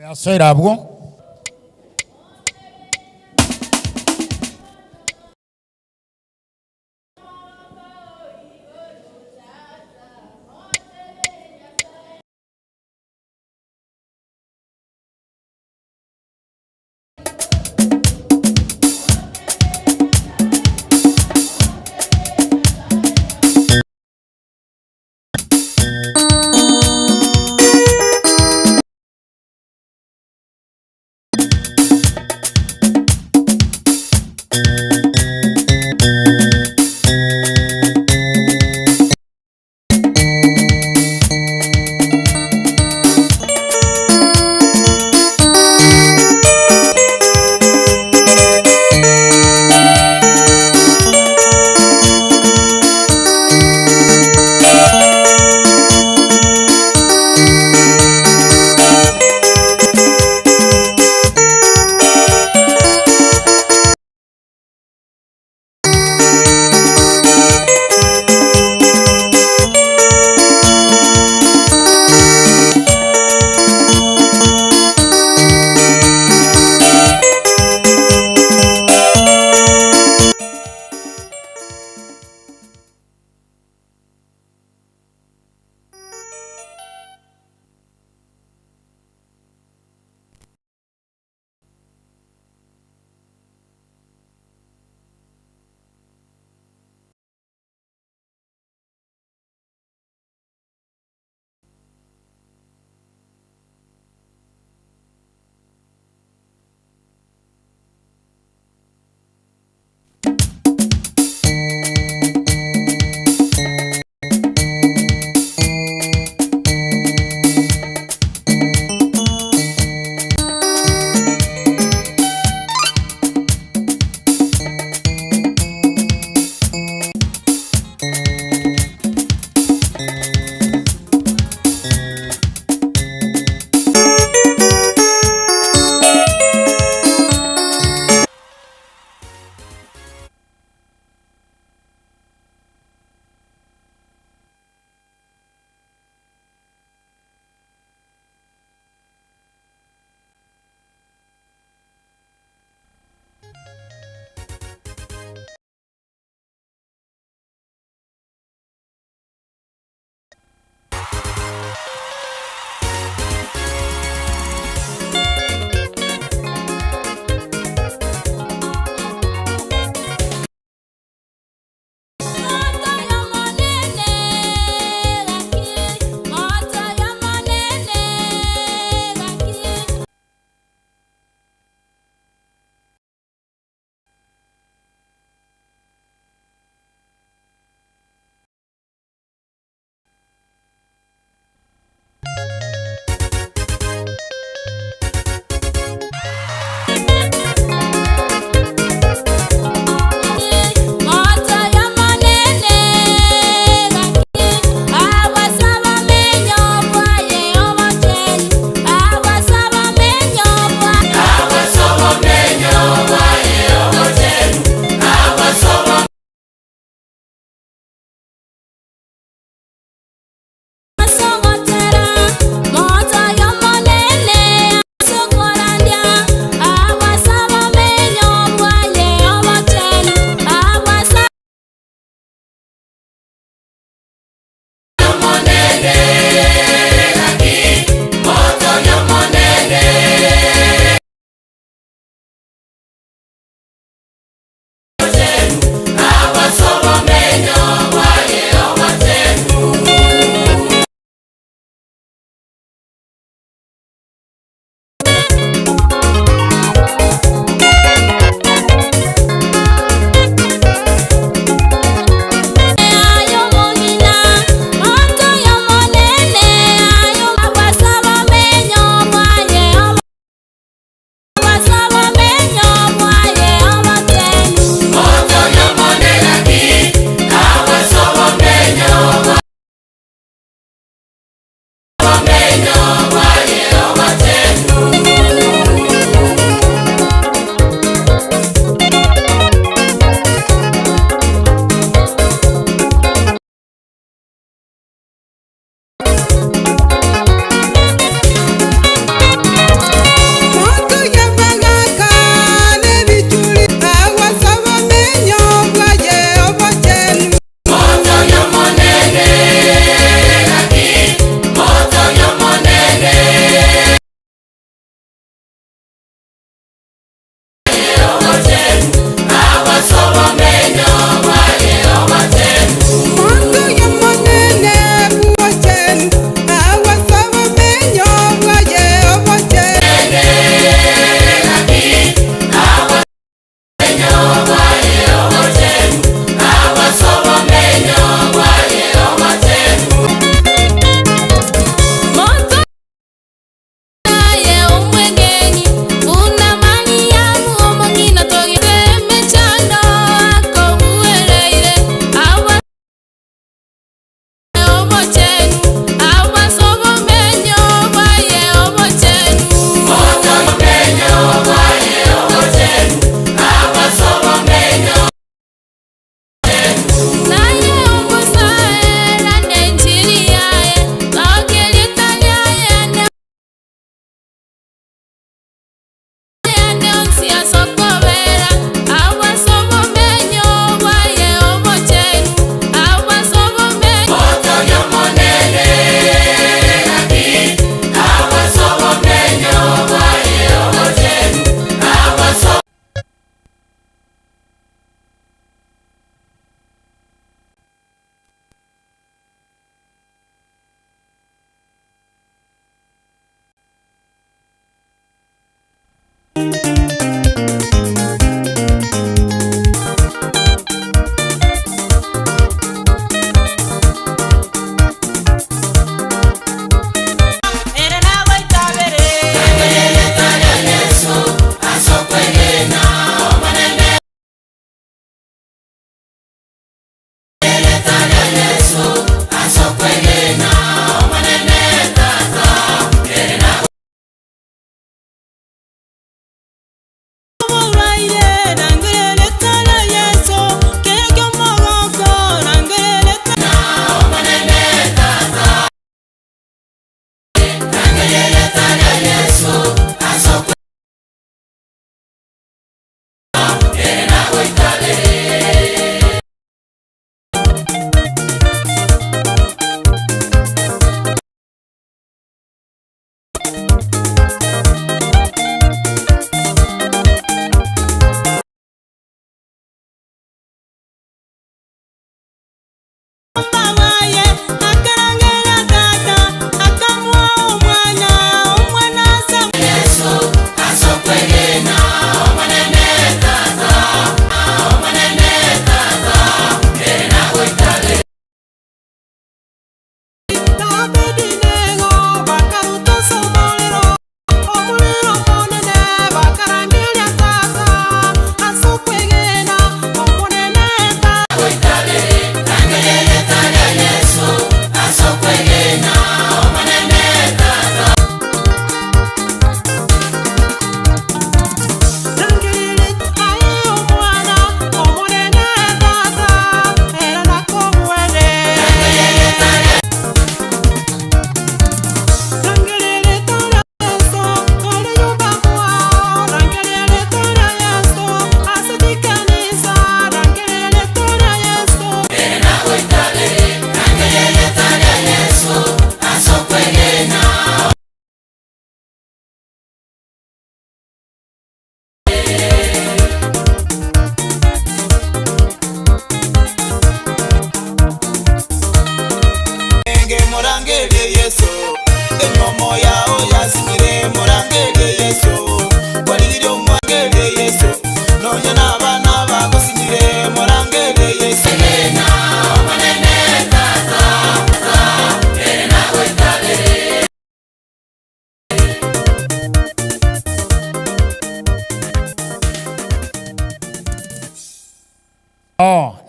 Oyasoire abwo.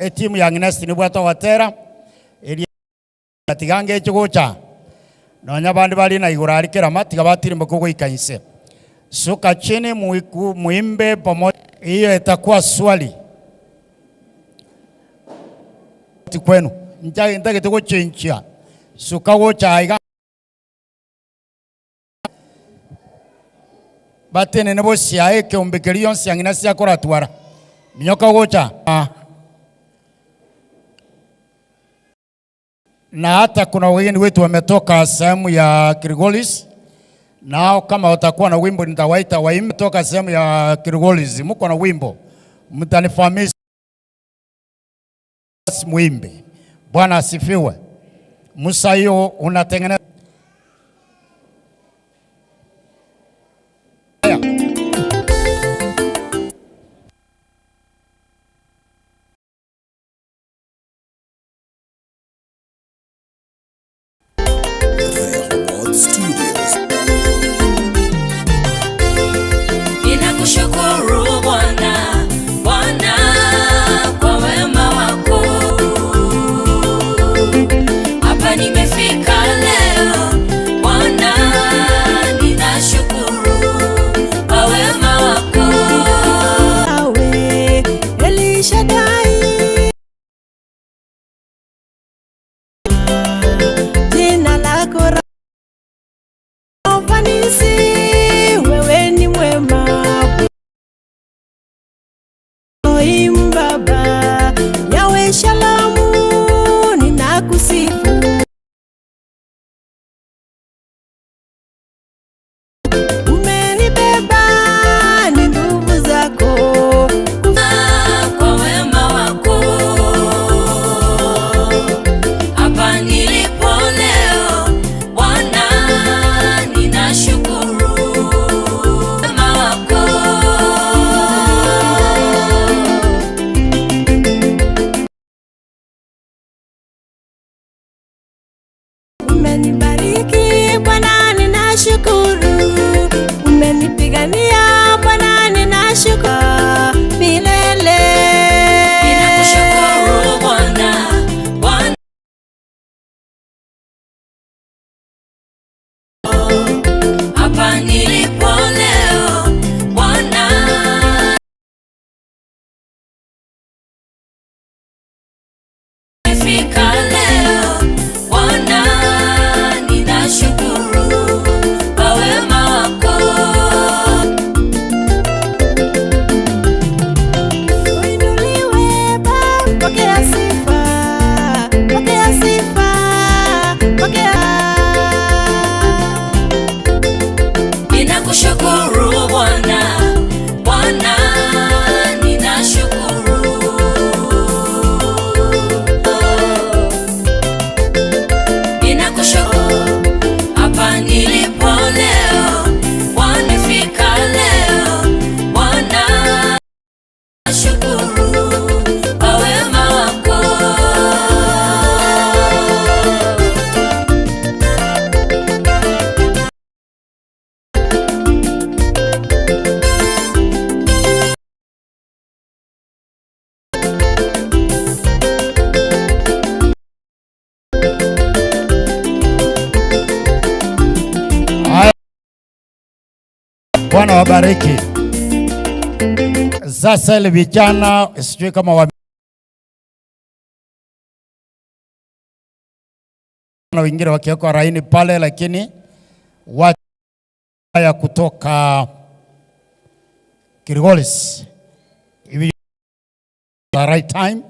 Etimu ya Agnes nibwata watera eri tigange echigocha nonya bandi bali na igoro ari kerama tiga batirimba kugoika inse. Suka chini muiku, muimbe pamoja. Hiyo itakuwa swali kwenu ntagete gochenchia suka gocha iga batenene bosia ekeombe keria yonsi ang'ina siakoratwara minyoka gocha. Na hata kuna wageni wetu wametoka sehemu ya Kilgoris, nao kama watakuwa na wimbo nitawaita waimbe toka sehemu ya Kilgoris. Mko na wimbo mtanifahamisha muimbe. Bwana asifiwe. Musa hiyo unatengeneza. Rehoboth Studios. Ninakushukuru Bwana, Bwana kwa wema wako. Hapa nimefika leo, Bwana ninashukuru kwa wema wako. Awe Elishadai, jina lako Rafanisi, wewe ni mwema. Elohim Baba, Yawe Shalamu, ninakusifu. Umenibeba ni nguvu zako. Kwa wema wako. Hapa nilipo leo, Bwana ninashukuru wema wako. Umenibariki Bwana, ninashukuru. Umenipigania Bwana, ninashukuru milele. Ninakushukuru Bwana, Bwana. Hapa nilipo leo, Bwana nimefika leo, Bwana ninashukuru kwa wema wako. Uinuliwe Baba, pokea sifa, pokea sifa, pokea. Ninakushukuru Bwana, Bwana ninashukuru. Ninakushukuru hapa nilipo leo, Bwana fika leo, Bwana shukuru kwa wema wako. Haya, Bwana wabariki. Sasa ile vijana sijui kama wa na wengine wakiwekwa raini pale, lakini watu ya kutoka Kilgoris, if you the right time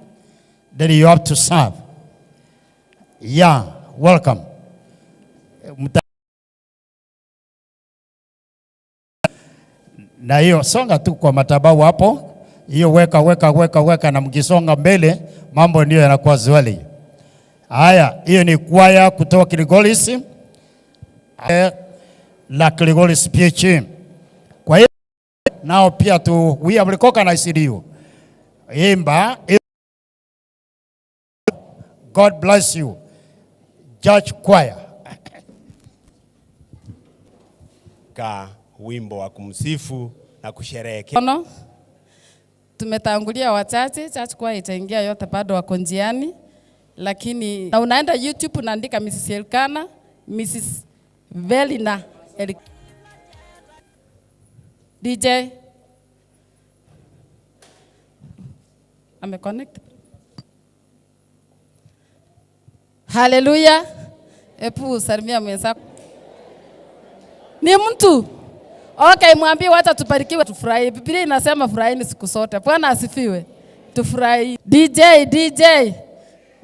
then you have to serve. Yeah, welcome. Na hiyo songa tu kwa matabau hapo, hiyo weka weka weka weka, na mkisonga mbele mambo ndio yanakuwa zweli. Haya, hiyo ni kwaya kutoka Kilgoris la Kilgoris PH. Kwa hiyo nao pia tu we have recognized you. Imba. God bless you. Judge Choir. Ka wimbo wa kumsifu na kusherehekea. Ono. Tumetangulia wachache, church choir itaingia yote, bado wako njiani. Lakini na unaenda YouTube unaandika Mrs. Elkana, Mrs. Velina DJ ameconnect. Haleluya. Epu salimia mwenzako. Ni mtu. Okay, mwambie wacha tubarikiwe, tufurahi. Biblia inasema furahini siku zote. Bwana asifiwe. Tufurahi. DJ, DJ.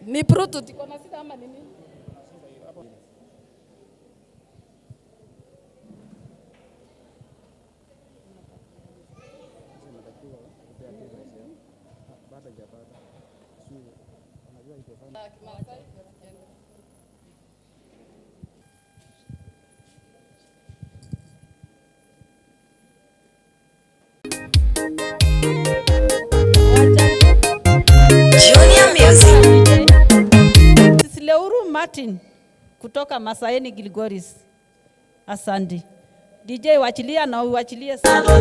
Ni Bluetooth iko na shida ama nini? Junior Music. Leuru Martin kutoka Masaeni Gilgoris. Asante. DJ wachilia na uachilie sana.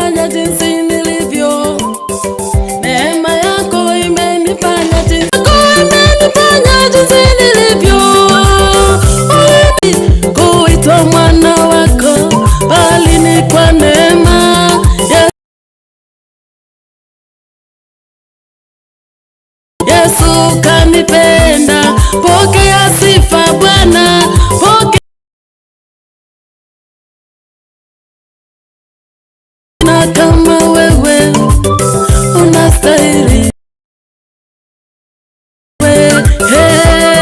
Imenifanya jinsi nilivyo. Neema yako imenifanya jinsi, imenifanya jinsi nilivyo. Kuitwa mwana wako, bali ni kwa neema ya Yesu kanipenda. Pokea sifa Bwana, pokea na kama wewe unastahili. Hey.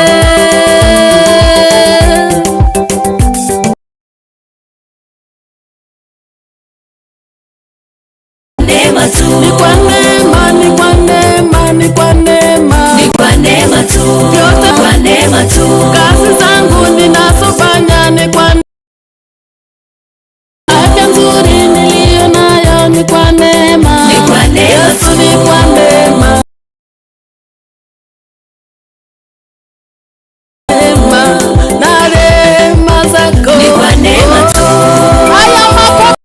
Neema tu. Ni kwa neema, ni kwa neema, ni kwa neema. Ni kwa neema tu. Vyote Kwa neema tu. kazi zangu ninazofanya ni kwa afya nzuri niliyo nayo ni kwa neema. Ni kwa neema Yesu tu. ni kwa neema. Neema na rehema zako. Ni kwa neema tu. Haya makofi.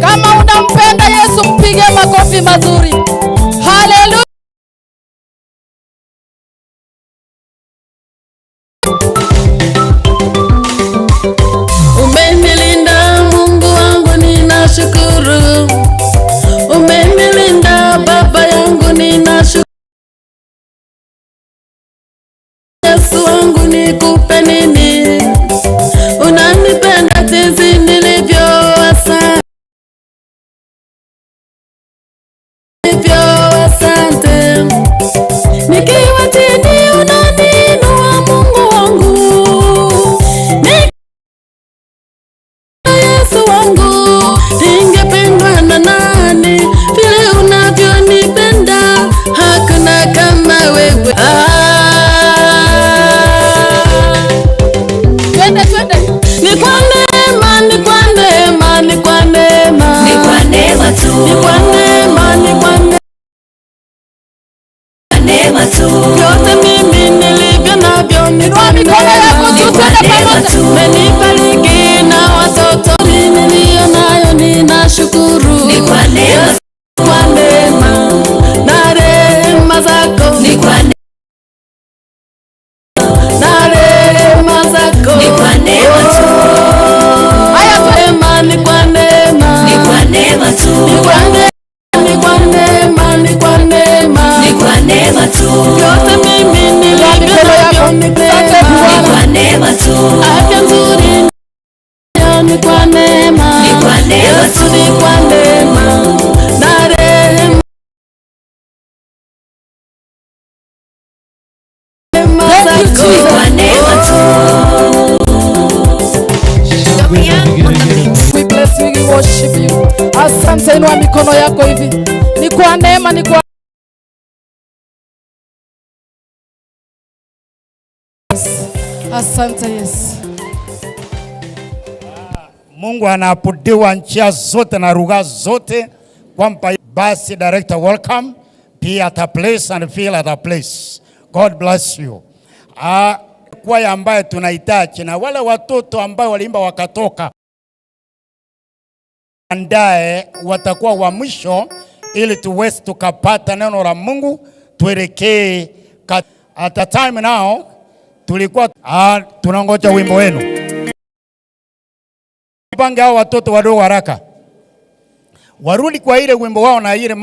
Kama unampenda Yesu mpige makofi mazuri. Haleluya. Umenilinda Mungu wangu ninashukuru. Umenilinda Baba yangu ninashukuru. Yesu wangu nikupe nini? Unanipenda jinsi nilivyo, asante. Nilivyo, asante. Nikiwa chini unaniinua Mungu wangu. Yesu wangu, ningependwa na nani? Vile unavyonipenda, hakuna kama wewe. Twende twende. Ni kwa neema, ni kwa neema, ni kwa neema. Ni kwa neema tu. Ni kwa neema, ni kwa Neema tu. Vyote mimi nilivyo navyo ni kwa Inua mikono yako neema. juu, twende pamoja. Umenibariki na watoto niliyo nayo ninashukuru. Ni kwa neema. Yesu, kwa neema na rehema zako. Ni kwa Na rehema zako. Ni kwa neema tu. Haya twende. Neema, ni kwa neema. Ni kwa neema tu. Ni kwa neema, ni kwa neema, ni kwa neema. Ni kwa neema tu. Vyote mimi nilivyo mikono yako. navyo ni Asante neema. Bwana. Ni kwa neema tu. Afya nzuri ni kwa neema. Ni kwa neema Yesu tu. ni kwa neema na rehema Thank you, zako. Jesus. Kwa neema tu. We bless you, we worship you. Asante, inua mikono yako hivi. Ni kwa neema, ni kwa Asante Yesu. Mungu anaabudiwa njia zote na lugha zote kwamba basi director welcome be at a place and feel at a place. God bless you. Kwaya ambaye tunahitaji na wale watoto ambao waliimba wakatoka andae watakuwa wa mwisho ili tuweze tukapata neno la Mungu tuelekee at the time now tulikuwa tunangoja wimbo wenu. Pange hao watoto wadogo haraka warudi kwa ile wimbo wao na ile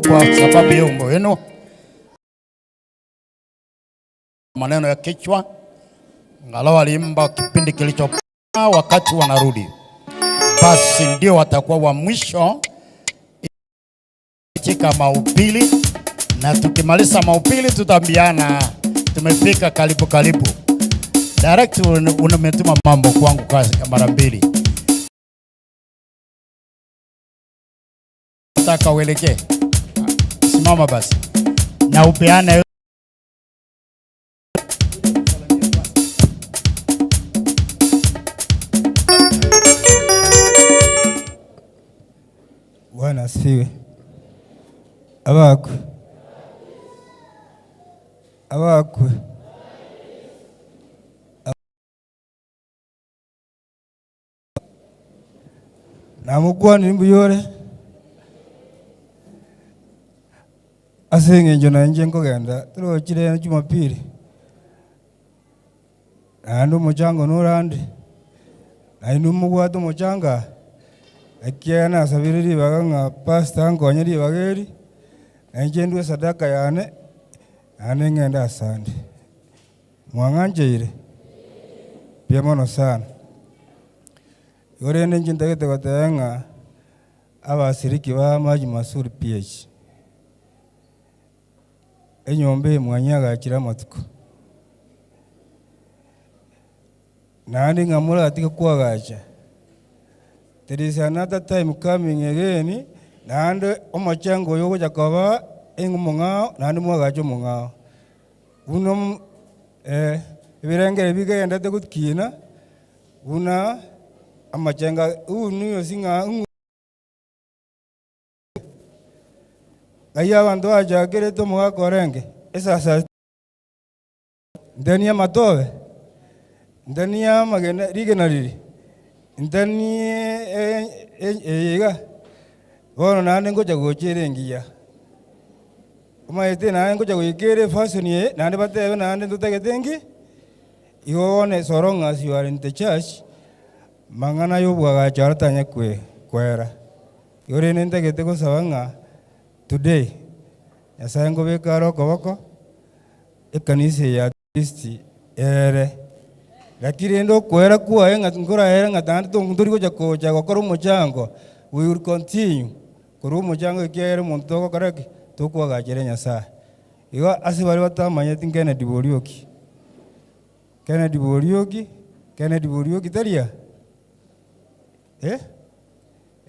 Kwa sababu ya umbo wenu, maneno ya kichwa angalau waliimba kipindi kilichopita, wakati wanarudi basi ndio watakuwa wa mwisho katika mahubiri, na tukimaliza mahubiri tutaambiana tumefika karibu karibu. Direct umetuma mambo kwangu kwa mara mbili, nataka uelekee. Simama basi na upeane. Bwana asifiwe. Abakwe, abakwe, namugwanire mbuyore ase eng'encho nainche nkogenda torochire Jumapili naende omochango norande naende omobwate omochanga ekiagera nasabire ribaga ng'a pastor nkonye ribaga eri nainche ndue sadaka yane naende ng'ende asande mwang'ancheire mbuya mono sana. Igo rende inche ntagete goteba ng'a abasiriki ba Maji Masuri PH enyomba eye mwanyagachire amatuko naende ng'a moratige kwagacha. There is another time coming again naende omochango oyo ogocha koba eng'omong'ao naende mwagacha omong'ao buna ebirengere bigendete gokina buna amachenga unu singa ng'ai abanto bachakerete omogaka orenge esasa nteni amatobe nteni amagena rigena riri nteni eyeiga bono naende ngocha gochera engiya omaete naende ngocha goikera efashion eye naende batebe naende ntotagete enki igo bono so long as you are in the church mang'ana ya obwagacho aratanye kwera igo rende ntagete gosaba ng'a today Nyasaye nkobeka are okoboko ekanisa eye at least ere lakini rende okwera kwaye ng'a nkoraere ng'a tande ntori gocha kocha gokora omochango we will continue korwa omochango ekiagera omonto togokora ki tokwagachere Nyasaye igo ase baria batamanyeti Kennedy Borioki Kennedy Borioki Kennedy Borioki taria eh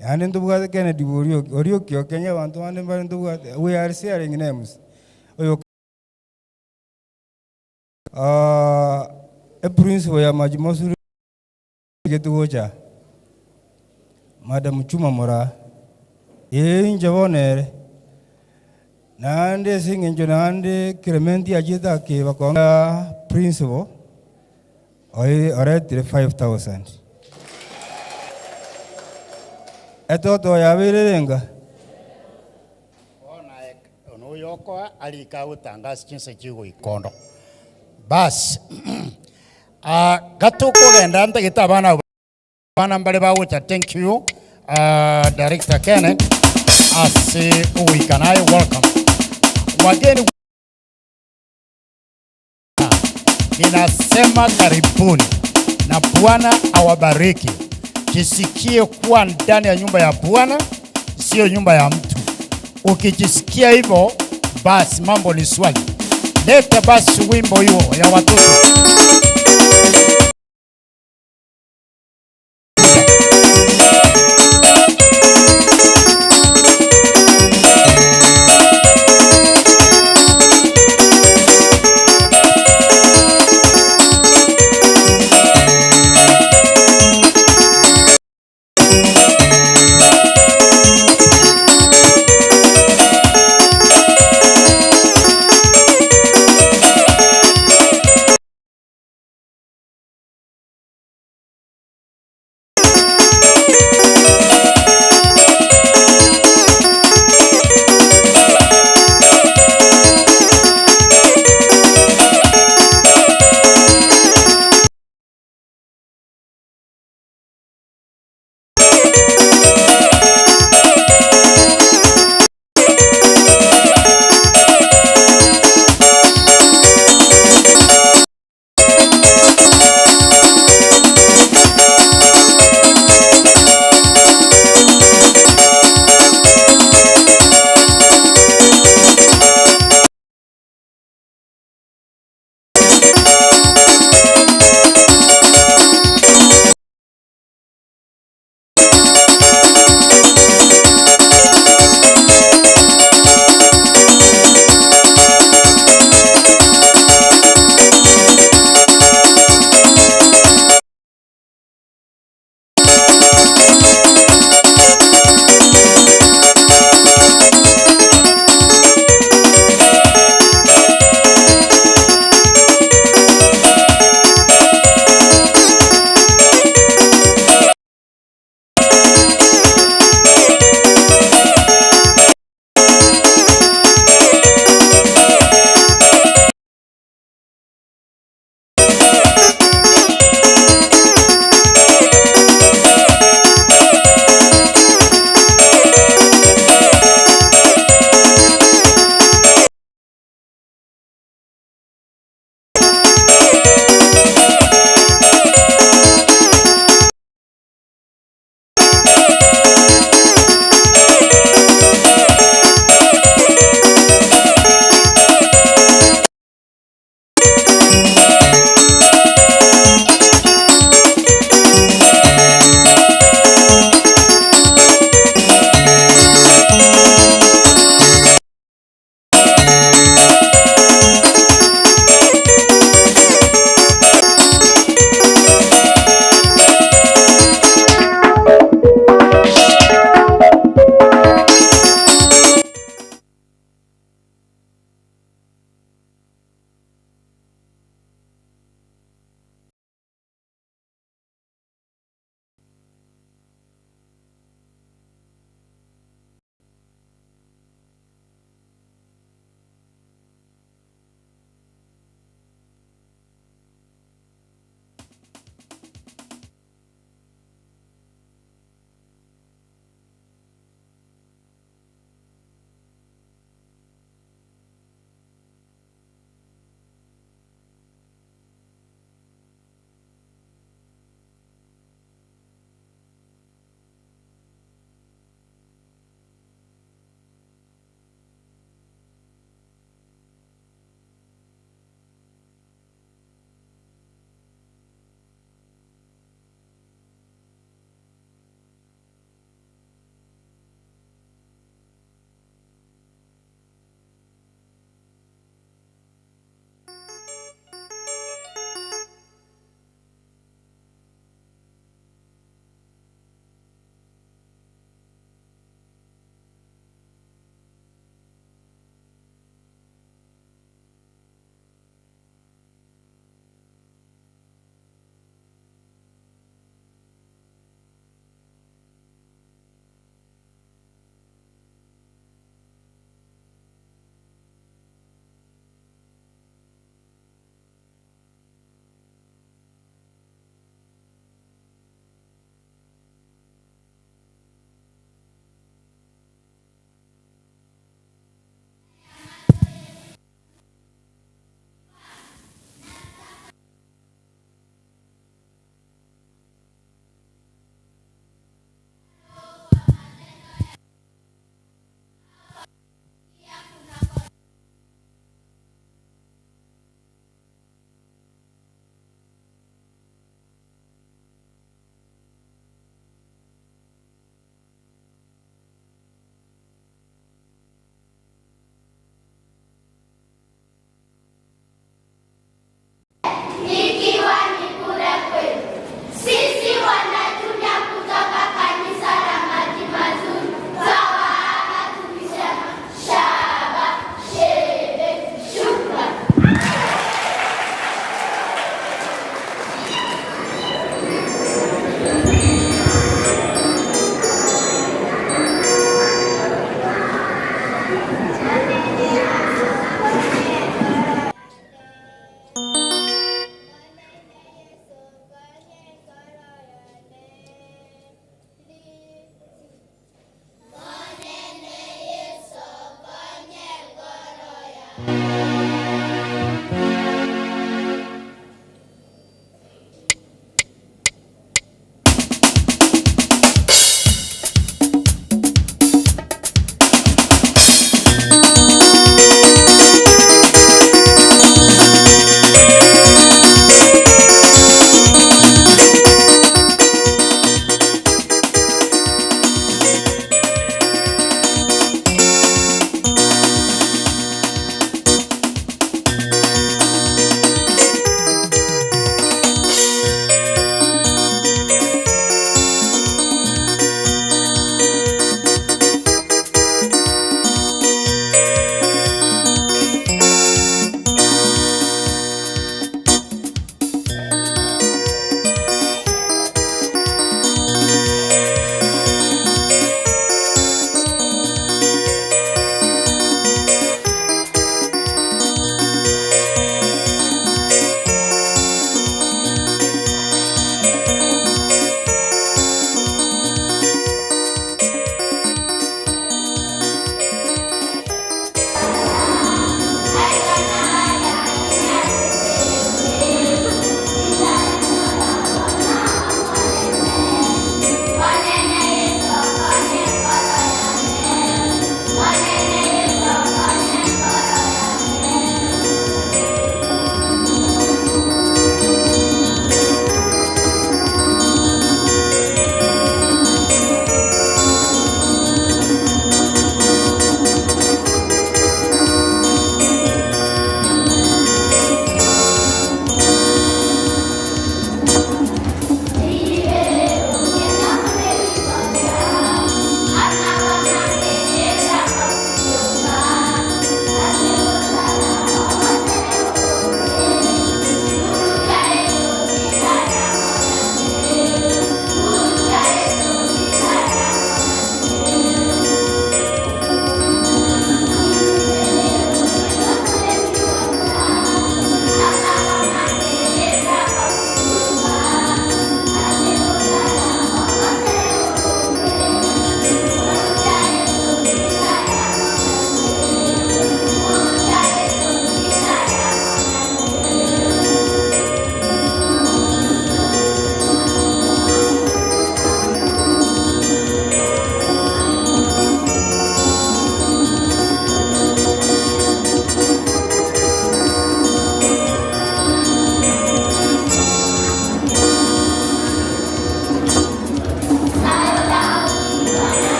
yaani ntobwate Kennedy Borioki Orioki o Kenya abanto bande mbare ntobwate we are sharing names oyo eprinciple ya Maji Masuri getugocha Madam Chuma Mora inche bonere naende ase eng'encho naende Clementi achiete akeba konga principal oretire 5000 etoto yabeire renga onoyoko alika gotangasa chinse chigoikondo basi gatukogenda ntagete abana abana mbare bagocha. Thank you Director Kenneth ase ogoika naye welcome wageni, ninasema karibuni na Bwana awabariki. Jisikie kuwa ndani ya nyumba ya Bwana, sio nyumba ya mtu. Ukijisikia hivyo, basi mambo ni swali. Leta basi wimbo hiyo ya watoto.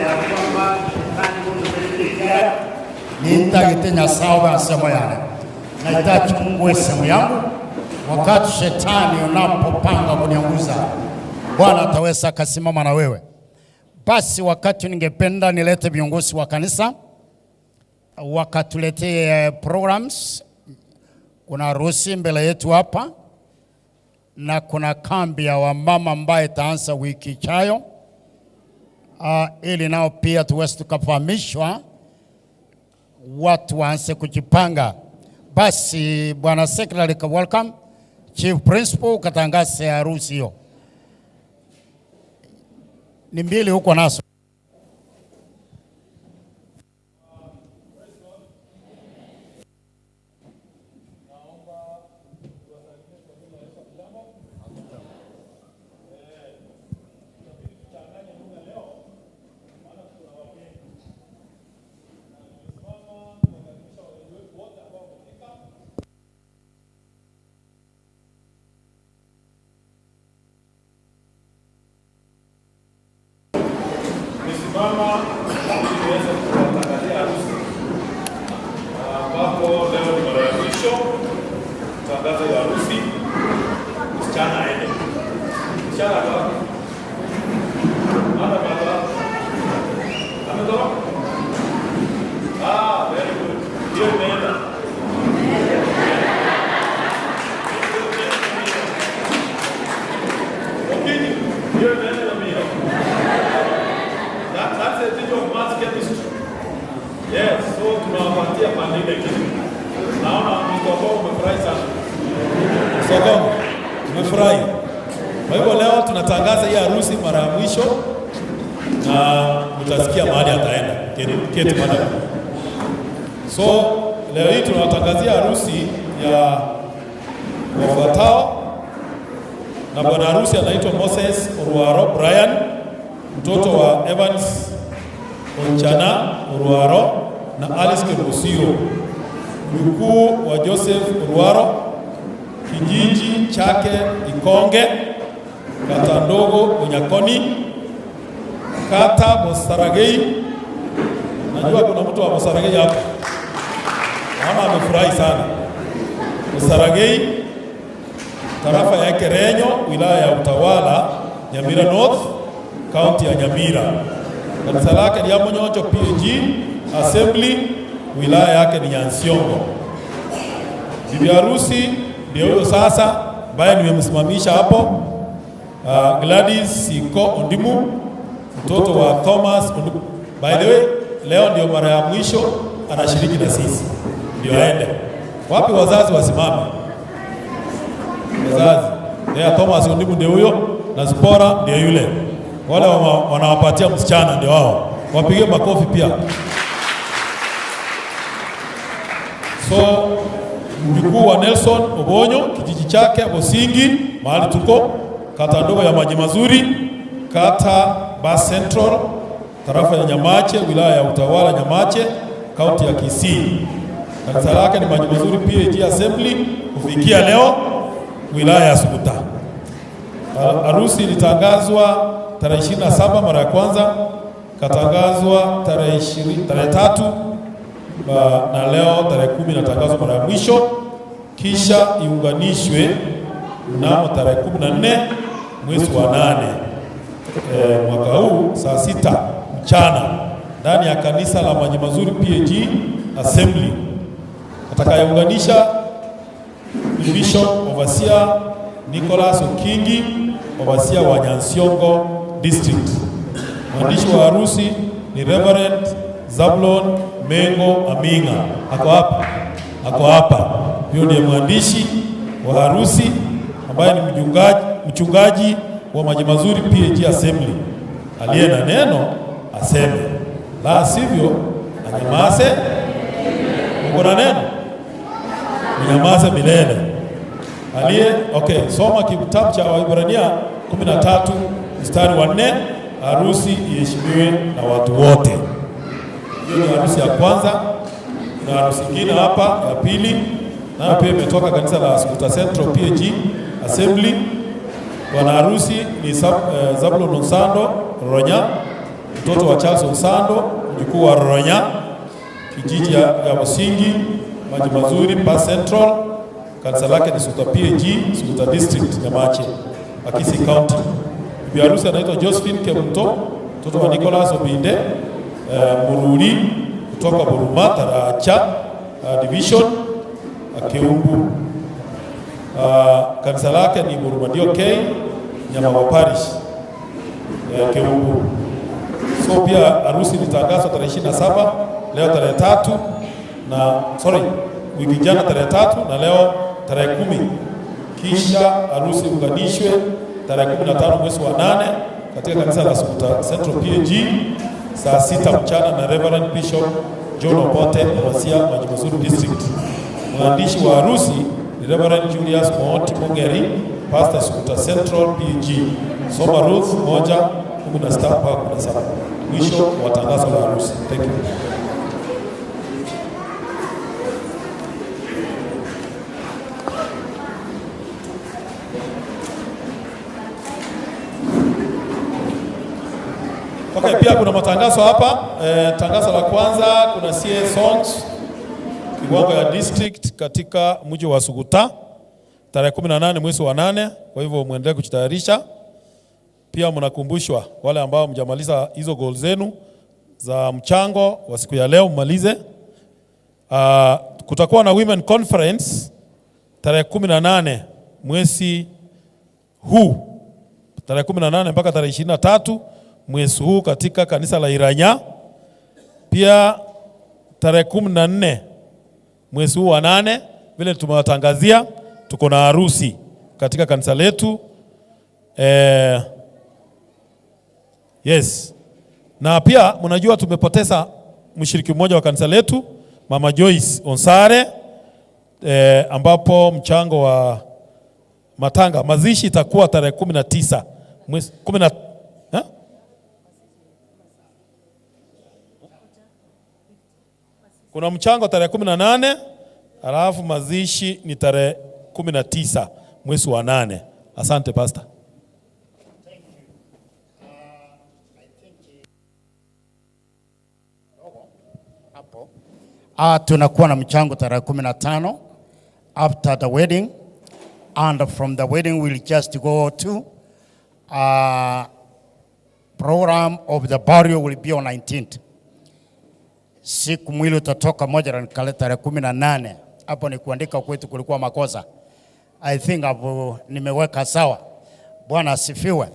ya kwamba nitagite Nyasaye wa sehemu yane, nahitaji Mungu we sehemu yangu. Wakati shetani unapopanga kunianguza, Bwana ataweza akasimama na wewe. Basi wakati ningependa nilete viongozi wa kanisa wakatuletee programs. Kuna harusi mbele yetu hapa na kuna kambi ya wamama ambaye itaanza wiki ijayo, ili nao pia tuweze tukafahamishwa, watu waanze kujipanga. Basi bwana secretary, welcome chief principal, ukatangaze harusi hiyo. Ni mbili huko nazo. Nimesimama ili niweze kuwatangazia harusi ambapo leo ni mara ya mwisho tangazo ya harusi. Msichana aende. Msichana ako wapi? Mama ako wapi? Ametoroka? Ah, very good. Hiyo imeenda. Lakini hiyo imeenda na mimi. That's the teacher of maths chemistry. Yes, so tunawapatia pande ile kitu. Naona mko umefurahi sana. Sokoni, tumefurahi. Kwa hivyo leo tunatangaza hii harusi mara ya mwisho na mtasikia mahali ataenda. Keti, keti madam. So leo hii tunawatangazia harusi ya wafuatao, na bwana harusi anaitwa Moses Oruaro Brian, mtoto wa Evans Onchana Oruaro na Alice Kebusiro, mjukuu wa Joseph Oruaro, kijiji chake Ikonge, kata ndogo Onyakoni, kata Bosaragei. Najua kuna mtu wa Bosaragei hapa, naona amefurahi sana. Bosaragei, tarafa ya Kerenyo, wilaya ya Utawala, Nyamira North, kaunti ya Nyamira. Kanisa lake ni Amunyonjo PAG Assembly, wilaya yake ni Nyansiongo. Bibi harusi ndio huyo sasa ambaye nimemsimamisha hapo, Gladys Siko Ondimu, mtoto wa Thomas Ondimu. By the way, leo ndio mara ya mwisho anashiriki na sisi, ndio aende. Wapi wazazi wasimame? Wazazi. Yeah, Thomas Ondimu ndio huyo na Zipora ndio yule. Wale wanawapatia msichana ndio wao. Wapigie makofi pia. So mjukuu wa Nelson Obonyo, kijiji chake Bosingi, mahali tuko, kata ndogo ya Maji Mazuri, kata Ba Central, tarafa ya Nyamache, wilaya ya Utawala Nyamache, kaunti ya Kisii. Kanisa lake ni Maji Mazuri PAG Assembly, kufikia leo wilaya ya Suguta. Harusi ilitangazwa tarehe 27 mara ya kwanza, katangazwa tarehe 20, tarehe 3 na leo tarehe 10 inatangazwa mara ya mwisho, kisha iunganishwe mnamo tarehe 14 mwezi wa 8 mwaka huu saa 6 mchana ndani ya kanisa la Maji Mazuri PAG Assembly. Atakayeunganisha ni Bishop Overseer Nicholas Okingi, Overseer wa Nyansiongo District. Mwandishi wa harusi ni Reverend Zablon Mengo Aminga. Ako hapa? Ako hapa. Huyo ndiye mwandishi wa harusi ambaye ni mchungaji wa Maji Mazuri PAG Assembly. Aliye na neno aseme, la sivyo anyamaze. Uko na neno? Unyamaze milele. Aliye, okay, soma kitabu cha Waebrania 13 mstari wa 4, harusi iheshimiwe na watu wote. Hiyo ni harusi ya kwanza. Kuna harusi nyingine hapa ya pili, nayo pia imetoka kanisa la Suguta Central PAG Assembly. Bwana harusi ni Zablon Onsando Ronya, mtoto wa Charles Osando, mjukuu wa Roronya, kijiji ya Msingi, Maji Mazuri, Pa Central. Kanisa lake ni Suguta PAG, Suguta District, Nyamache, Kisii County. Bibi harusi anaitwa Josephine Kemunto, mtoto wa Nicholas Obinde, Mururi kutoka Buruma Taracha Division, Keumbu. Kanisa lake ni Buruma DOK, Nyamawa Parish, Keumbu. So pia harusi ilitangazwa tarehe 27, leo tarehe 3 na sorry, wiki jana tarehe 3 na leo tarehe 10. Kisha harusi unganishwe tarehe 15 mwezi wa 8 katika kanisa la Suguta Central PAG saa 6 mchana na Reverend Bishop John Obote Masia, Maji Mazuri District. Mwandishi wa harusi ni Reverend Julius Mooti Mongeri, Pastor Suguta Central PAG. Soma Ruth 1:16 mpaka 17. Mwisho wa tangazo la harusi. Thank you. Okay, pia kuna matangazo hapa. Tangazo la kwanza, kuna CA Songs kiwango ya district katika mji wa Suguta tarehe 18 mwezi wa 8. Kwa hivyo muendelee kujitayarisha. Pia mnakumbushwa wale ambao mjamaliza hizo goals zenu za mchango wa siku ya leo mmalize. Kutakuwa na Women Conference tarehe 18 mwezi huu, tarehe 18 mpaka tarehe 23 mwezi huu katika kanisa la Iranya. Pia tarehe 14 mwezi huu wa 8, vile tumewatangazia, tuko na harusi katika kanisa letu. Yes. Na pia mnajua tumepoteza mshiriki mmoja wa kanisa letu, Mama Joyce Onsare, ambapo mchango wa matanga mazishi itakuwa tarehe 19 mwezi kumi na, eh? Kuna mchango tarehe 18, alafu mazishi ni tarehe 19 mwezi wa 8. Asante Pastor. Tunakuwa na mchango tarehe 15 after the wedding, and from the wedding we'll just go to program of the burial will be on 19th. Siku mwili utatoka moja na tarehe 18. Hapo ni kuandika kwetu kulikuwa makosa. I think hapo nimeweka sawa. Bwana asifiwe.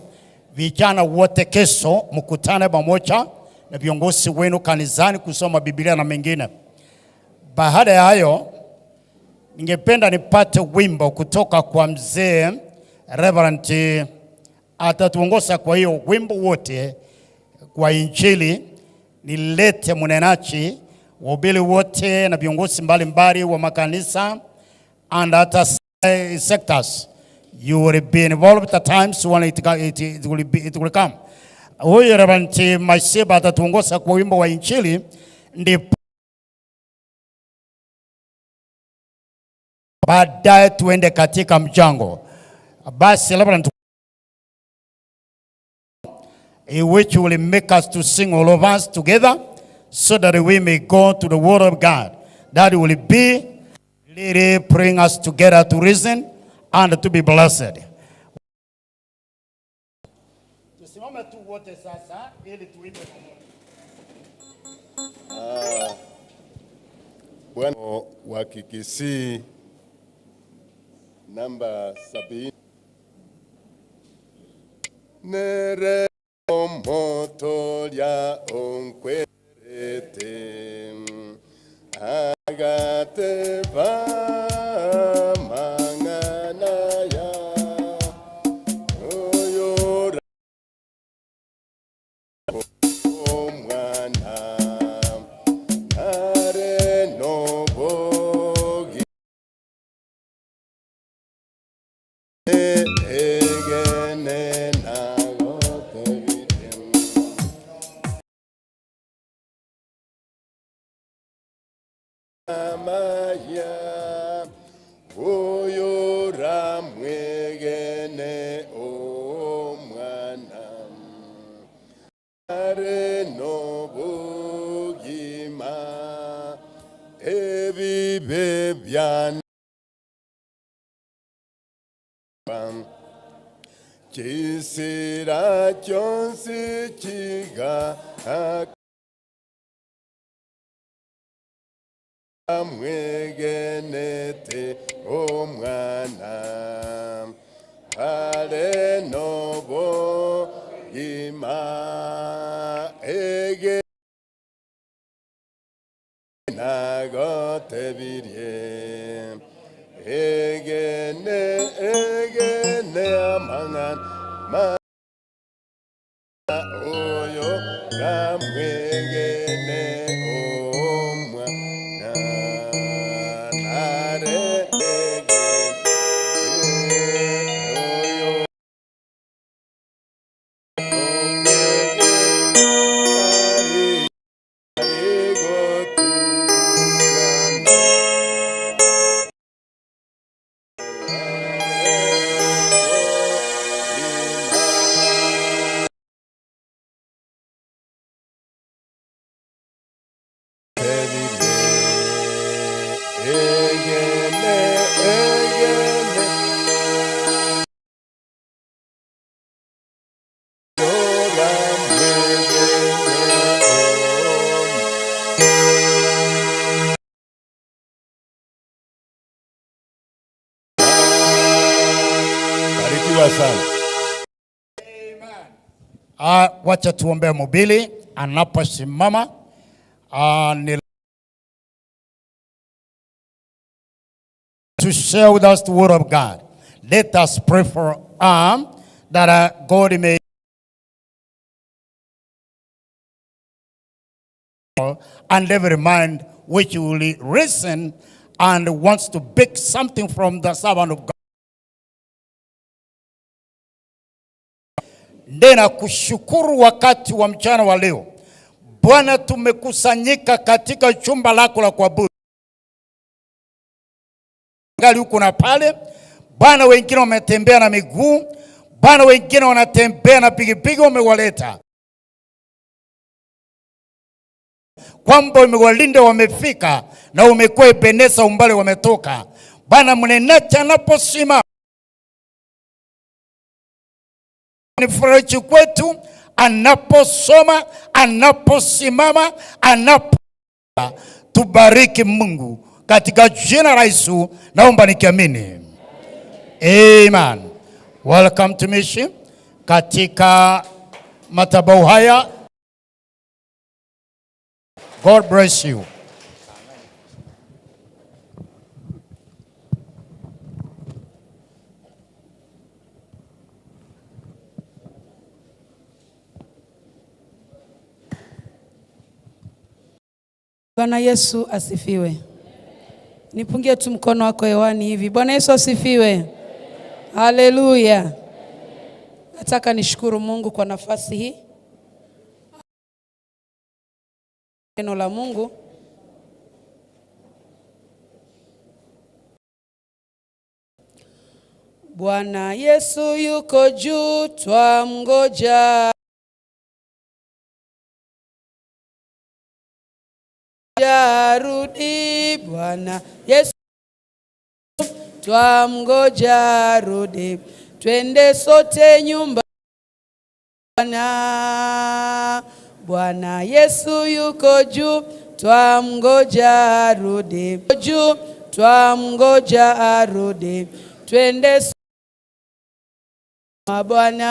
Vijana wote kesho mkutane pamoja na viongozi wenu kanisani kusoma Biblia na mengine. Baada ya hayo, ningependa nipate wimbo kutoka kwa mzee Reverend, atatuongoza kwa hiyo wimbo wote kwa Injili. Nilete mnenaji, wahubiri wote na viongozi mbalimbali wa makanisa and other sectors. You will be involved at times when it will come. Huyu Reverend Masiba atatuongoza kwa wimbo wa Injili, ndipo baadaye tuende katika mchango. Basi Reverend, which will make us to sing all of us together so that we may go to the word of God. That will be really bring us together to reason and to be blessed. Tusimame tu wote sasa ili tuimbe pamoja. Bwana wa Kikisii namba 70. Nere moto lya onkwerete agate pa mangana ya oyora omwana nare nobogi egene nagotebitem amaya oyora mwegene omwana. Are no bugima ebibe byan Chisira chonsi chiga amwegenete omwana are no bugima ege nagotebirie egene egene amangan ma oyo gamwegene omwana nare egene oyo Egene, egene, ora mwegene om. Barikiwa sana. Wacha tuombe mhubiri anaposimama. Ni to share with us the word of God. Let us pray for that God may and every mind which will listen and wants to pick something from the servant of God. Nena kushukuru wakati wa mchana wa leo. Bwana, tumekusanyika katika chumba lako la kuabudu. Ngali huko na pale. Bwana, wengine wametembea na miguu. Bwana, wengine wanatembea na pikipiki, umewaleta. Kwamba umewalinda wamefika na umekuwa Ebeneza umbali wametoka. Bwana, mnenaji anaposimama ni faraja kwetu, anaposoma, anaposimama, anapo tubariki Mungu katika jina la Yesu naomba nikiamini. Amen. Welcome tumishi katika madhabahu haya. God bless you. Bwana Yesu asifiwe. Nipungie tu mkono wako hewani hivi. Bwana Yesu asifiwe. Haleluya. Nataka nishukuru Mungu kwa nafasi hii. Neno la Mungu. Bwana Yesu yuko juu, twamngoja. Arudi Bwana Yesu, twamngoja arudi, twende sote nyumba Bwana. Bwana Yesu yuko juu, twamngoja arudi, juu twamngoja arudi, twende Bwana,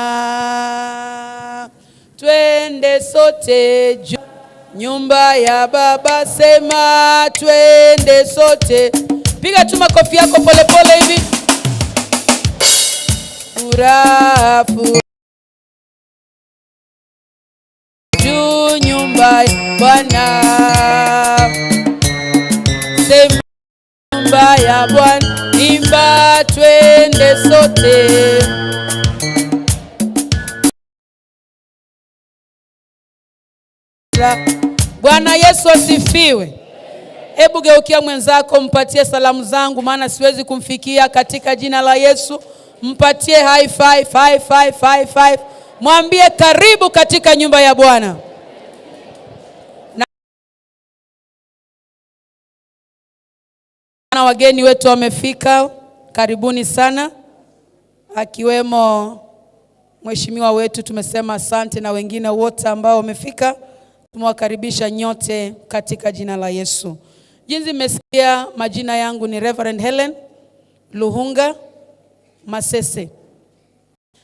twende sote juu nyumba ya Baba, sema twende sote. Piga tu makofi yako polepole hivi. Furaha juu nyumba ya Bwana, sema nyumba ya Bwana, imba twende sote. Bwana Yesu asifiwe. Hebu geukia mwenzako, mpatie salamu zangu, maana siwezi kumfikia katika jina la Yesu. Mpatie high five, high five, high five. Mwambie karibu katika nyumba ya Bwana. Na wageni wetu wamefika, karibuni sana, akiwemo mheshimiwa wetu, tumesema asante, na wengine wote ambao wamefika, tumewakaribisha nyote katika jina la Yesu. Jinsi mmesikia, majina yangu ni Reverend Helen Luhunga Masese.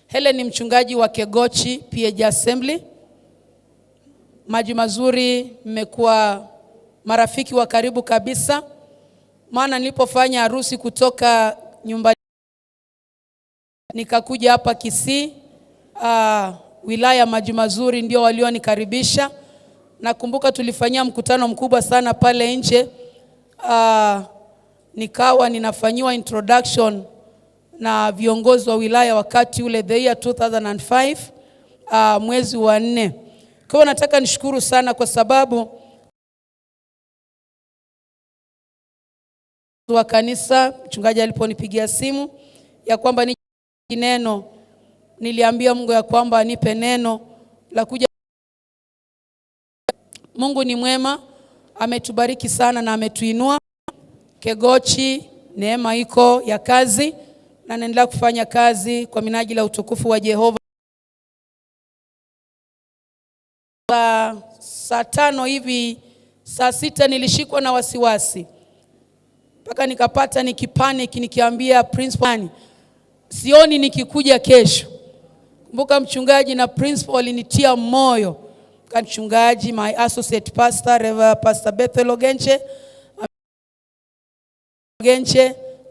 Helen ni mchungaji wa Kegochi PAG Assembly. Maji Mazuri mmekuwa marafiki wa karibu kabisa, maana nilipofanya harusi kutoka nyumbani nikakuja hapa Kisii, wilaya Maji Mazuri ndio walionikaribisha. Nakumbuka tulifanyia mkutano mkubwa sana pale nje, nikawa ninafanyiwa introduction na viongozi wa wilaya wakati ule, the year 2005, mwezi wa 4. Kwa hiyo nataka nishukuru sana kwa sababu wa kanisa, mchungaji aliponipigia simu ya kwamba ni neno, niliambia Mungu ya kwamba anipe neno la kuja. Mungu ni mwema, ametubariki sana na ametuinua. Kegochi, neema iko ya kazi na naendelea kufanya kazi kwa minajili ya utukufu wa Jehova. Saa 5 hivi, saa 6 nilishikwa na wasiwasi mpaka nikapata nikipanic, nikiambia principal sioni nikikuja kesho. Kumbuka mchungaji na principal walinitia moyo. Mchungaji, my associate pastor, Reverend Pastor Bethel Ogenche,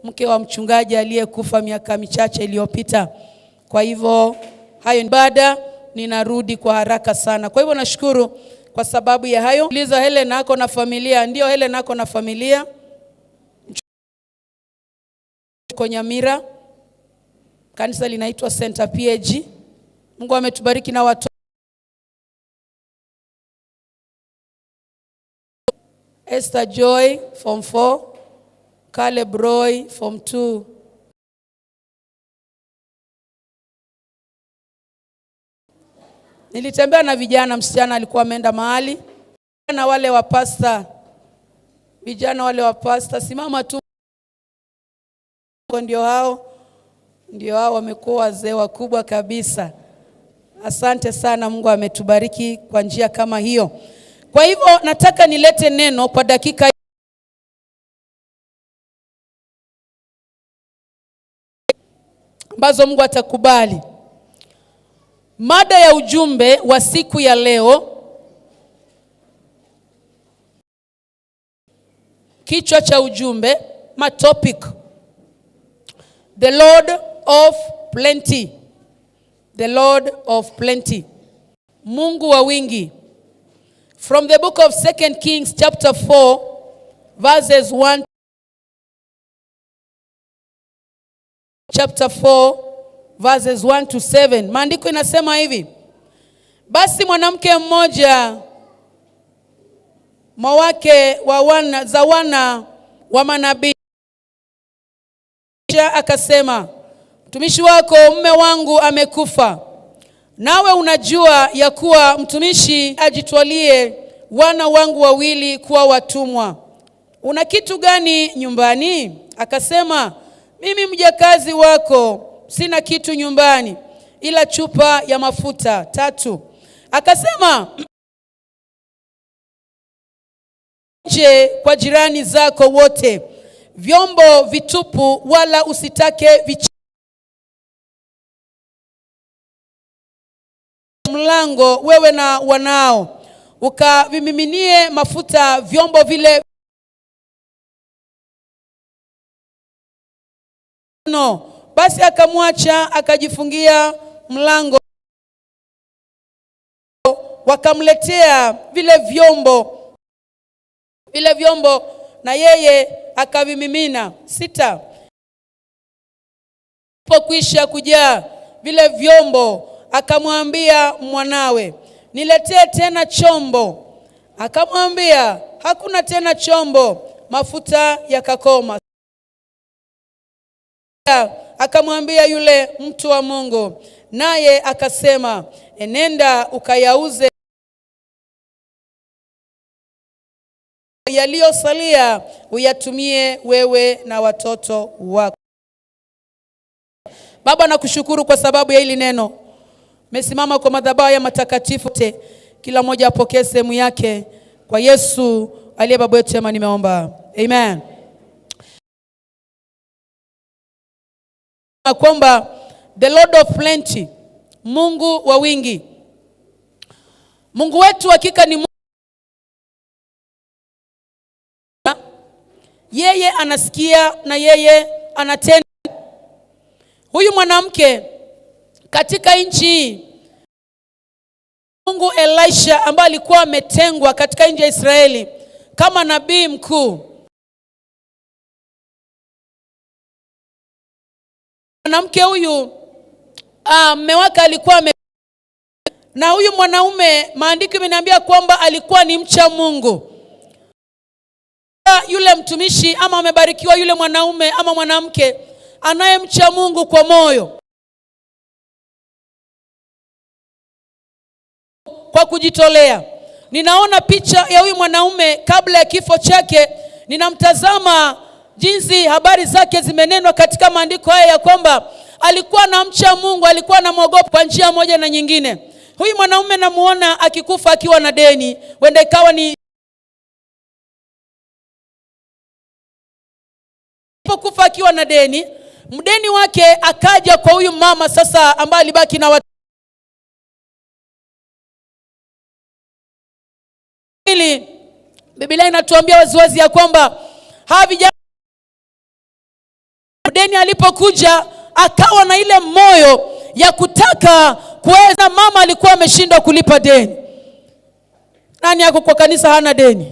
mke wa mchungaji aliyekufa miaka michache iliyopita. Kwa hivyo hayo ibada ninarudi kwa haraka sana. Kwa hivyo nashukuru kwa sababu ya hayo. Uliza Helen ako na familia. Ndio, Helen ako na familia. Nyamira. Kanisa linaitwa Center PAG. Mungu ametubariki na watu. Esther Joy form 4, Caleb Roy form 2. Nilitembea na vijana, msichana alikuwa ameenda mahali na wale wa pasta, vijana wale wa pasta, simama tu, ndio hao wamekuwa wazee wakubwa kabisa. Asante sana, Mungu ametubariki kwa njia kama hiyo. Kwa hivyo nataka nilete neno kwa dakika ambazo Mungu atakubali. Mada ya ujumbe wa siku ya leo, kichwa cha ujumbe, ma topic, The Lord of Plenty. The Lord of Plenty. Mungu wa wingi. From the book of 2 Kings chapter 4 verses 1, chapter 4 verses 1 to 7. Maandiko inasema hivi: basi mwanamke mmoja mwawake wa wana za wana wa manabii akasema, mtumishi wako mume wangu amekufa, nawe unajua ya kuwa mtumishi ajitwalie wana wangu wawili kuwa watumwa. Una kitu gani nyumbani? Akasema, mimi mjakazi wako sina kitu nyumbani ila chupa ya mafuta 3. Akasema, nje kwa jirani zako wote vyombo vitupu, wala usitake mlango wewe na wanao, ukavimiminie mafuta vyombo vile. No. Basi akamwacha akajifungia mlango, wakamletea vile vyombo na yeye akavimimina. 6. Alipokwisha kujaa vile vyombo, akamwambia mwanawe, niletee tena chombo. Akamwambia, hakuna tena chombo. Mafuta yakakoma. Akamwambia yule mtu wa Mungu, Naye akasema, enenda ukayauze yaliyosalia uyatumie wewe na watoto wako. Baba, nakushukuru kwa sababu ya hili neno. Mesimama kwa madhabahu ya matakatifu, kila mmoja apokee sehemu yake kwa Yesu aliye baba yetu, ema nimeomba. Amen. Kwamba the Lord of plenty, Mungu wa wingi. Mungu wetu hakika ni Mungu. Yeye anasikia na yeye anatenda. Huyu mwanamke katika nchi hii, Mungu Elisha ambaye alikuwa ametengwa katika nchi ya Israeli kama nabii mkuu. Mwanamke huyu mume wake alikuwa na huyu mwanaume, maandiko imeniambia kwamba alikuwa ni mcha Mungu. Yule mtumishi ama amebarikiwa yule mwanaume ama mwanamke anayemcha Mungu kwa moyo, kwa kujitolea. Ninaona picha ya huyu mwanaume kabla ya kifo chake, ninamtazama jinsi habari zake zimenenwa katika maandiko haya ya kwamba alikuwa anamcha Mungu, alikuwa anamwogopa kwa njia moja na nyingine. Huyu mwanaume namuona akikufa akiwa na deni, wenda ikawa ni kufa akiwa na deni. Mdeni wake akaja kwa huyu mama sasa ambaye alibaki na watu. Biblia inatuambia waziwazi ya kwamba hawa vijana, mdeni alipokuja akawa na ile moyo ya kutaka kuweza. Mama alikuwa ameshindwa kulipa deni. Nani yako kwa kanisa hana deni?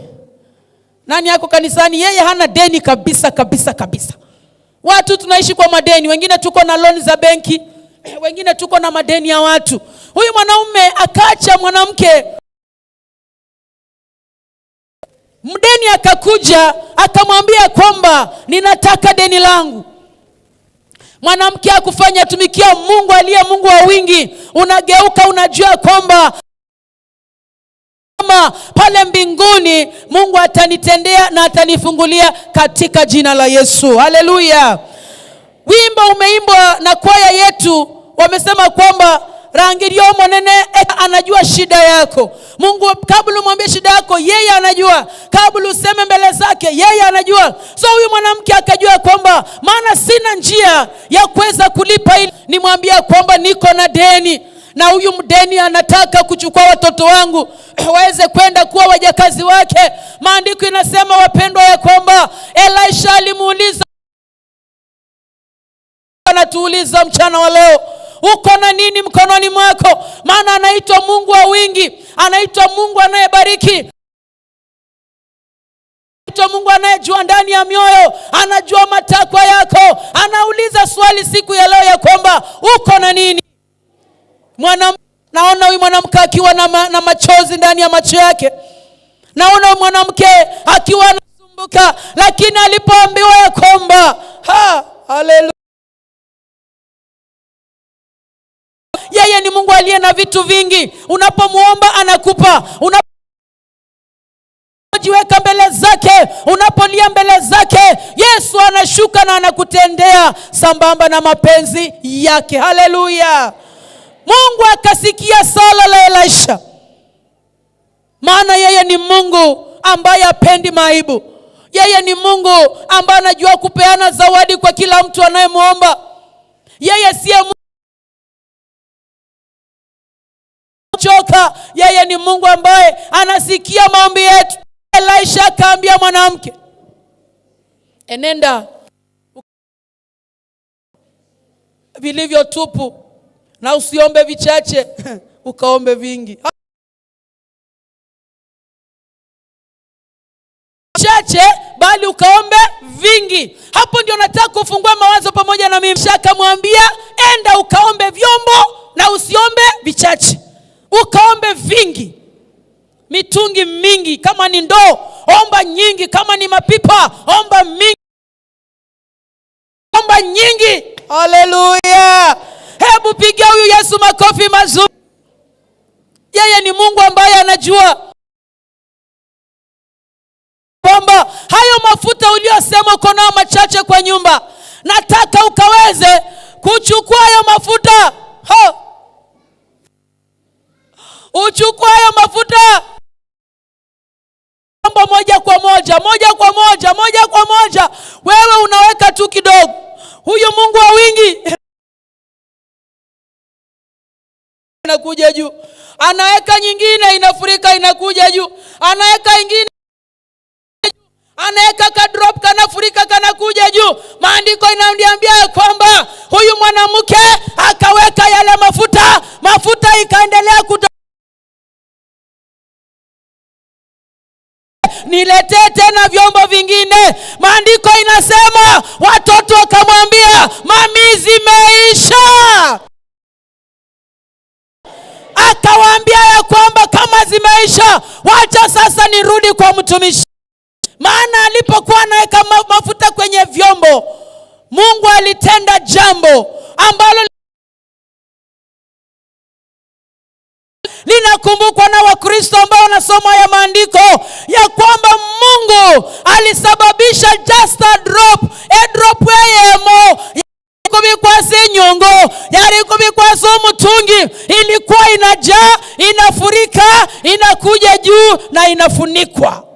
Nani yako kanisani yeye hana deni kabisa kabisa kabisa? Watu tunaishi kwa madeni, wengine tuko na loan za benki, wengine tuko na madeni ya watu. Huyu mwanaume akaacha mwanamke, mdeni akakuja akamwambia kwamba ninataka deni langu. Mwanamke akufanya tumikia Mungu aliye Mungu wa wingi, unageuka unajua kwamba pale mbinguni Mungu atanitendea na atanifungulia katika jina la Yesu. Haleluya. Wimbo umeimbwa na kwaya yetu, wamesema kwamba rangirio monene anajua shida yako. Mungu kabla umwambie shida yako, yeye anajua. Kabla useme mbele zake, yeye anajua. So huyu mwanamke akajua kwamba maana sina njia ya kuweza kulipa ili nimwambia kwamba niko na deni, na huyu mdeni anataka kuchukua watoto wangu waweze kwenda kuwa wajakazi wake. Maandiko inasema wapendwa, ya kwamba Elisha alimuuliza, anatuuliza mchana wa leo, uko na nini mkononi mwako? Maana anaitwa Mungu wa wingi, anaitwa Mungu anayebariki, anaitwa Mungu anayejua ndani ya mioyo, anajua matakwa yako. Anauliza swali siku ya leo ya kwamba uko na nini? Naona huyu mwanamke akiwa na machozi ndani ya macho yake. Naona huyu mwanamke akiwa anasumbuka, lakini alipoambiwa ya kwamba haleluya, yeye ni Mungu aliye na vitu vingi. Unapomuomba anakupa, unapojiweka mbele zake, unapolia mbele zake, Yesu anashuka na anakutendea sambamba na mapenzi yake. Haleluya. Mungu akasikia sala la Elisha, maana yeye ni Mungu ambaye hapendi maibu. Yeye ni Mungu ambaye anajua kupeana zawadi kwa kila mtu anayemuomba. Yeye siye choka, yeye ni Mungu ambaye anasikia maombi yetu. Elisha akaambia mwanamke, enenda vilivyo tupu na usiombe vichache ukaombe vingi. Chache bali ukaombe vingi. Hapo ndio nataka kufungua mawazo pamoja na mimi. Akamwambia enda ukaombe vyombo na usiombe vichache, ukaombe vingi, mitungi mingi. Kama ni ndoo omba nyingi, kama ni mapipa omba mingi, omba nyingi. Haleluya. Hebu pigia huyu Yesu makofi mazuri. Yeye ni Mungu ambaye anajua kwamba hayo mafuta uliyosema uko nayo machache kwa nyumba, nataka ukaweze kuchukua hayo mafuta. Ha! Uchukue hayo mafuta mambo moja kwa moja, moja kwa moja, moja kwa moja. Wewe unaweka tu kidogo. Huyu Mungu wa wingi inakuja juu, anaweka nyingine inafurika, inakuja juu, anaweka ingine, anaweka ka drop kanafurika, kanakuja juu. Maandiko inaniambia ya kwamba huyu mwanamke akaweka yale mafuta, mafuta ikaendelea kuto niletee tena vyombo vingine. Maandiko inasema watoto wakamwambia, mami, zimeisha. Akawaambia ya kwamba kama zimeisha, wacha sasa nirudi kwa mtumishi. Maana alipokuwa anaweka mafuta kwenye vyombo, Mungu alitenda jambo ambalo linakumbukwa na Wakristo ambao wanasoma ya maandiko ya kwamba Mungu alisababisha just a drop, a drop eyemo kubikwasa inyungu yari kubikwasa umutungi, ilikuwa inajaa, inafurika, inakuja juu na inafunikwa.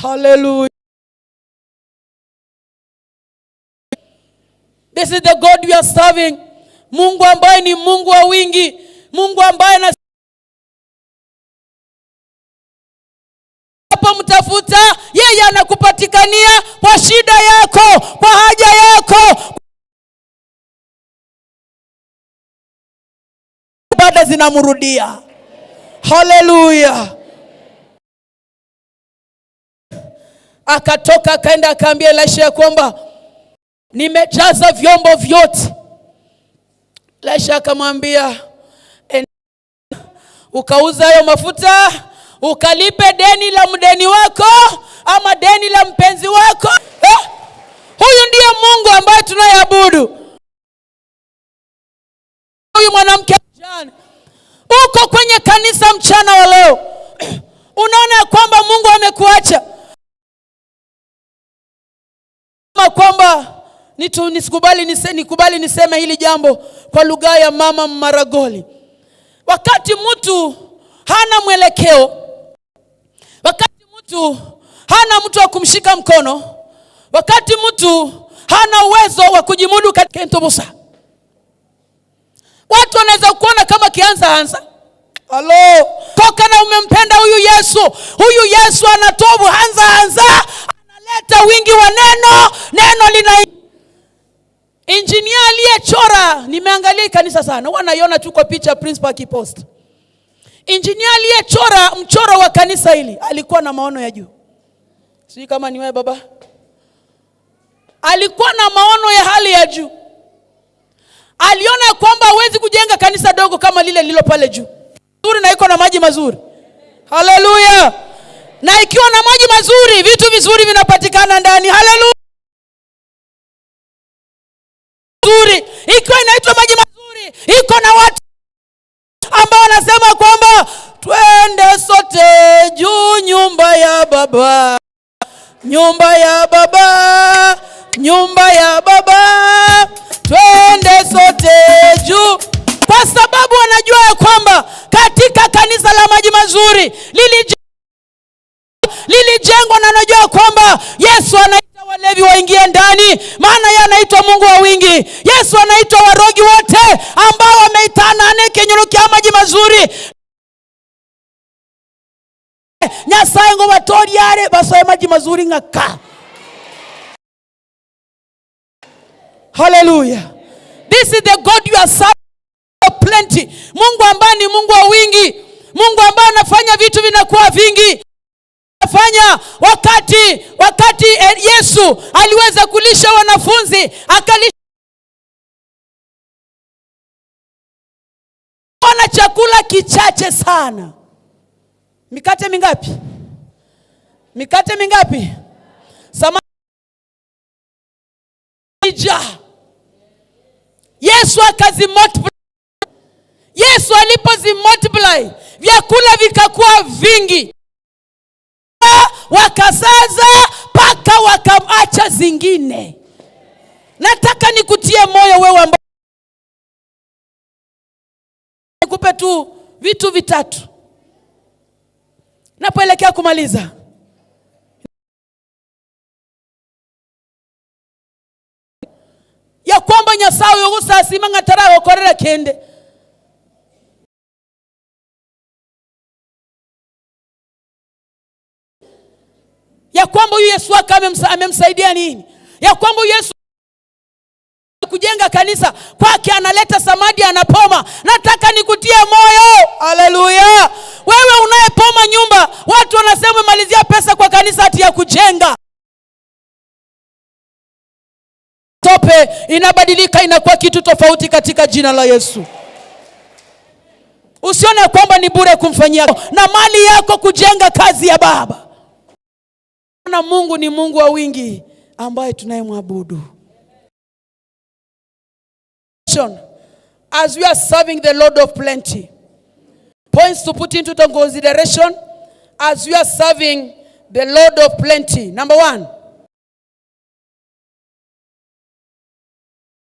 Hallelujah. This is the God we are serving. Mungu ambaye ni Mungu wa wingi, Mungu ambaye unapomtafuta yeye anakupatikania kwa shida yako, kwa haja yako. Ibada zinamrudia. Haleluya. Akatoka akaenda akaambia Elisha ya kwamba nimejaza vyombo vyote. Elisha akamwambia, ukauza hayo mafuta ukalipe deni la mdeni wako ama deni la mpenzi wako. Huyu ndiye Mungu ambaye tunayeabudu. Huyu mwanamke jana, uko kwenye kanisa mchana wa leo, unaona kwamba Mungu amekuacha, kwamba nisikubali nikubali niseme hili jambo kwa lugha ya mama Maragoli. Wakati mtu hana mwelekeo, wakati mtu hana mtu wa kumshika mkono, wakati mtu hana uwezo wa kujimudu katika ntobusa, watu wanaweza kuona kama kianza anza halo koka na umempenda huyu Yesu. Huyu Yesu anatobu anza anza, analeta wingi wa neno, neno lina Injinia aliyechora, nimeangalia kanisa sana, huwa naiona tu kwa picha principal akipost. Injinia aliyechora mchoro wa kanisa hili alikuwa na maono ya juu. Sijui kama ni wewe baba. Alikuwa na maono ya hali ya juu. Aliona kwamba hawezi kujenga kanisa dogo kama lile lililo pale juu. Nzuri na iko na maji mazuri. Haleluya. Na ikiwa na maji mazuri, vitu vizuri vinapatikana ndani. Haleluya. Ikiwa inaitwa maji mazuri, iko na watu ambao wanasema kwamba twende sote juu nyumba ya baba, nyumba ya baba, nyumba ya baba, twende sote juu, kwa sababu wanajua ya kwamba katika kanisa la maji mazuri lilijengwa, na anajua kwamba Yesu anaita walevi waingie ndani, maana yeye anaitwa Mungu wa wingi. Yesu anaitwa warogi wote ambao wameitana ane kinyurukia maji mazuri. Nyasaye ngo batoriare basoe maji mazuri ngaka. Hallelujah. This is the God you are serving. Plenty. Mungu ambaye ni Mungu wa wingi, Mungu ambaye anafanya vitu vinakuwa vingi. Fanya wakati Yesu aliweza kulisha wanafunzi, akalisha na chakula kichache sana. Mikate mingapi? Mikate mingapi? Samaki. Yesu Yesu akazimultiply. Yesu alipozimultiply, vyakula vikakuwa vingi, wakasaza paka wakaacha zingine. Nataka nikutie moyo wewe ambao, nikupe tu vitu vitatu napoelekea kumaliza. Ya kwamba Nyasaye ogusasima ng'ataragokorera kende. Ya kwamba huyu Yesu wake amemsaidia nini? Ya kwamba huyu Yesu kujenga kanisa kwake analeta samadi, anapoma. Nataka nikutie moyo, haleluya. Wewe unayepoma nyumba, watu wanasema umemalizia pesa kwa kanisa ati ya kujenga. Tope inabadilika, inakuwa kitu tofauti katika jina la Yesu. Usione kwamba ni bure kumfanyia na mali yako kujenga kazi ya Baba. Na Mungu ni Mungu wa wingi ambaye tunayemwabudu. As we are serving the Lord of plenty, points to put into the consideration as we are serving the Lord of plenty. Number one,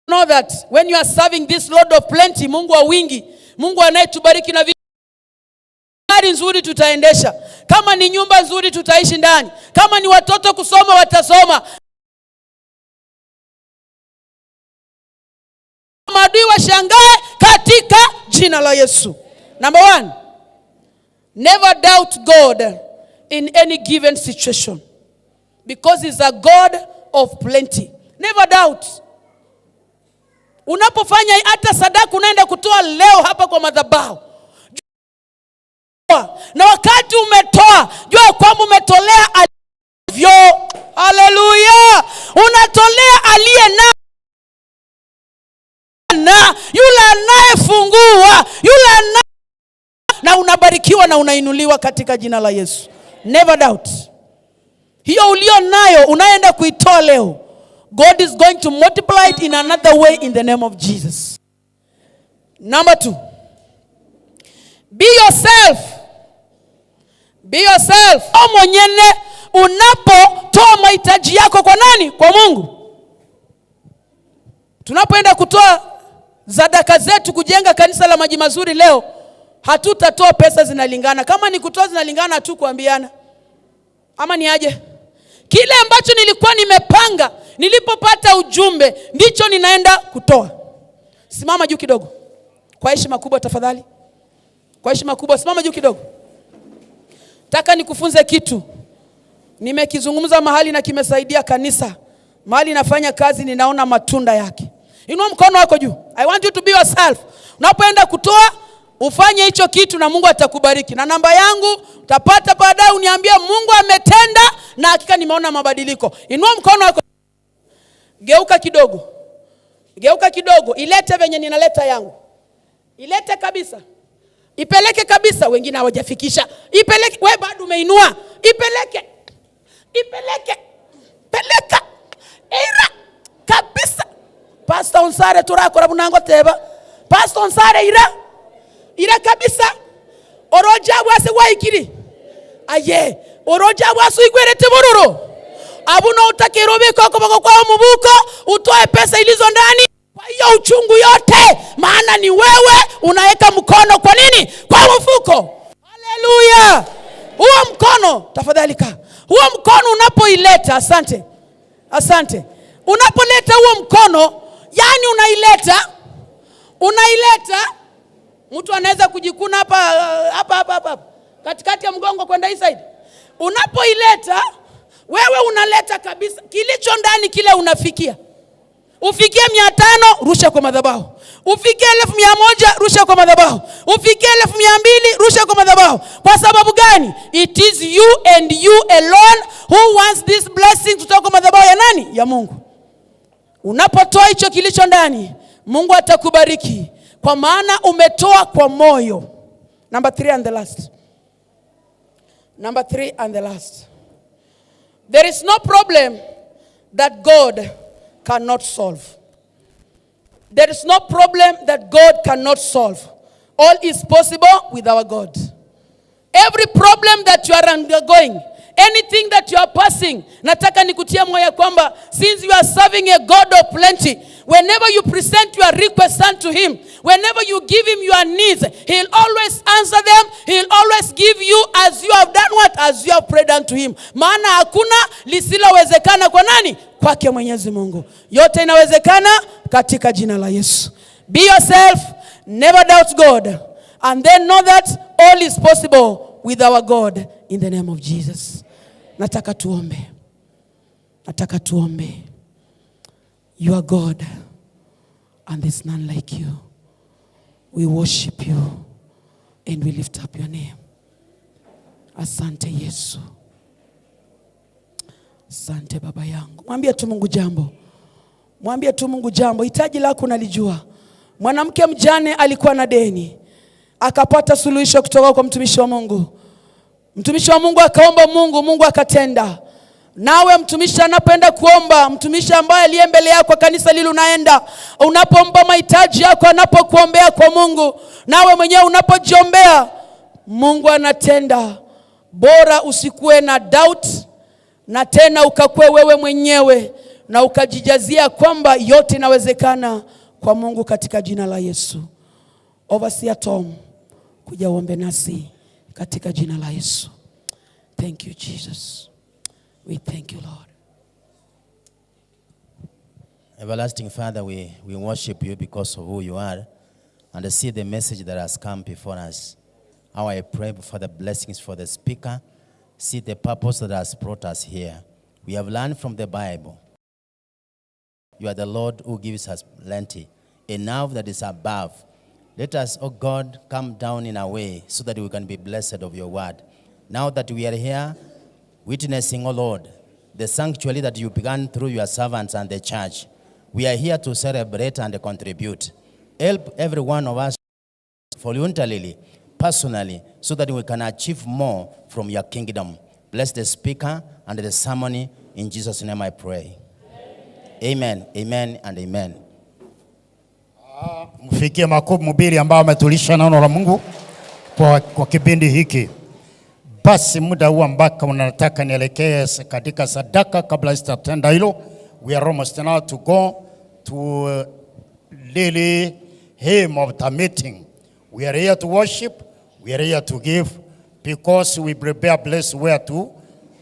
know that when you are serving this Lord of plenty, Mungu wa wingi, Mungu anayetubariki na gari nzuri tutaendesha, kama ni nyumba nzuri tutaishi ndani, kama ni watoto kusoma watasoma. Maadui washangae katika jina la Yesu. Number one, never doubt God in any given situation, because he's a God of plenty. Never doubt. Unapofanya hata sadaka unaenda kutoa leo hapa kwa madhabahu, na wakati umetoa, jua kwamba umetolea alivyo. Haleluya! Unatolea aliye na yule anayefungua, yule anaye, na unabarikiwa na unainuliwa katika jina la Yesu. Never doubt. Hiyo ulio nayo unaenda kuitoa leo, God is going to multiply it in another way in the name of Jesus. Number two, be yourself. Be yourself. O mwenyene unapotoa mahitaji yako kwa nani? Kwa Mungu. Tunapoenda kutoa sadaka zetu kujenga kanisa la Maji Mazuri leo, hatutatoa pesa zinalingana. Kama ni kutoa zinalingana tu kuambiana. Ama ni aje? Kile ambacho nilikuwa nimepanga nilipopata ujumbe ndicho ninaenda kutoa. Simama juu kidogo. Kwa heshima kubwa tafadhali. Kwa heshima kubwa simama juu kidogo. Nataka nikufunze kitu. Nimekizungumza mahali na kimesaidia kanisa. Mahali nafanya kazi ninaona matunda yake. Inua mkono wako juu. I want you to be yourself. Unapoenda kutoa ufanye hicho kitu na Mungu atakubariki. Na namba yangu utapata baadaye, uniambie Mungu ametenda na hakika nimeona mabadiliko. Inua mkono wako. Geuka kidogo. Geuka kidogo. Ilete venye ninaleta yangu. Ilete kabisa. Ipeleke kabisa, wengine hawajafikisha. Ipeleke, wewe bado umeinua. Ipeleke. Ipeleke. Peleka. Ira kabisa. Pastor Onsare turakora bunango teba. Pastor Onsare ira. Ira kabisa. Oroja bwase waikiri. Aye, oroja bwase igwerete bororo. Abuna utakirobe koko bako kwa mubuko, utoe pesa ilizo ndani. Kwa hiyo uchungu yote, maana ni wewe unaweka mkono kwa nini? Kwa mfuko. Haleluya. Huo mkono tafadhali kaa. Huo mkono unapoileta, asante. Asante. Unapoleta huo mkono, yani unaileta, unaileta, mtu anaweza kujikuna hapa hapa hapa hapa katikati ya mgongo kwenda hii side. Unapoileta, wewe unaleta kabisa kilicho ndani kile unafikia. Ufikie 500, rusha kwa madhabahu. Ufikie 1,100, rusha kwa madhabahu. Ufikie 2,200, rusha kwa madhabahu. Kwa sababu gani? It is you and you alone who wants this blessing kutoka kwa madhabahu ya nani? Ya Mungu. Unapotoa hicho kilicho ndani, Mungu atakubariki kwa maana umetoa kwa moyo. Number 3 and the last. Number 3 and the last. There is no problem that God cannot solve. There is no problem that God cannot solve. All is possible with our God. Every problem that you are undergoing, anything that you are passing, nataka nikutie moyo kwamba since you are serving a God of plenty, whenever you present your request unto him, whenever you give him your needs, he'll always answer them. He'll always give you as you have done what? As you have prayed unto him. Maana hakuna lisilowezekana kwa nani? Kwake Mwenyezi Mungu. Yote inawezekana katika jina la Yesu. Be yourself, never doubt God, and then know that all is possible with our God in the name of Jesus. Nataka tuombe. Nataka tuombe. You are God and there's none like you. We worship you and we lift up your name. Asante Yesu. Asante Baba yangu. Mwambie tu Mungu jambo. Mwambie tu Mungu jambo. Hitaji lako nalijua. Mwanamke mjane alikuwa na deni, akapata suluhisho kutoka kwa mtumishi wa Mungu. Mtumishi wa Mungu akaomba Mungu, Mungu akatenda. Nawe mtumishi anapoenda kuomba, mtumishi ambaye aliye mbele yako kanisa lile unaenda, unapompa mahitaji yako, anapokuombea kwa Mungu, nawe mwenyewe unapojiombea, Mungu anatenda. Bora usikuwe na doubt na tena ukakue wewe mwenyewe na ukajijazia kwamba yote inawezekana kwa Mungu katika jina la Yesu. Overseer Tom, kuja uombe nasi katika jina la Yesu. Thank you, Jesus. We thank you, Lord. Everlasting Father, we worship you because of who you are and see the message that has come before us. How I pray for the blessings for the speaker, see the purpose that has brought us here. We have learned from the Bible. You are the Lord who gives us plenty, enough that is above. Let us, oh God, come down in a way so that we can be blessed of your word. Now that we are here, witnessing, oh Lord, the sanctuary that you began through your servants and the church, we are here to celebrate and contribute. Help every one of us voluntarily, personally, so that we can achieve more from your kingdom. Bless the speaker and the sermon. In Jesus' name I pray. Amen, amen, and amen. Mfikie makofi mhubiri ambao ametulisha neno la Mungu kwa kipindi hiki. Basi muda huu ambako unataka nielekee katika sadaka, kabla sitatenda hilo, we are almost now to go to really aim of the meeting. We are here to worship, we are here to give, because we prepare a place where to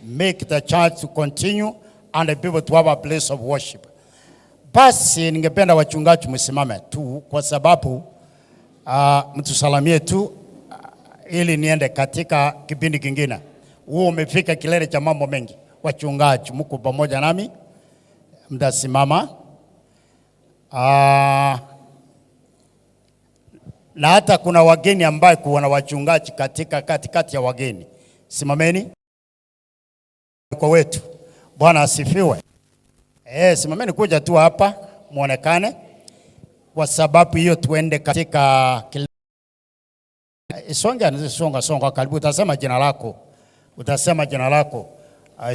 make the church to continue and the people to have a place of worship. Basi ningependa wachungaji msimame tu kwa sababu mtusalamie tu ili niende katika kipindi kingine. Huo umefika kilele cha mambo mengi. Wachungaji mko pamoja nami, mtasimama. Na hata kuna wageni ambaye kuna wachungaji katika katikati ya wageni. Simameni kwa wetu. Bwana asifiwe. Simameni kuja tu hapa muonekane, kwa sababu hiyo tuende katika songa songa songa karibu, utasema jina lako, utasema jina lako.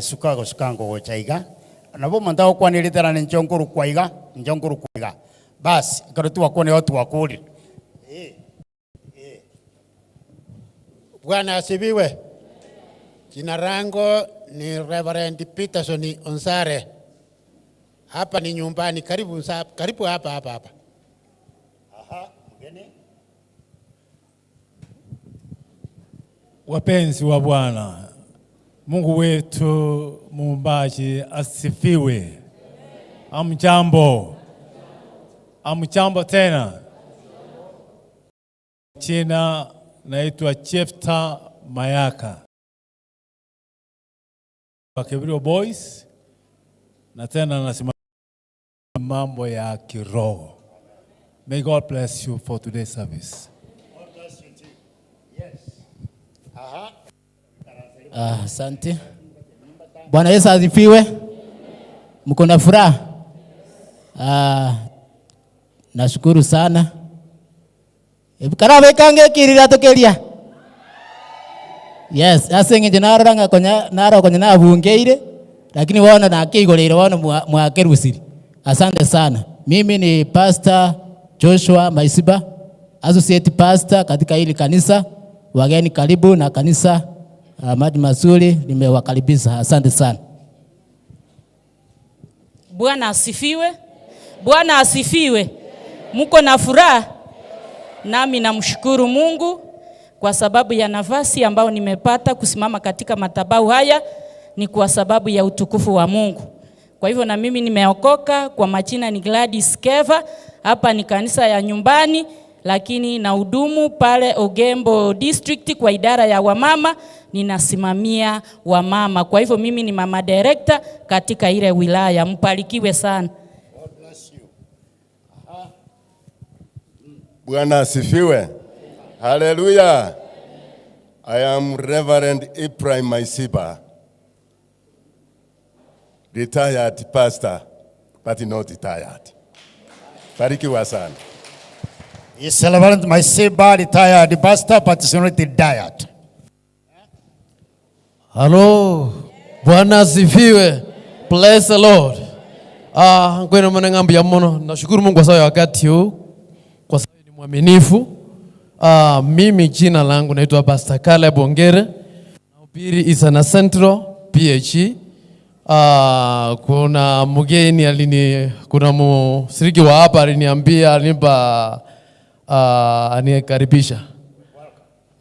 Suka sukango gochaiga nabo mandao kwa nilitera ni njonguru kwaiga njonguru kwaiga basi karo wakone watu wakuli. Bwana asifiwe. Jina langu ni Reverend Peterson Onsare. Hapa ni nyumbani, karibu karibu hapa hapa hapa. Aha, mgeni. Wapenzi wa Bwana, Mungu wetu muumbaji asifiwe. Amjambo. Amjambo tena. Jina naitwa Jefta Mayaka wa Kebirio Boys, na tena nasema mambo ya kiroho. May God bless you for today's service. God bless you too. Yes. Aha. Asante. Bwana Yesu asifiwe. Mko na furaha? Nashukuru sana. Ebu karabe kange kirira tokeria. Yes, ase ngeje naroranga konya naro konya nabungeire lakini wana nakigoreire wana mwakerusiri. Asante sana. Mimi ni Pastor Joshua Maisiba, associate pastor katika hili kanisa. Wageni karibu na kanisa Maji Mazuri limewakaribisha. Asante sana. Bwana asifiwe. Bwana asifiwe. Muko na furaha? Nami namshukuru Mungu kwa sababu ya nafasi ambayo nimepata kusimama katika madhabahu haya, ni kwa sababu ya utukufu wa Mungu. Kwa hivyo na mimi nimeokoka. Kwa majina ni Gladys Keva. Hapa ni kanisa ya nyumbani, lakini nahudumu pale Ogembo District kwa idara ya wamama, ninasimamia wamama. Kwa hivyo mimi ni mama director katika ile wilaya. Mbarikiwe sana. Bwana asifiwe. Hallelujah. I am Reverend Ephraim Maisiba, retired pastor, but not retired. Barikiwa sana. Is Reverend Maisiba, retired pastor, but is not retired. Halo, Bwana asifiwe. Bless the Lord. Ngweno mwana ngambi ya mono. Nashukuru Mungu kwa sababu ya wakati huu, kwa sababu ni mwaminifu. Mimi jina langu naitwa Pastor Caleb Ongere. Nahubiri Isana Central PHE. Kuna mgeni alini, kuna mshiriki wa hapa aliniambia, alinipa anikaribisha.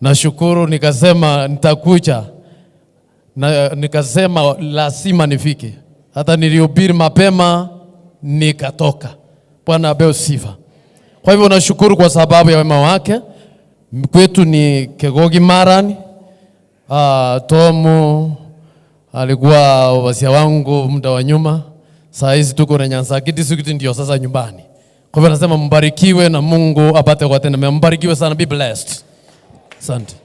Nashukuru, nikasema nitakuja. Na nikasema lazima nifike. Hata nilihubiri mapema nikatoka. Bwana apewe sifa. Kwa hivyo nashukuru kwa sababu ya wema wake. Kwetu ni Kegogi Marani. Tomu alikuwa wasia wangu muda wa nyuma. Saa hizi tuko na Nyanza District, ndio sasa nyumbani. Kwa hivyo nasema mbarikiwe na Mungu apate kuwatenda mema. Mbarikiwe sana, be blessed. Asante.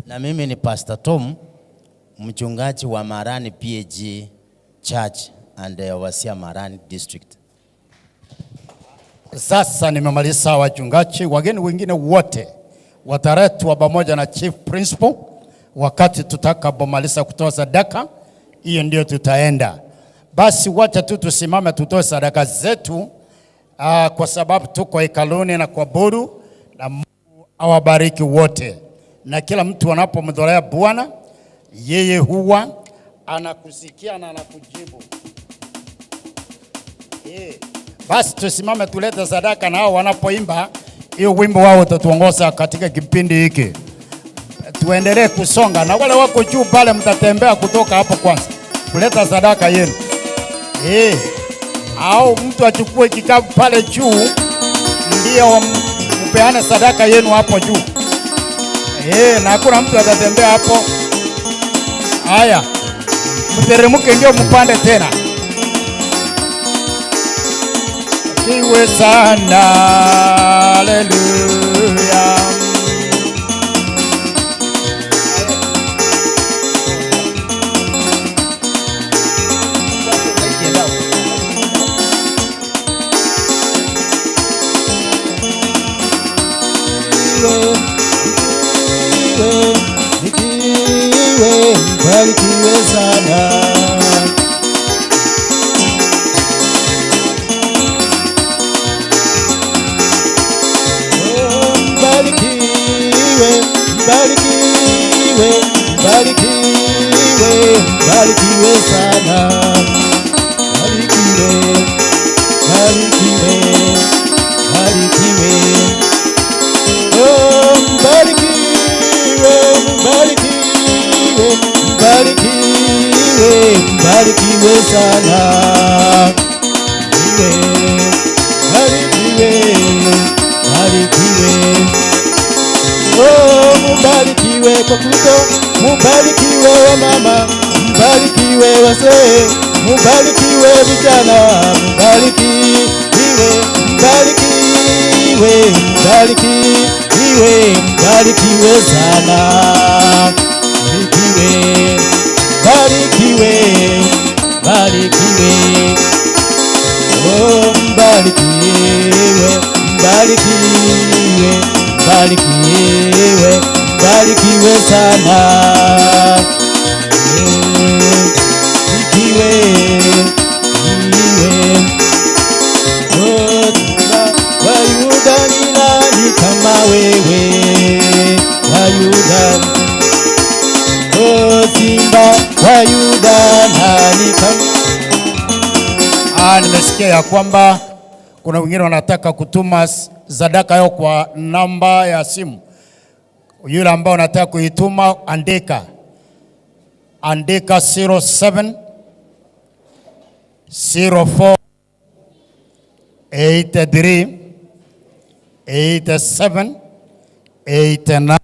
Na mimi ni Pastor Tom, mchungaji wa Marani PAG Church and Wasia Marani District. Sasa nimemaliza wachungaji, wageni wengine wote wataletwa pamoja na chief principal wakati tutakapomaliza kutoa sadaka. Hiyo ndio tutaenda. Basi wacha tu tusimame tutoe sadaka zetu, kwa sababu tuko hekaluni na kuabudu, na Mungu awabariki wote. Na kila mtu anapomtolea Bwana, yeye huwa anakusikia na anakujibu. Basi tusimame tulete sadaka, na hao wanapoimba hiyo wimbo wao utatuongoza katika kipindi hiki. Tuendelee kusonga, na wale wako juu pale mtatembea kutoka hapo kwanza kuleta sadaka yenu. Au mtu achukue kikapu pale juu ndio mpeane sadaka yenu hapo juu. Na hakuna mtu atatembea hapo. Haya, mteremke ndio mpande tena. Iwe sana, haleluya. Barikiwe sana. Barikiwe, barikiwe, barikiwe, barikiwe sana. Barikiwe, barikiwe, barikiwe. Oh, barikiwe, barikiwe, barikiwe, barikiwe sana. Barikiwe, barikiwe, barikiwe. Oh, mubarikiwe kwa Kristo, mubarikiwe wa mama, mubarikiwe wazee, mubarikiwe vijana, mubarikiwe, mubarikiwe, mubarikiwe, mubarikiwe sana. Barikiwe, barikiwe, barikiwe. Oh, mbarikiwe, mbarikiwe, mbarikiwe, mbarikiwe sana. Barikiwe, iwe. Simba wa Yuda, nani kama Ah, nimesikia ya kwamba kuna wengine wanataka kutuma sadaka yao kwa namba ya simu. Yule ambao unataka kuituma, andika, andika 07 04 83 87 89.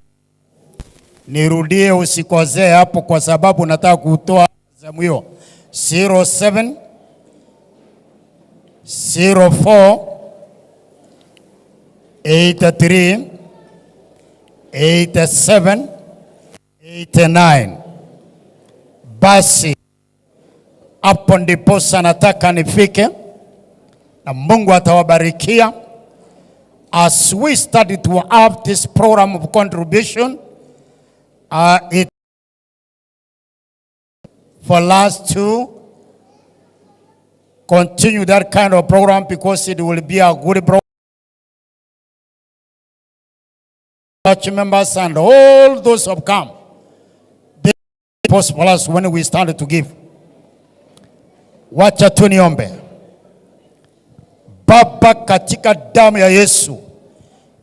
Nirudie, usikosee hapo, kwa sababu nataka kutoa zamu hiyo 07 04 83 87 89. Basi hapo ndiposa nataka nifike, na Mungu atawabarikia. As we started to have this program of contribution, it for us to continue that kind of program because it will be a good program. Church members and all those who have come, they possible us when we start to give. Wacha tu niombe. Baba, katika damu ya Yesu,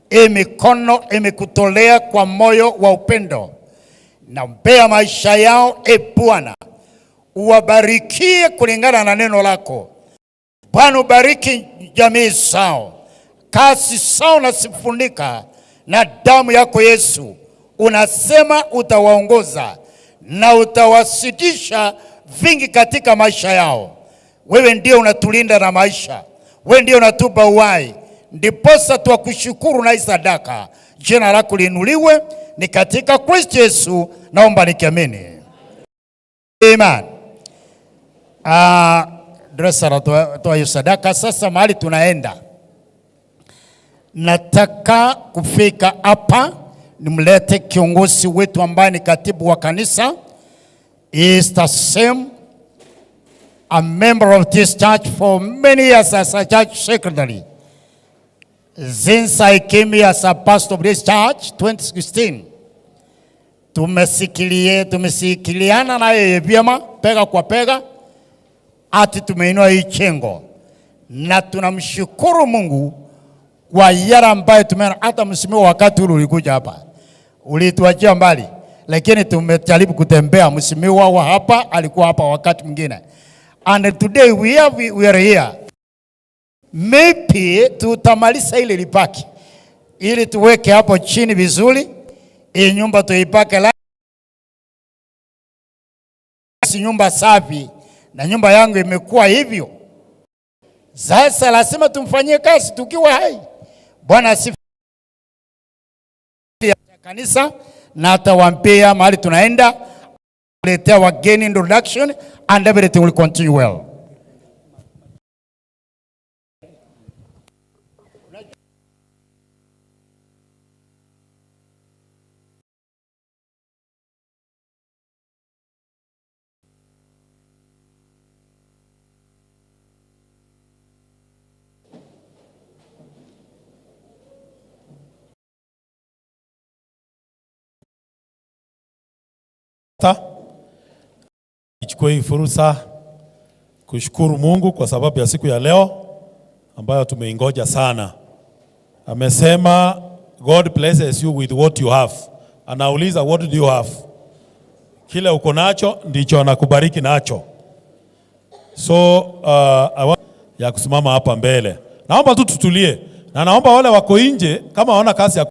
hii mikono imekutolea kwa moyo wa upendo, naombea maisha yao, e Bwana, uwabarikie kulingana na neno lako. Bwana, ubariki jamii zao, kazi zao nazifunika na damu yako Yesu. Unasema utawaongoza na utawazidisha vingi katika maisha yao. Wewe ndio unatulinda na maisha, wewe ndio unatupa uhai, ndiposa twakushukuru na hii sadaka. Jina lako liinuliwe, ni katika Kristo Yesu naomba nikiamini, amen. Dresser toa hiyo sadaka. Sasa mahali tunaenda, nataka kufika hapa nimlete kiongozi wetu ambaye ni katibu wa kanisa. He is the same a member of this church for many years as a church secretary. Since I came here as a pastor of this church 2016, tumesikiliana na yeye vyema bega kwa bega, ati tumeinua hii jengo na tunamshukuru Mungu kwa yale ambayo tumeona. Hata msimu wakati ule ulikuja hapa ulituachia mbali, lakini tumejaribu kutembea. Mheshimiwa wa hapa alikuwa hapa wakati mwingine, and today we are here. Maybe tutamaliza ile libaki ili tuweke hapo chini vizuri, hii nyumba tuipake rangi, nyumba safi, na nyumba yangu imekuwa hivyo. Sasa lazima tumfanyie kazi tukiwa hai. Bwana asifiwe. Kanisa na atawaambia mahali tunaenda, letea wageni introduction and everything will continue well. Nichukue hii fursa kushukuru Mungu kwa sababu ya siku ya leo ambayo tumeingoja sana. Amesema God blesses you with what you have. Anauliza, what do you have? Kile uko nacho ndicho anakubariki nacho. So I want ya kusimama hapa mbele. Naomba tu tutulie, na naomba wale wako nje kama hawana kazi ya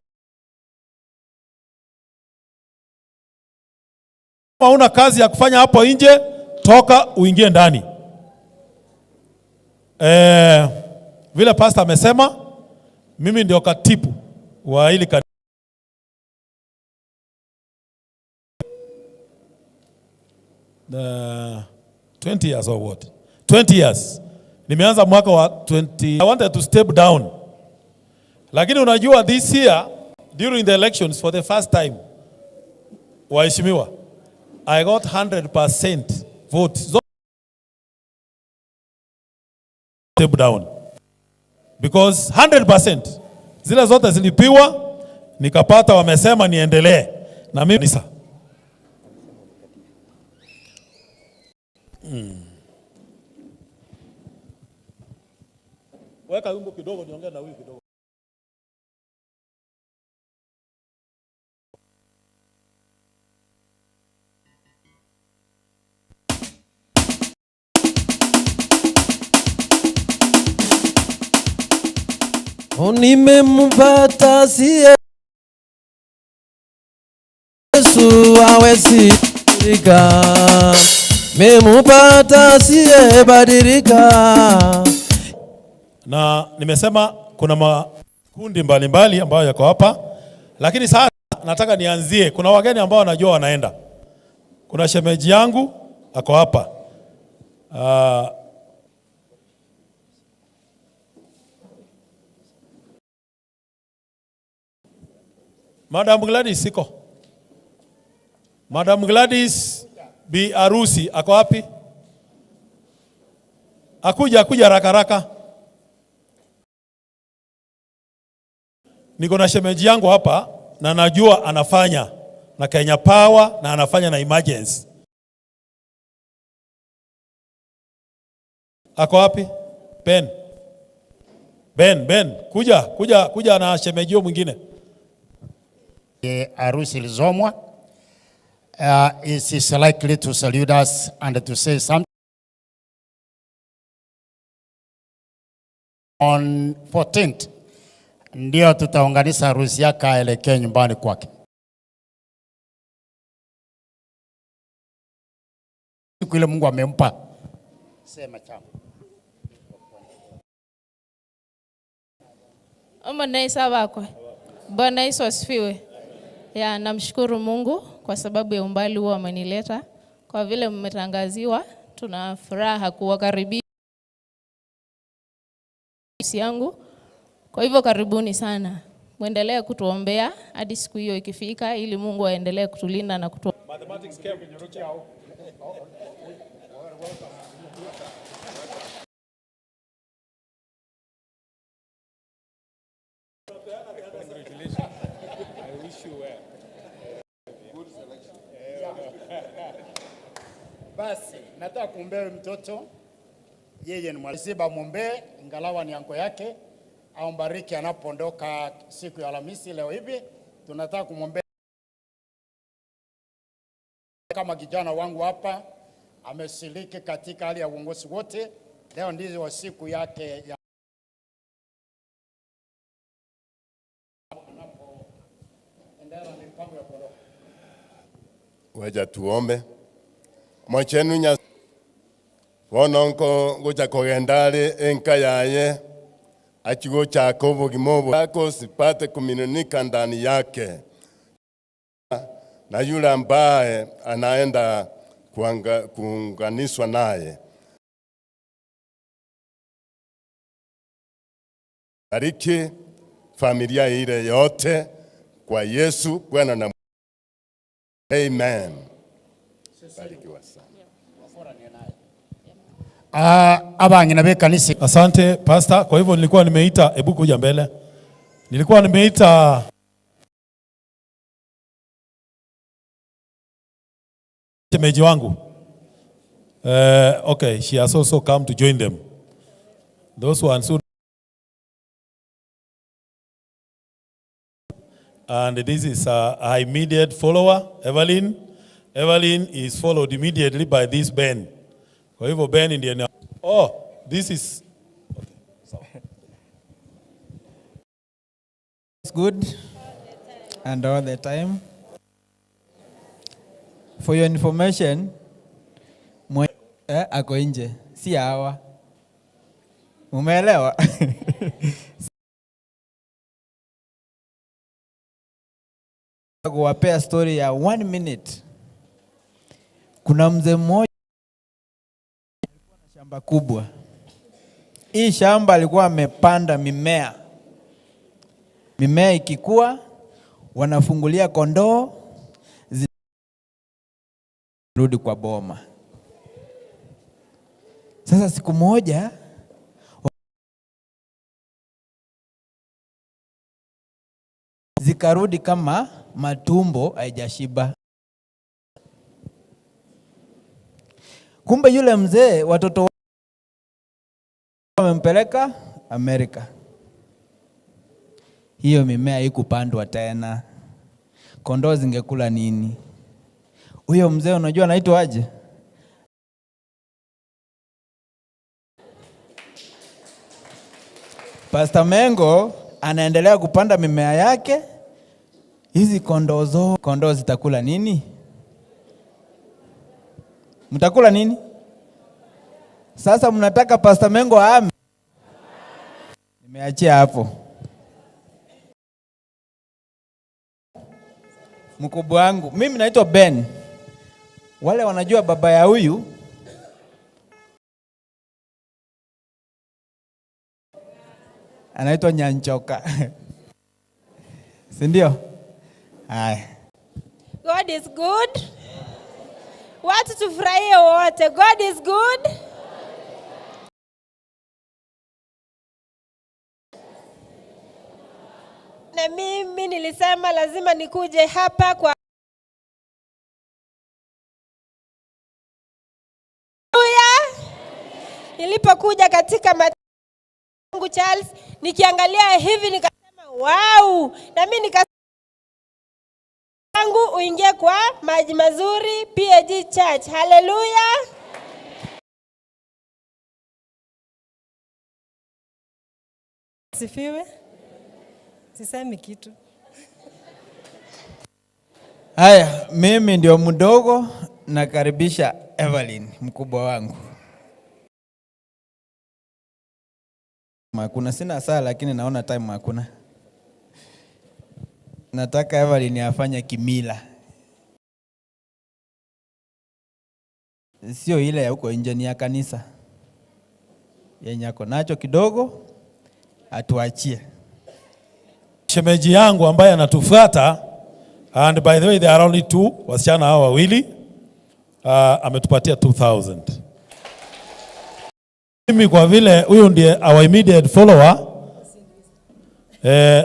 kama huna kazi ya kufanya hapo nje, toka uingie ndani. Vile pastor amesema, mimi ndio katibu wa hili kanisa. 20 years or what? 20 years. Nimeanza mwaka wa 20. I wanted to step down. Lakini unajua this year during the elections for the first time, waheshimiwa, I got 100% vote. Step down. Because 100% zile zote zilipiwa, nikapata wamesema niendelee na mimi kanisa. Weka wimbo kidogo niongee na huyu kidogo. Nimempata si Yesu hawezi badilika, nimempata siyebadilika. Na nimesema kuna makundi mbalimbali ambayo yako hapa, lakini sasa nataka nianzie. Kuna wageni ambao wanajua wanaenda. Kuna shemeji yangu ako hapa. Madam Gladys siko. Madam Gladys bi arusi ako wapi? Akuja haraka haraka. Niko na shemeji yangu hapa na najua anafanya na Kenya Power na anafanya na emergency. Ako wapi? Ben. Ben, kuja na shemejio mwingine. Harusi ilizomwa. Is likely to salute us and to say something. On 14th ndio tutaunganisha harusi yake aelekee nyumbani kwake. Siku ile Mungu amempa. Sema chama. Bwana Yesu asifiwe. Ya, namshukuru Mungu kwa sababu ya umbali huo amenileta. Kwa vile mmetangaziwa, tuna furaha kuwakaribisha yangu. Kwa hivyo karibuni sana. Muendelee kutuombea hadi siku hiyo ikifika ili Mungu aendelee kutulinda na kutu. Mathematics camp teacher. Congratulations. I wish you well. Good selection. Basi nataka kuombea mtoto. Yeye ni mwalimu, muombe ingalawa ni anko yake, aombariki anapoondoka siku ya Alhamisi leo hivi. Tunataka kumwombea kama kijana wangu hapa ameshiriki katika hali ya uongozi wote. Leo ndizo siku yake ya Waja tuombe. Mwachenu nya bononko gocha kogendare enka yaye achigo chako bogimo yako sipate kuminunika ndani yake, na yule ambaye anaenda kuunganishwa naye. Bariki familia ile yote kwa Yesu Bwana na Amen. Barikiwa sana. Abangina be kanisa. Asante pastor. Kwa hivyo nilikuwa nimeita, hebu kuja mbele. Nilikuwa nimeita shemeji wangu. Okay, she has also come to join them. Those ones who, and this is her immediate follower, Evelyn. Evelyn is followed immediately by this Ben. Kwa hivyo Ben ndiye. Oh, this is okay. So. It's good and all the time. For your information, ako nje, si hawa. Umeelewa? Kuwapea story ya 1 minute. Kuna mzee mmoja alikuwa na shamba kubwa. Hii shamba alikuwa amepanda mimea. Mimea ikikua wanafungulia kondoo rudi kwa boma. Sasa siku moja zikarudi kama matumbo haijashiba. Kumbe yule mzee watoto wamempeleka Amerika. Hiyo mimea haikupandwa tena, kondoo zingekula nini? Huyo mzee unajua anaitwa aje? Pastor Mengo anaendelea kupanda mimea yake. Hizi kondoo zo, kondoo zitakula nini? Mtakula nini? Sasa mnataka Pastor Mengo ahame? Nimeachia hapo. Mkubwa wangu, mimi naitwa Ben. Wale wanajua baba ya huyu anaitwa Nyanchoka. Si ndio? Haya. God is good. Watu tufurahie wote. God is good. Na mimi nilisema lazima nikuje hapa kwa Haleluya. Nilipokuja katika matangu Charles, nikiangalia hivi nikasema wow, na mimi nikasema yangu uingie kwa maji mazuri PAG Church. Haleluya. Sifiwe. Sisemi kitu. Haya, mimi ndio mdogo, nakaribisha Evelyn mkubwa wangu. Hakuna, sina saa lakini naona time hakuna. Nataka Evelyn afanye kimila, sio ile ya huko nje, ni ya kanisa yenye ako nacho kidogo, atuachie. Shemeji yangu ambaye anatufuata, and by the way there are only two, wasichana hao wawili, ametupatia 2000. Mimi kwa vile huyu ndiye our immediate follower,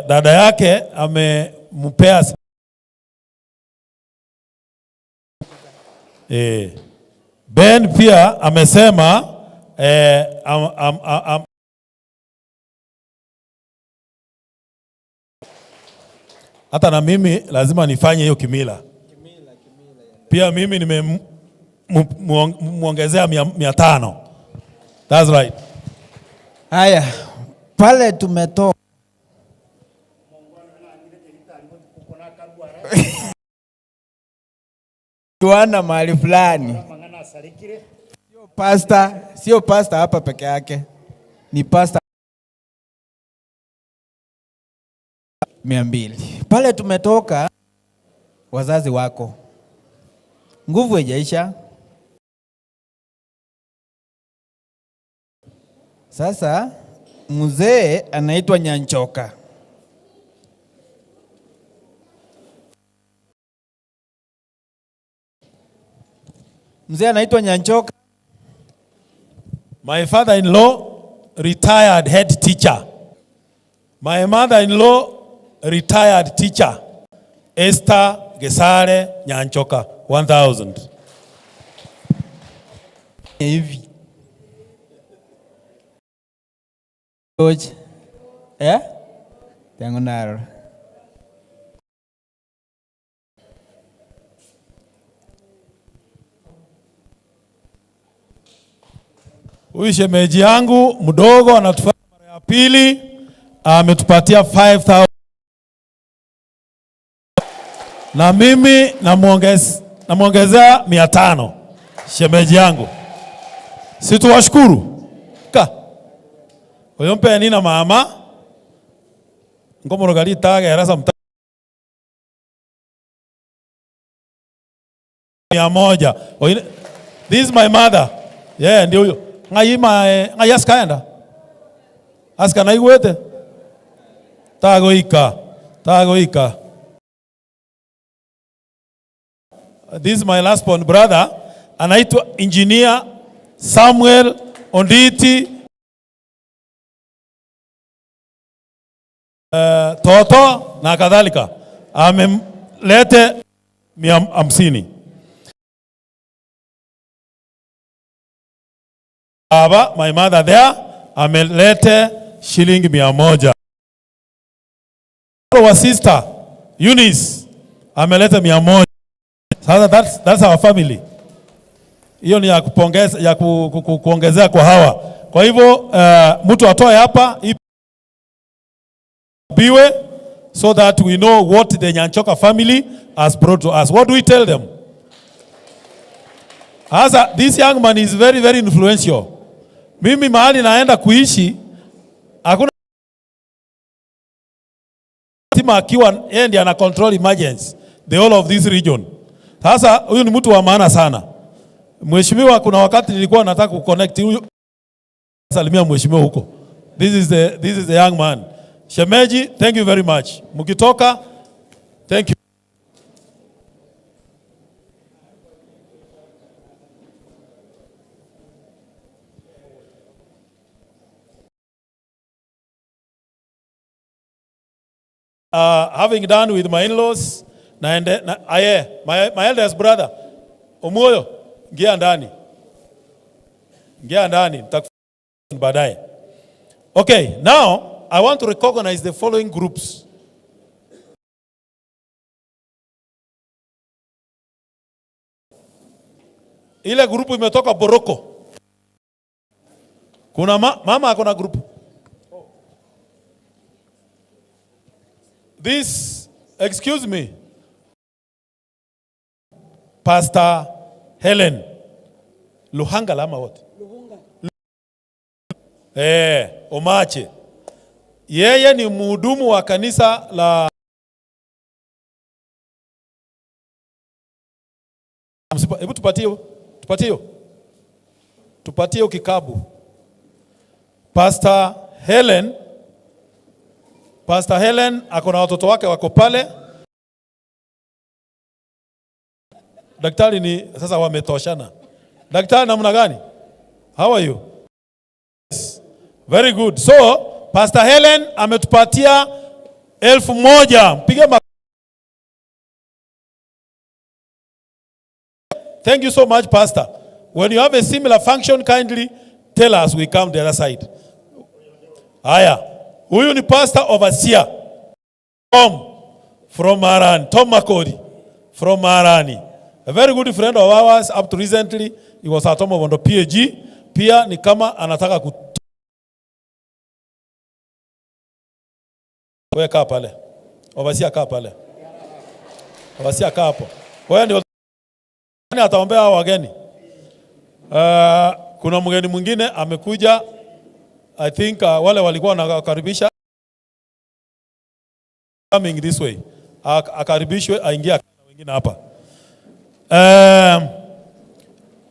dada yake amempea Ben pia amesema hata na mimi lazima nifanye hiyo kimila. Pia mimi nimemuongezea 500. That's right. Haya, pale tumetoka tuana mahali fulani. Sio pastor hapa peke yake. Ni pastor 200. Pale tumetoka wazazi wako. Nguvu haijaisha. Sasa mzee anaitwa Nyanchoka. Mzee anaitwa Nyanchoka. My father-in-law retired head teacher. My mother-in-law retired teacher. Esther Gesare Nyanchoka 1000. Hivi. George. Eh? Tangu naro. Huyu shemeji yangu mdogo anatufuata mara ya pili, ametupatia 5000. Na mimi namuongezea 500 shemeji yangu. Si tuwashukuru? Ka. Oyo mpe nina mama. Ngomoro gali tage rasa mta 100. Oyo, this is my mother. Yeah, ndio huyo. Ngai ma ngai askaenda. Aska na igwete. Tagoika. Tagoika. This is my last born brother. Anaitwa Engineer Samuel Onditi Toto na kadhalika. Amemlete 150. Baba, my mother there amelete shilingi 100. Our sister Eunice ameleta 100. Sasa that's our family. Hiyo ni ya kupongeza, ya kuongezea kwa hawa. Kwa hivyo mtu atoe hapa biwe so that we know what the Nyanchoka family has brought to us. What do we tell them? Sasa this young man is very, very influential. Mimi mahali naenda kuishi hakuna stima akiwa yeye ndiye ana control emergency the whole of this region. Sasa huyu ni mtu wa maana sana. Mheshimiwa, kuna wakati nilikuwa nataka kuconnect huyu, salimia mheshimiwa huko. This is the young man. Shemeji, thank you very much. Mkitoka, thank you. Having done with my in-laws, naende, na, aye, my eldest brother, Omoyo, ingia ndani. Ingia ndani, nitakufunza baadaye. Okay, now I want to recognize the following groups. Ile grupu imetoka Boroko. Kuna mama ako na group. This, excuse me, Pastor Helen Luhanga lama what? Luhunga. Omache. Yeye ni mhudumu wa kanisa la Hebu tupatie, tupatie hiyo. Tupatie hiyo kikabu. Pastor Helen, Pastor Helen ako na watoto wake wako pale. Daktari ni sasa wametoshana. Daktari namna gani? How are you? Yes. Very good. So, Pastor Helen ametupatia 1,000. Mpige Thank you so much, Pastor. When you have a similar function, kindly tell us, we come the other side. Haya. Huyu ni pastor overseer. Tom from Marani. Tom Makori from Marani. A very good friend of ours up to recently. He was at Tom of PAG. Pia ni kama anataka ku Wewe kaa pale. Overseer kaa pale. Overseer kaa hapo. Wewe ndio nani ataombea hao wageni? Kuna mgeni mwingine amekuja. I think wale walikuwa wanakaribisha coming this way. Akaribishwe aingie na wengine hapa.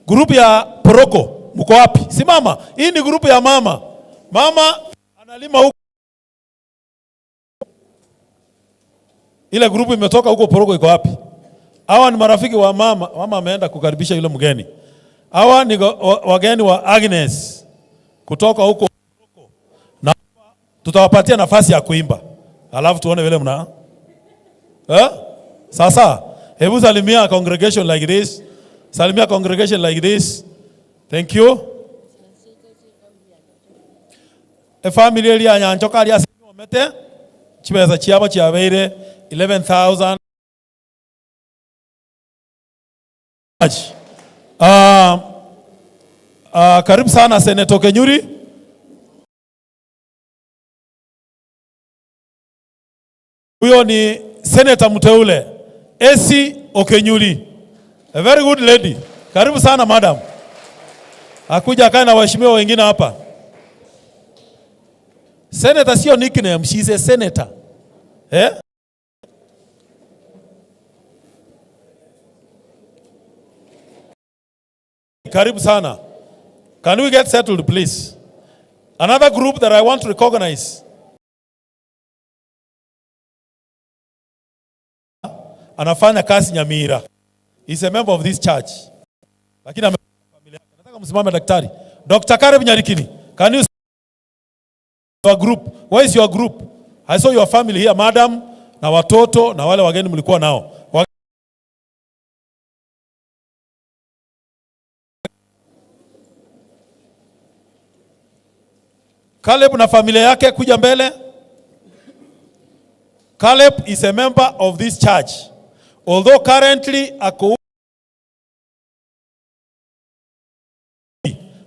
Group ya Poroko mko wapi? Simama. Hii ni group ya mama. Mama analima huko. Ile group imetoka huko Poroko iko wapi? Hawa ni marafiki wa mama. Mama ameenda kukaribisha yule mgeni. Hawa ni wageni wa Agnes kutoka huko Poroko. Na tutawapatia nafasi ya kuimba. Alafu tuone vile mna. Sasa, hebu salimia congregation like this. Salimia congregation like this. Thank you. E family area Nyanchoka aria mete chibesa chiabo chiabeire 11,000. Karibu sana Senator Kenyuri. Huyo ni senator mteule Esi Okenyuri. A very good lady. Karibu sana madam. Akuja akae na waheshimiwa wengine hapa. Senator sio nickname, she is a senator. Karibu sana. Can we get settled please? Another group that I want to recognize. Anafanya kazi Nyamira. He's a member of this church. Lakini ame familia yake. Nataka msimame daktari. Dr. Kareb Nyarikini. Can you your group? Where is your group? I saw your family here, madam, na watoto na wale wageni mlikuwa nao. Caleb na familia yake kuja mbele. Caleb is a member of this church. Although currently ako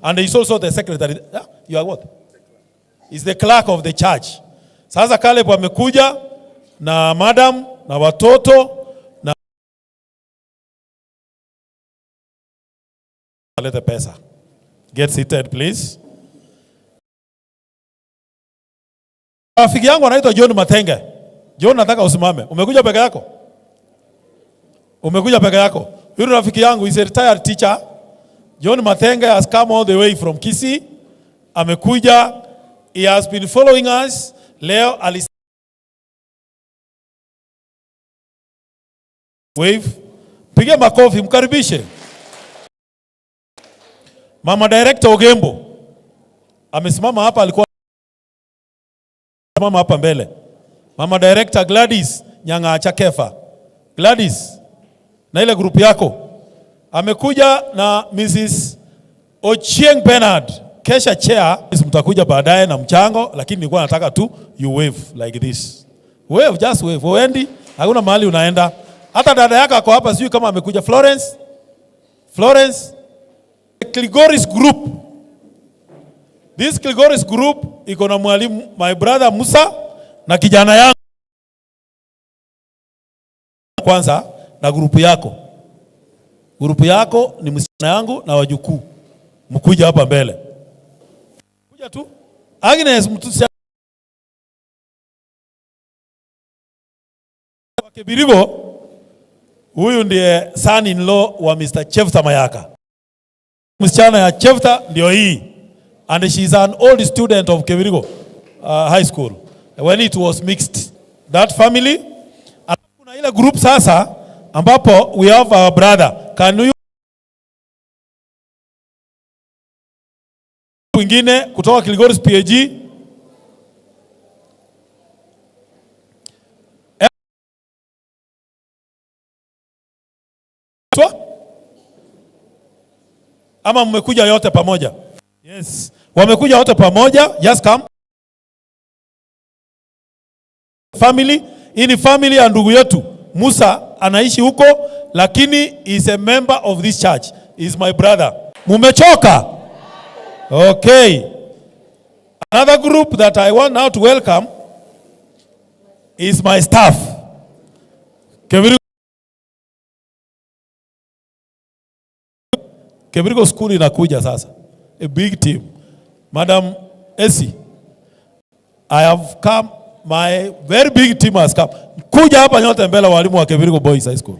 and he's also the secretary. Yeah? You are what? He's the clerk of the church. Sasa Caleb amekuja na madam na watoto na lete pesa. Get seated please. Rafiki yangu anaitwa John Matenge. John, nataka usimame. Umekuja peke yako? Umekuja peke yako? Yule rafiki yangu is a retired teacher. John Matenge has come all the way from Kisii. Amekuja. He has been following us. Leo ali wave. Piga makofi, mkaribishe. Mama Director Ogembo amesimama hapa, alikuwa mama hapa mbele. Mama Director Gladys Nyangacha Kefa. Gladys na ile group yako amekuja na Mrs. Ochieng Bernard, kesha chair. Mtakuja baadaye na mchango, lakini nilikuwa nataka tu you wave like this. Wave, just wave. Uendi, hakuna mahali unaenda. Hata dada yako ako hapa, sijui kama amekuja. Florence. Florence. Kilgoris group. This Kilgoris group iko na mwalimu my brother Musa na kijana yangu kwanza na grupu yako. Grupu yako ni msichana yangu na wajukuu. Mkuja hapa mbele. Kuja tu. Agnes mtu Kibirigo, huyu ndiye son in law wa Mr. Chefta Mayaka. Msichana ya Chefta ndio hii. And she is an old student of Kebirigo High School when it was mixed. That family. Kuna ile group sasa ambapo we have our brother. Can you wengine kutoka Kilgoris PAG? Ama mmekuja yote pamoja? Yes. Wamekuja wote pamoja, just come. Family, hii ni family ya ndugu yetu Musa, anaishi huko lakini is a member of this church. Is my brother. Mumechoka? Okay. Another group that I want now to welcome is my staff. Kebirigo School inakuja sasa. A big team. Madam Esi, I have come, my very big team has come. Kuja hapa nyote mbele walimu wa Kebirigo Boys High School.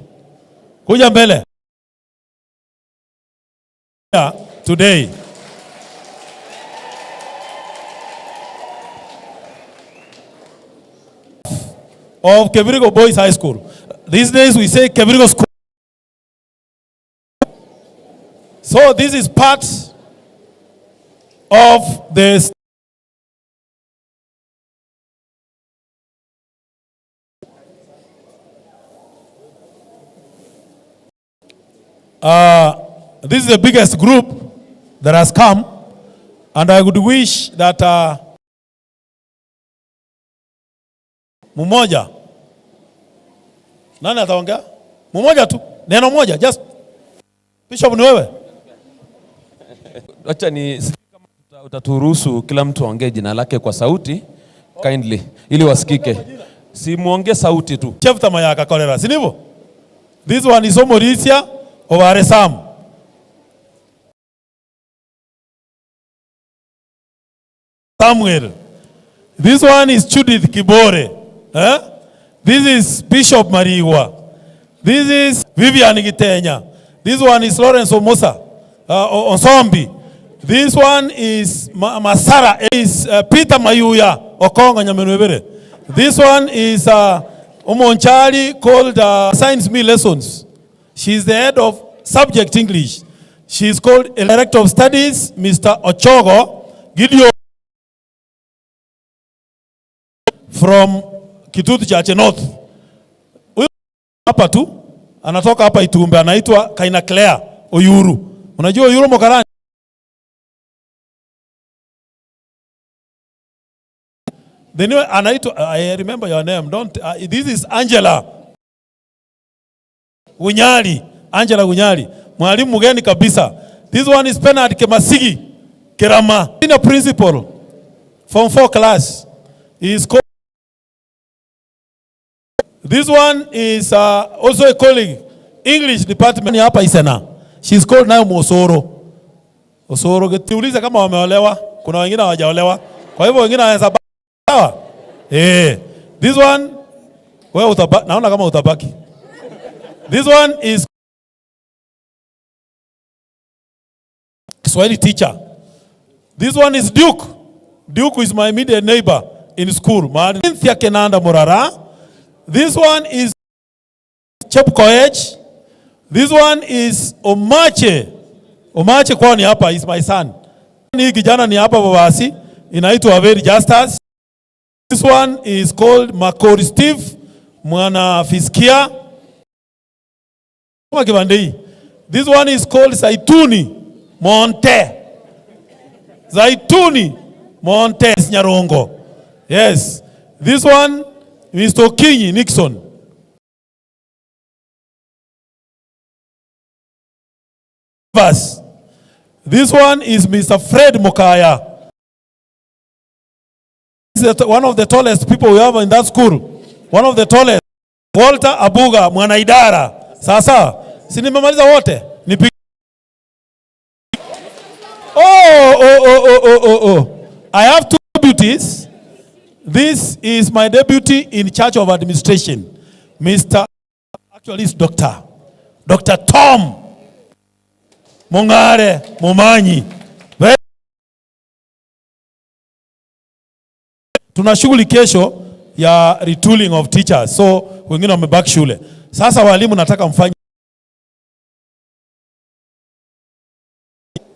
Kuja mbele. Yeah, today. Of Kebirigo Boys High School. These days we say Kebirigo School. So this is part of the this is the biggest group that has come, and I would wish that mmoja, nani ataongea? Mmoja tu, neno moja, just Bishop ni wewe. Acha ni kama utaturuhusu kila mtu aongee jina lake kwa sauti kindly, ili wasikike. Si muongee sauti tu. Chefta Mayaka kolera, si ndivyo? This one is Omorisia Oware Sam. Samuel. This one is Judith Kibore. Eh? This is Bishop Mariwa. This is Vivian Gitenya. This one is Lawrence Omosa, Osombi. This one is Masara, is Peter Mayuya, Okonga Nyamenwebere. This one is Omonchari called Science Me Lessons. She is the head of subject English. She is called Director of Studies, Mr. Ochogo Gideon from Kitutu Chache North. Huyu hapa tu anatoka hapa Itumbe, anaitwa Kaina Claire Oyuru. Unajua Oyuru Mokarani? The new anaitwa, I remember your name. Don't this is Angela Gunyali. Angela Gunyali. Mwalimu mgeni kabisa. This one is Bernard Kemasigi Kerama. Senior principal form 4 class. He is called. This one is also a colleague, English department hapa Isena. She's called nayo Mosoro. Osoro, tuulize kama wameolewa. Kuna wengine hawajaolewa. Kwa hivyo wengine wanaweza sawa. Eh, this one wewe utabaki, naona kama utabaki. This one is Kiswahili teacher. This one is Duke. Duke is my immediate neighbor in school. Cynthia Kenanda Murara. This one is Chepkoech. This one is Omache. Omache kwani hapa is my son. Hii kijana ni hapa Babasi, inaitwa Averi Justus. This one is called Makori Steve, mwana fiskia. Kama kibandei. This one is called Zaituni Monte. Zaituni Monte Nyarongo. Yes. This one Mr. Okinyi Nixon. Verse. This one is Mr. Fred Mokaya. This is one of the tallest people we have in that school. One of the tallest. Walter Abuga, mwanaidara. Sasa, si nimemaliza wote? Nipi Oh. I have two deputies. This is my deputy in charge of administration, Mr. Actually, it's Dr. Dr. Tom Mongare Momanyi. Tuna shughuli kesho ya retooling of teachers. So wengine wamebaki shule. Sasa walimu nataka mfanye,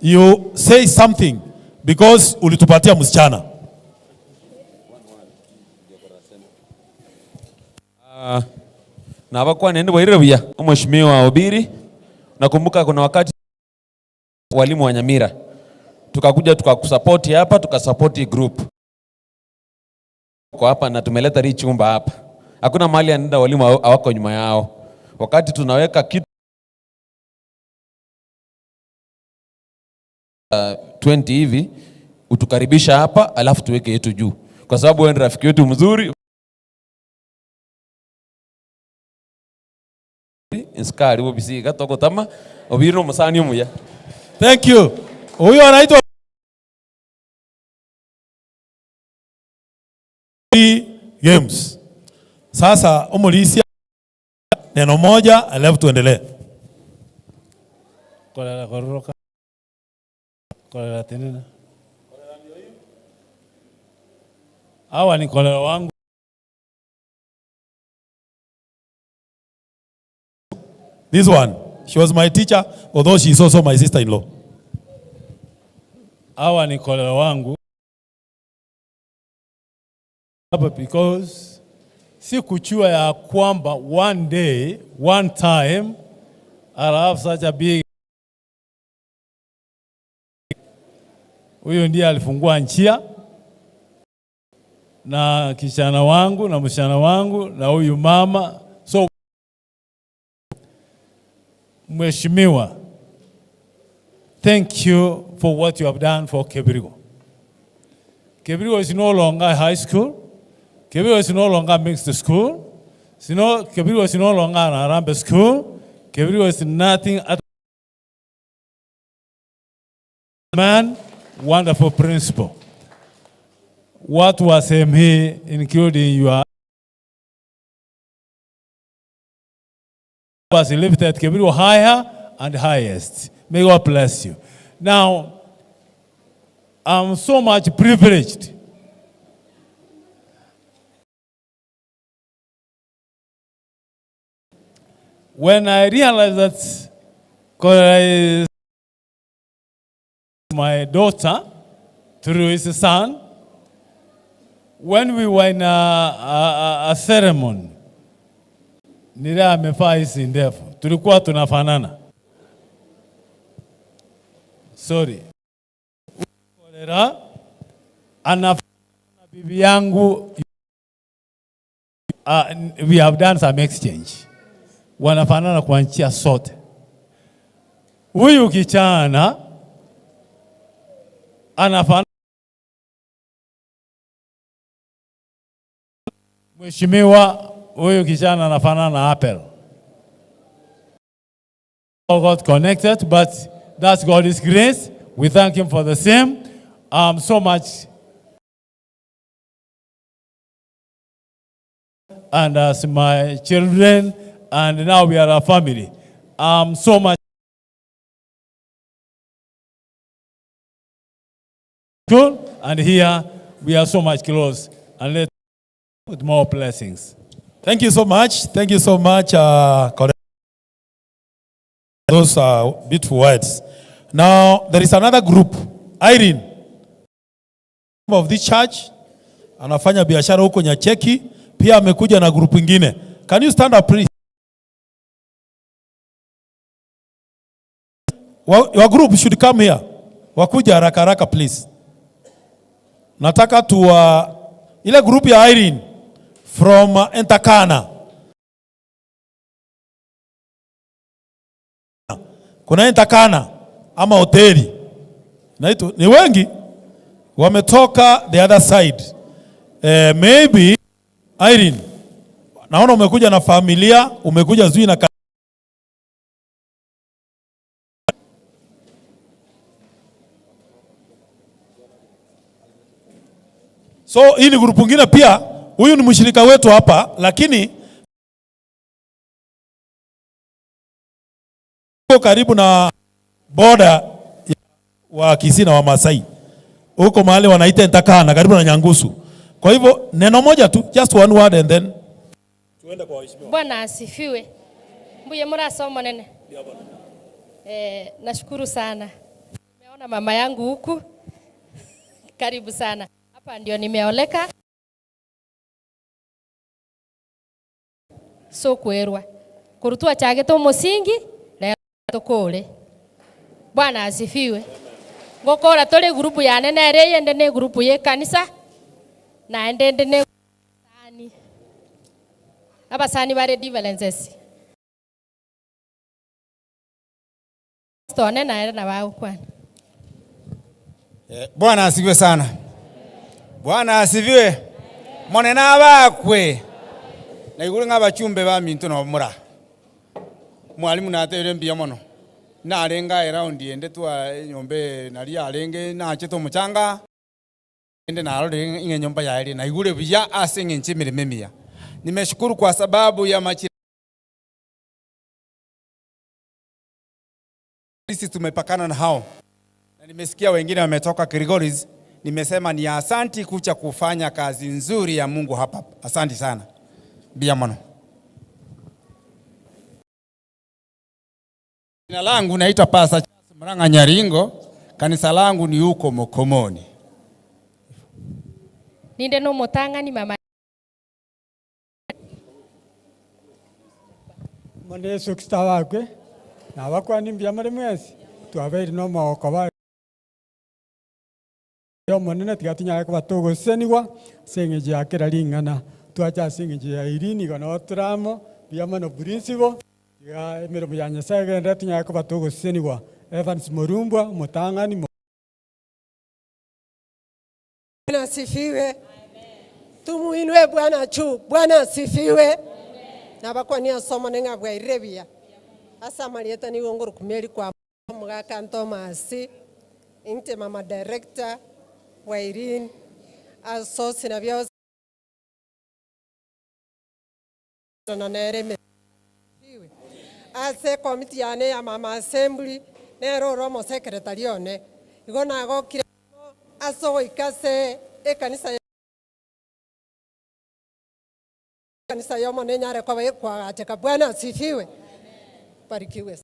you say something because ulitupatia msichana. Na bakwa nende bwaire buya Mheshimiwa Obiri, nakumbuka kuna wakati walimu wa Nyamira tukakuja tukakusupport hapa, tukasupport group kwa hapa na tumeleta hii chumba hapa. Hakuna mahali anaenda walimu hawako nyuma yao. Wakati tunaweka kitu 20 hivi utukaribisha hapa, alafu tuweke yetu juu, kwa sababu wewe ni rafiki wetu mzuri. Inskari bobisiga togotama Obiri no musani omuya. Thank you. Huyu anaitwa Games. Sasa umulisia neno moja alafu tuendelee. Kolera kororoka. Kolera tenena. Hawa ni kolera wangu. This one, she was my teacher, although she is also my sister-in-law. Hawa ni kolera wangu. Hapa because si kuchua ya kwamba one day, one time, I'll have such a big. Huyo ndiye alifungua njia na kijana wangu na msichana wangu na huyu mama. So Mheshimiwa, thank you for what you have done for Kebirigo. Kebirigo is no longer high school. Kebirigo is no longer mixed school. Kebirigo is no longer an Harambee school. Kebirigo is nothing other man, wonderful principal. What was him here, including your was lifted Kebirigo higher and highest. May God bless you. Now, I'm so much privileged when I realized that Kolera is my daughter through his son. When we were in a ceremony, nile amevaa hizi ndefu, tulikuwa tunafanana. Sorry. Kolera anafanana Bibi yangu, we have done some exchange. Wanafanana kwa njia sote. Huyu kijana anafanana Mheshimiwa, huyu kijana anafanana na Apple. All got connected, but that's God's grace. We thank him for the same. So much. And as my children, and now we are a family. So much. Cool. And here we are so much close. And let with more blessings. Thank you so much. Thank you so much. Those are beautiful words. Now, there is another group, Irene, of this church, anafanya biashara huko Nyacheki, pia amekuja na group ingine. Can you stand up please? Your group should come here. Wakuja haraka haraka please. Nataka tu ile group ya Irene from Entakana. Kuna Entakana ama hoteli. Naitwa ni wengi wametoka the other side. Maybe Irene, naona umekuja na familia, umekuja zui na So hii ni grupu nyingine pia, huyu ni mshirika wetu hapa, lakini karibu na border wa Kisii na wa Masai. Huko mahali wanaita Entakana karibu na Nyangusu. Kwa hivyo neno moja tu, just one word and then tuende kwa waheshimiwa. Bwana asifiwe. Mbuye murasoma nene. Nashukuru sana. Nimeona mama yangu huku. Karibu sana. Hapa ndio nimeoleka. So kwerwa. Kurutua chage to musingi na tokore. Bwana asifiwe. Ngokora tole grupu ya nene reye ndene grupu ye kanisa na ende ne sani. Abasani bare differences. Stone na na wao kwani. Bwana asifiwe sana. Bwana asifiwe. Monena bakwe. Na iguru ng'abachumbe ba minto no mura. Mwalimu natere mbia mono. Narenga round ende twa nyombe nari arenge nache to muchanga. Ende narore inge nyomba ya eri na igure biya ase ngenche mirime mia. Nimeshukuru kwa sababu ya machi. Sisi tumepakana na hao. Na nimesikia wengine wametoka Kilgoris. Nimesema ni asanti kucha kufanya kazi nzuri ya Mungu hapa. Asanti sana. Bia mono. Jina langu naitwa Pastor Charles Murang'a Nyaringo. Kanisa langu ni huko Mokomoni. Ninde no mutanga ni mama. Mwana Yesu Kristo wakwe. Na wakwa ni mbia mare mwezi. Tuaberi no moko ba. Yo monene tigatinya ko batogosenigwa sengeje akera ringana twacha sengeje ya irini gono tramo biamano principle ya emirimo ya Nyasaye genda tinya ko batogosenigwa Evans Morumbwa mutangani. Bwana asifiwe. Tumuinue Bwana chu. Bwana asifiwe. Na bakwania somo nenga bwa irebia. Asa marieta ni ngoro kumeli kwa mugaka Thomas inte mama director wa Irene asosi na byose na nereme ase komiti yane ya mama assembly nero romo secretary one igo nagokire aso ikase ekanisa kanisa yomo nenyare kwa kwa ateka. Bwana asifiwe. Barikiwe.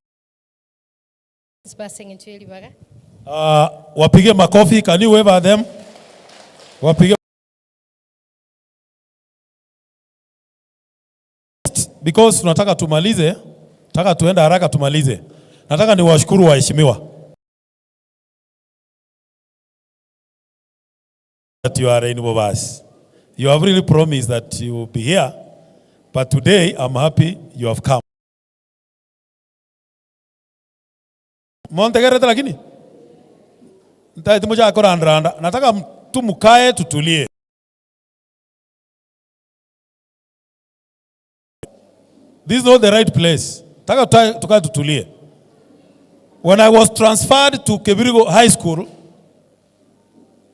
Wapige makofi. Can you wave at them? Wapige. Because tunataka tumalize, nataka tuenda haraka tumalize. Nataka niwashukuru waheshimiwa. That you are in Bobas. You have really promised that you will be here, but today I'm happy you have come. Montegerete lakini ntaiti moja akorandranda, nataka tu mkae tutulie. This is not the right place. Taka tukae tutulie. When I was transferred to Kebirigo High School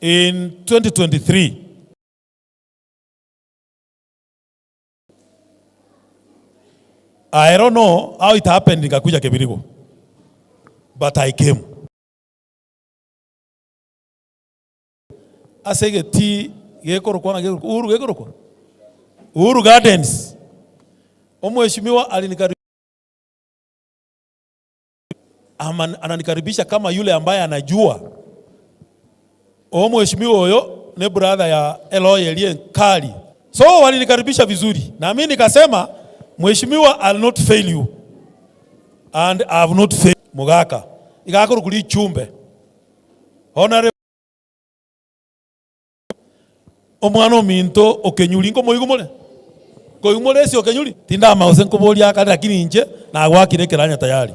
in 2023, I don't know how it happened nikakuja Kebirigo, but I came. Asege ti gekorokwa na gekorokwa Uhuru gekorokwa Uhuru Gardens. Omheshimiwa alinikaribisha, ananikaribisha kama yule ambaye anajua. Omheshimiwa huyo ne brother ya Eloy Elie Kali. So walinikaribisha vizuri na mimi nikasema, Mheshimiwa, I'll not fail you and I have not failed. Mugaka igakuru kuri chumbe Honorable omwana ominto okenyuri nko moigumore koigumore esi okenyuri tinda mause nkoboria akare, lakini inche nagwakire kiranya tayari,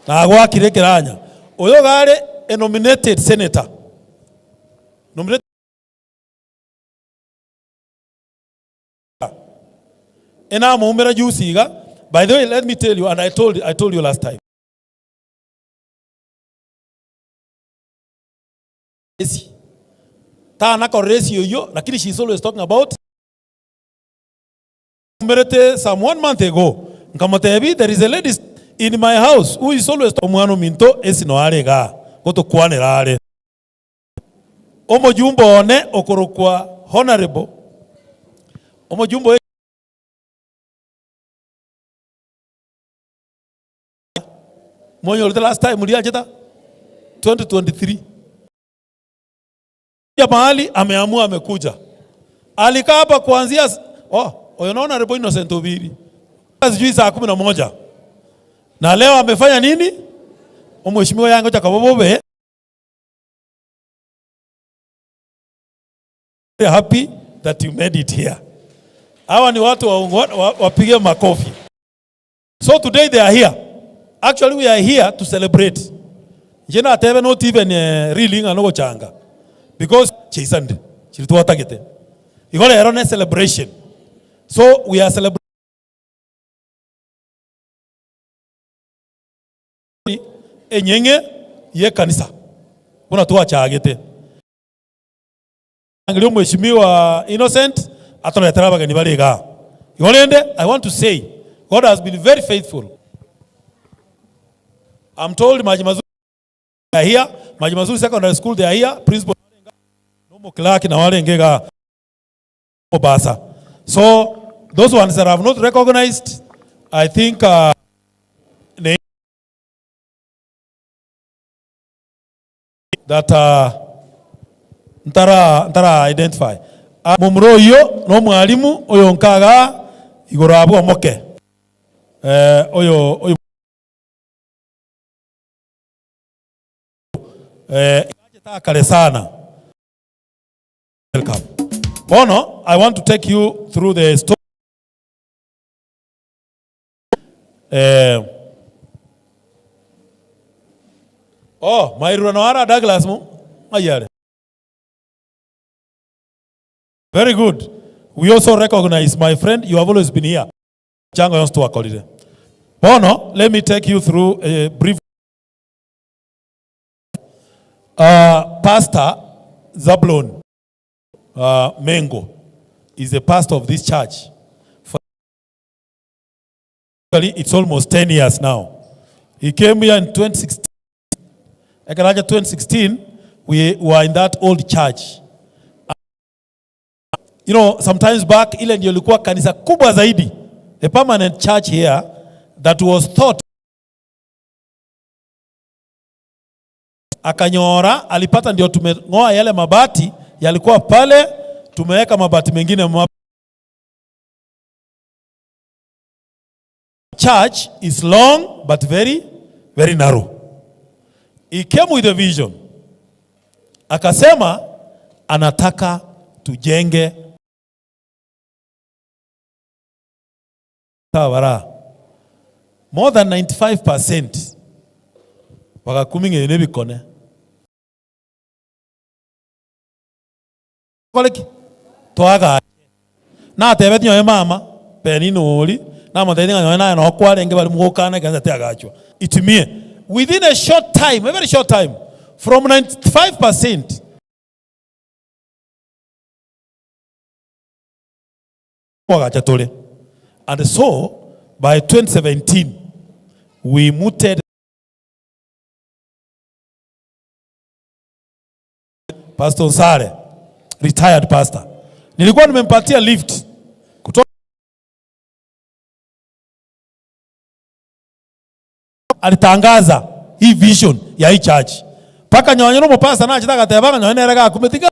nagwakire kiranya oyo gare a nominated senator, nominated ena muumira jusiga. By the way, let me tell you, and I told you last time, esi ta na koresi yoyo, lakini she is always talking about merete. Some 1 month ago nkamotebi, there is a lady in my house who is always omwana minto esi no arega gotukwanira are omojumbo one okorokwa honorable omojumbo Monyo, the last time uliacheta 2023 ya mahali ameamua amekuja, alikaa hapa kuanzia oh, unaona Honorable Innocent Obiri sijui saa 11 na leo amefanya nini? Mheshimiwa yangu cha kabobobe happy that you made it here. Hawa ni watu wapige makofi. So today they are here. Actually we are here to celebrate. Njena atebe not even really ngano gochanga. Because chisande chilituwa tagete. Igole ero ne celebration. So we are celebrating enyenge ye kanisa. Kuna tuwa chagete. Angelio Mheshimiwa Innocent atoletera abageni bariga. Igolende, I want to say God has been very faithful. I'm told Maji Mazuri they are here. Maji Mazuri Secondary School they are here. Principal no clerk na wale ngega Mombasa. So those ones that I have not recognized, I think that ntara identify. Mumuro iyo no mwalimu oyo nkaga igoro abwo moke. Oyo oyo kale sana. Welcome. Bono, I want to take you through the story. Oh, Mairura Douglas mu mayare. Very good. We also recognize, my friend, you have always been here. Chango yonse tuwakolire. Bono, let me take you through a brief. Pastor Zablon Mengo is the pastor of this church. For it's almost 10 years now. He came here in 2016. Ekaraja 2016, we were in that old church. You know, sometimes back, ile ndio ilikuwa kanisa kubwa zaidi, a permanent church here that was thought. Akanyora, alipata ndio tumengoa yale mabati yalikuwa pale, tumeweka mabati mengine mapya. Church is long but very, very narrow. He came with a vision. Akasema Anataka tujenge bara more than 95% bagakuming'e nebikone koleki twaga natebeti nyoe mama peni nori namotethi ng'a nyoe naye nokwarenge bari mugokana ekanisa tiagachwa itumie within a short time, a very short time, from 95% wagacha tore. And so by 2017 we mooted Pastor Sare, retired pastor. Nilikuwa nimempatia lift kutoka, alitangaza hii vision ya hii church paka nyonyo no pastor na chitaka tebanga nyonyo nerega kumetika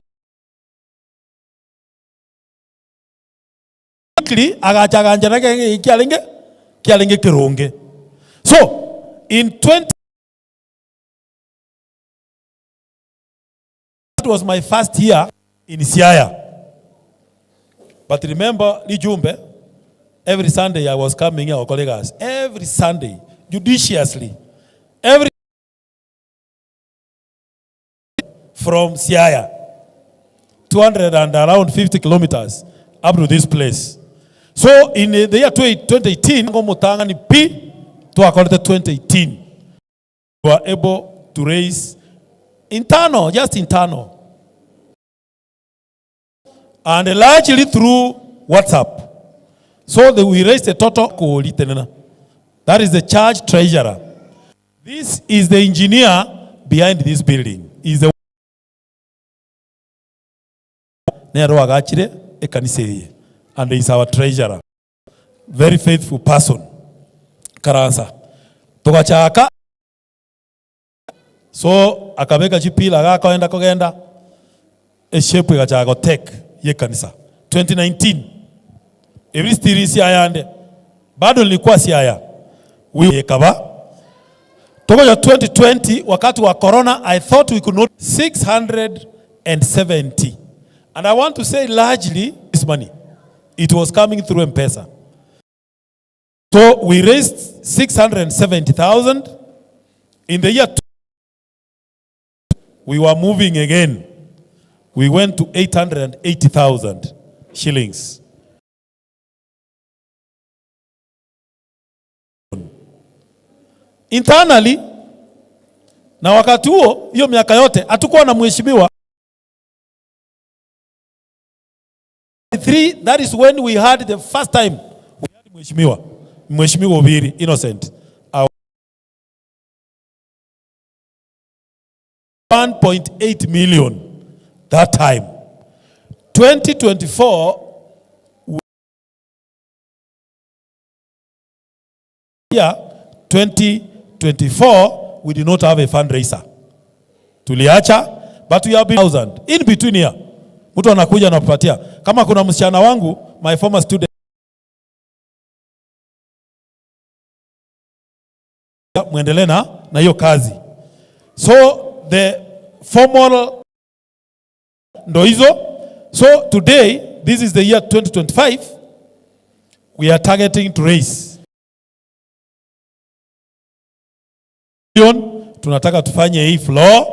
agachaganja kialinge kialinge kirunge. So in 20 that was my first year in Siaya. But remember, Lijumbe, every Sunday I was coming here, colleagues, every Sunday, judiciously, every from Siaya, 200 and around 50 kilometers up to this place. So in the year 2018, Mutangani P to according to 2018, we were able to raise internal, just internal, and largely through WhatsApp. So that we raised a total. That is the church treasurer. This is the engineer behind this building. Is the Nero agachire ekanisa eye, and is our treasurer. Very faithful person. Karansa. Tugachaka. So akabeka chipila gakaenda kogenda eshape igachaka take ye kanisa 2019 every stiri Siaya ande bado nilikuwa Siaya we kaba tokoja 2020 wakati wa corona I thought we could not 670, and I want to say largely this money it was coming through M-Pesa. So we raised 670,000 in the year. We were moving again. We went to 880,000 shillings. Internally, na wakati huo hiyo miaka yote hatukuwa na mheshimiwa. 3, that is when we had the first time we had mheshimiwa, Mheshimiwa Obiri Innocent. 1.8 million that time. 2024 year 2024 we did not have a fundraiser. Tuliacha, but we have been thousand in between here. Mtu anakuja anakupatia. Kama kuna msichana wangu, my former student, muendelee na hiyo kazi. So the formal ndo hizo. So today, this is the year 2025, we are targeting to raise million. Tunataka tufanye hii floor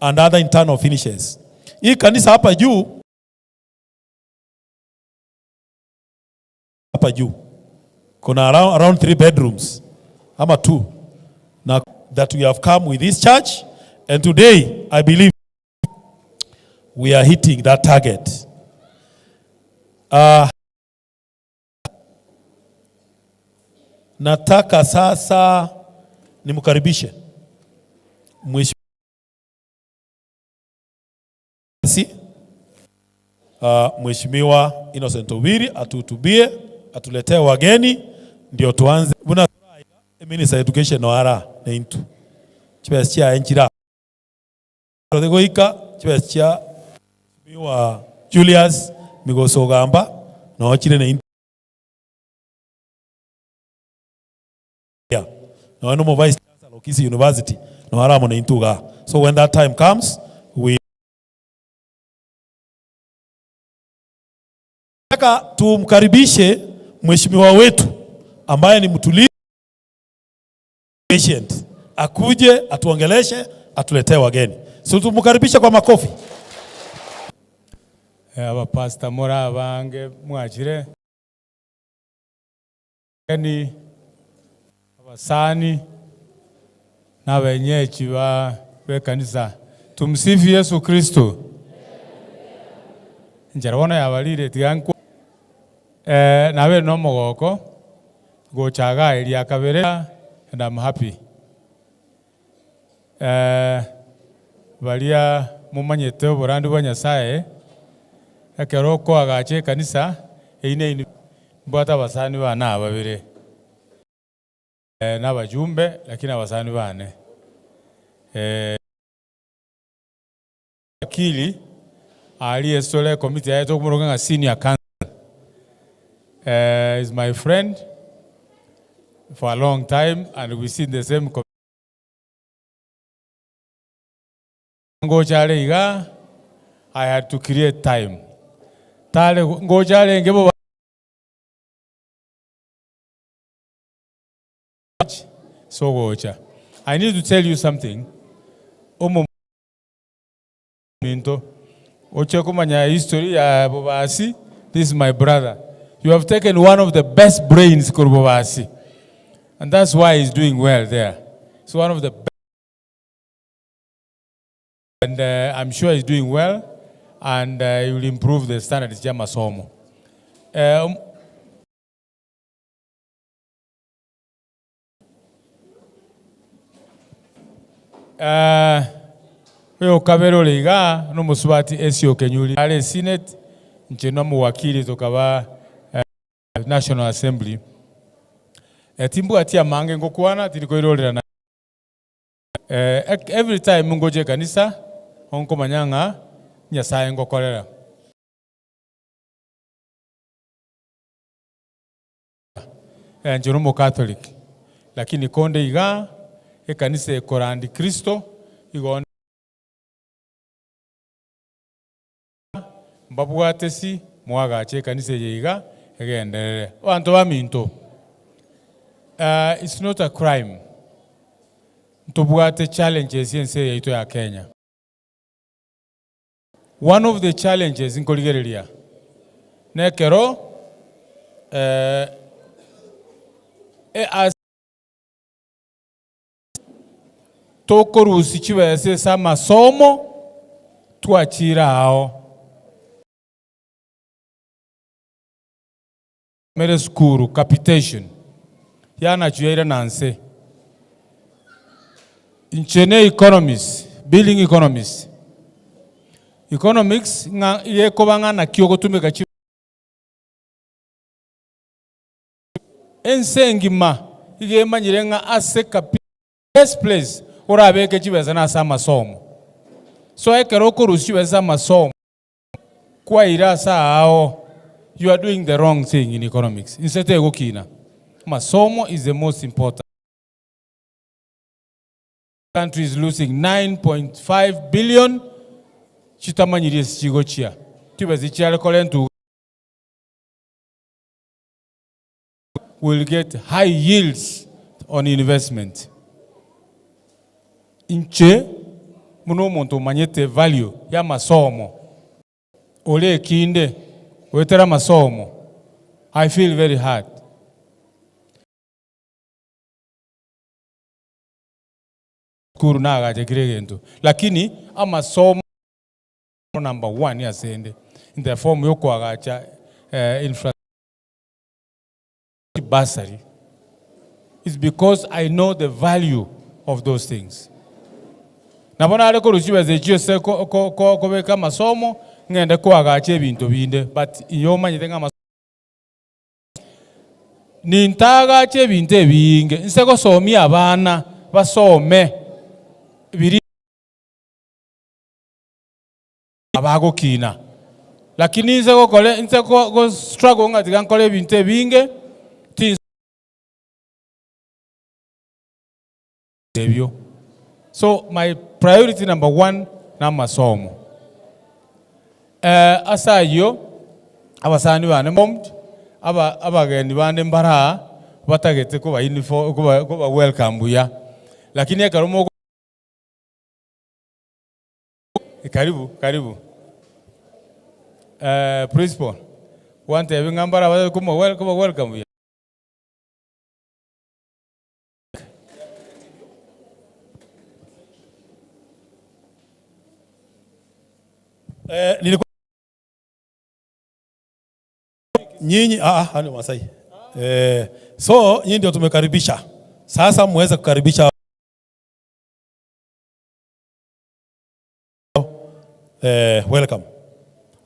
and other internal finishes. Hii kanisa hapa juu kuna around 3 bedrooms ama 2. Now that we have come with this church, and today I believe we are hitting that target. Nataka sasa nimkaribishe Mheshimiwa Innocent Obiri atuhutubie, atuletee wageni ndio tuanze. Buna Minister Education ara neintu chibesa chia enchira goika chibesa chia Mheshimiwa Julius Migoso Gamba no chire neintu no no Vice Chancellor of Kisii University no ara mo neintu ga. So when that time comes we Tumkaribishe mheshimiwa wetu ambaye ni mtulivu patient, akuje atuongeleshe, atuletee wageni. So tumkaribishe kwa makofi. Abapastor muri abange mwachire ni abasani n'abenyeji ba bekanisa. Tumsifu Yesu Kristo. Njarabona yabalire tiganku nabe no mogoko gochaga eria kabere and I'm happy. Baria mumanyete oborandu bwa Nyasaye ekero okoagacha ekanisa eine ini mbwate abasani bane babere n'abajumbe lakini abasani bane akili ali esole committee yaito kumuroga nga senior council is my friend for a long time and we see the same ngochale iga I had to create time tale ngochale ngebo so gocha. I need to tell you something. Omo minto oche kumanya history ya Bobasi. This is my brother. You have taken one of the best brains kuri Bobasi, and that's why he's doing well there. It's one of the best, and I'm sure he's doing well, and he will improve the standards ya masomo. Oyo kabere oliga n'omusubati Esio Kenyuli ale Senate nche n'omuwakili tokaba National Assembly. Timbwati amange ngokwana tirikoirorera na every time ngoje kanisa onkomanya ng'a Nyasaye ngokorera. Nche n'omu Catholic lakini konde iga ekanisa ekorandi Kristo igo mbabwatesi mwagache ekanisa eye iga egenderere bantu baminto. It's not a crime ntobwate challenges ense yaito ya Kenya. One of the challenges nkorigereria nekero as tokorusi chibese sa masomo twachira ao mere skuru capitation yana chuyaira nanse nchene economies building economies economics nga yekobanga na kyo gotumika chi ensengima igemanyire nga ase best place orabeke chibesa na ase masomo. So ekero okorusi chibesa masomo kwaira asa ao you are doing the wrong thing in economics. Insete egokina masomo is the most important. Country is losing 9.5 billion chitamanyirie sichigochia chibesa chiarekore ntu will get high yields on investment. Nche muno omuntu omanyete value ya masomo ole ekinde wetera masomo. I feel very hard. Kuru nagache kire gento lakini amasomo number 1 yasende in the form yokwagacha infrastructure bursary is because I know the value of those things. Nabona ariko ruchibeze chiose ko ko ko kobeka masomo ngende kwagacha ebintu binde but iyo manyete nga nintagacha ebintu ebinge nse gosomia abana basome biri abagokina lakini nse gokole nse go struggle ngatiga nkole ebintu ebinge ebyo. So my priority number 1 na masomo. Asayo Abasani bane momt aba abageni bande mbara batagete kuba uniform kuba welcome buya. Lakini ekero mo karibu karibu. Principal wante bingambara ba kuma welcome welcome buya. Nilikuwa nyinyi ni Masai. So nyinyi ndio tumekaribisha. Sasa muweze kukaribisha welcome.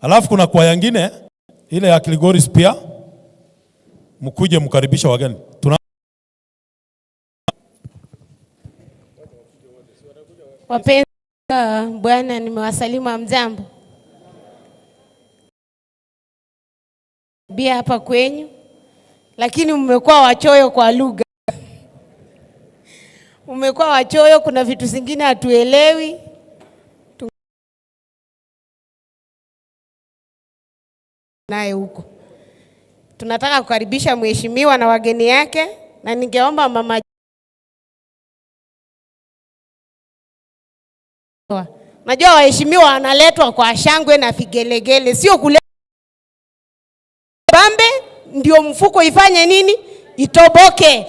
Alafu kuna kwaya nyingine ile ya Kilgoris pia mkuje mkaribisha wageni. Tuna wapenzi Bwana, nimewasalimu mjambo. Bia hapa kwenyu, lakini mmekuwa wachoyo kwa lugha. Mmekuwa wachoyo, kuna vitu zingine hatuelewi. Naye huko tunataka kukaribisha mheshimiwa na wageni yake, na ningeomba mama, najua waheshimiwa wanaletwa kwa shangwe na vigelegele, sio kule bambe ndio mfuko ifanye nini, itoboke.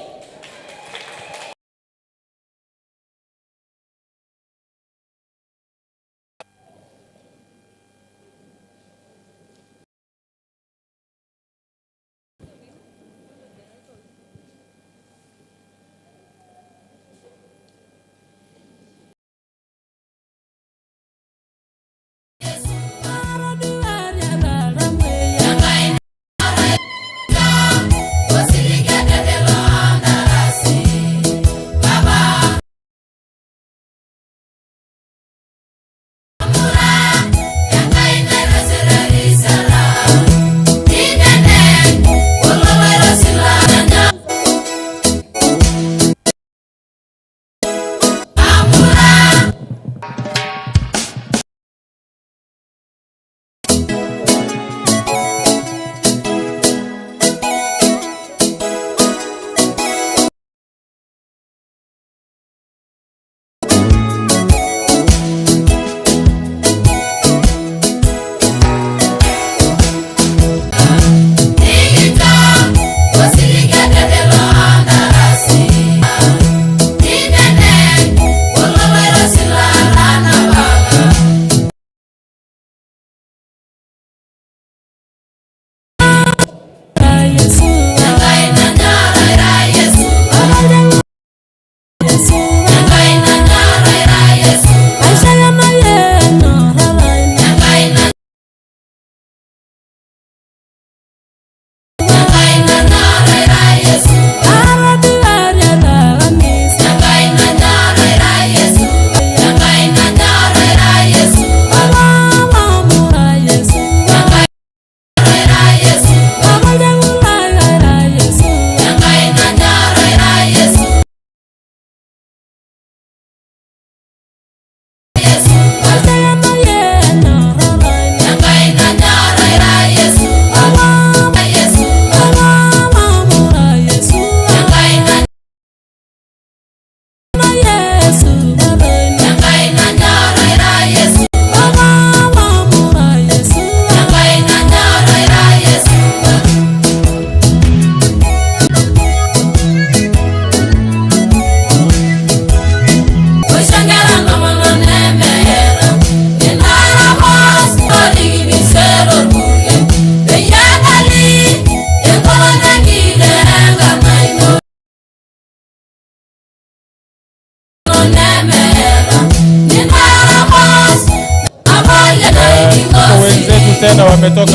Tena wametoka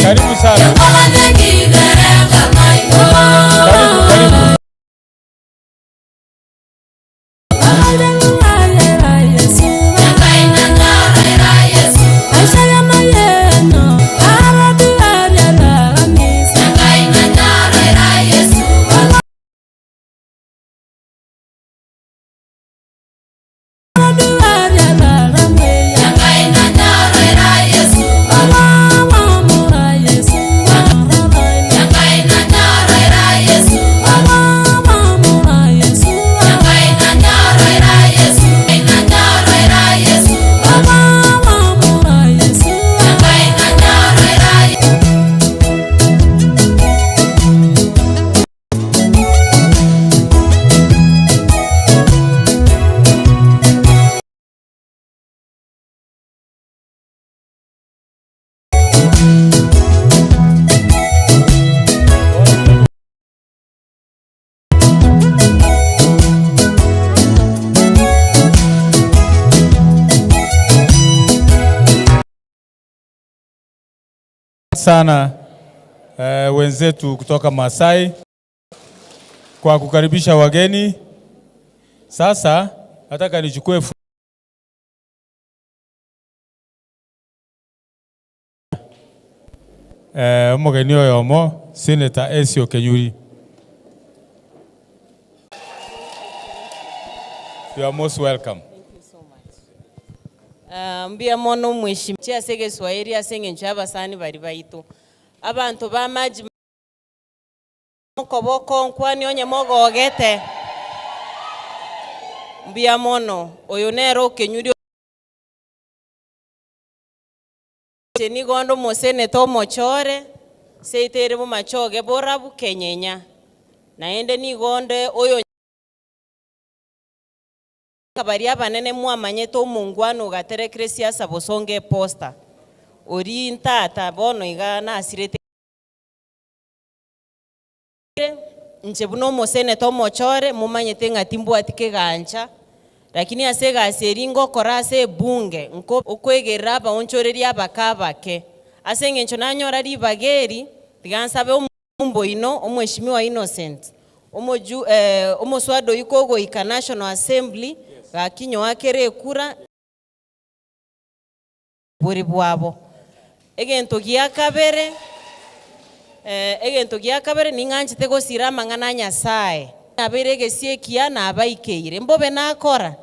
Karibu sana. Karibu, karibu. Sana wenzetu kutoka Masai kwa kukaribisha wageni. Sasa nataka nichukue omogeni oyomo Senator Esio Kenyuri. You are most welcome. Mbia mono mheshimiwa ase Kiswahili ase eng'encho ya abasani bari baito abanto ba maji mokoboko nkwani onye mogogete mbia mono oyo nero okenyuri nigondo moseneta omochore seitere bomachoge borabu kenyenya naende nigonde oyo kabari abanene mwamanyete omongwano ogaterekire siasa bosonga eposta ori ntata bono iga nasirete nche buna omoseneta omochore mumanyete ng'a timbwati kegancha lakini ase egasi eri ngokora ase ebunge nko okwegerera abaonchoreria abaka abake ase eng'encho nanyora ribaga eri tiga nsabe omombo ino omweshimiwa Innocent omoju omoswado oyo kogoika National Assembly gakinyoa kere ekura bori bwabo egento gia kabere egento gia kabere ning'anchete gosira amang'ana a Nyasaye nabere egesie ekiya nabaikeire mbobe nakora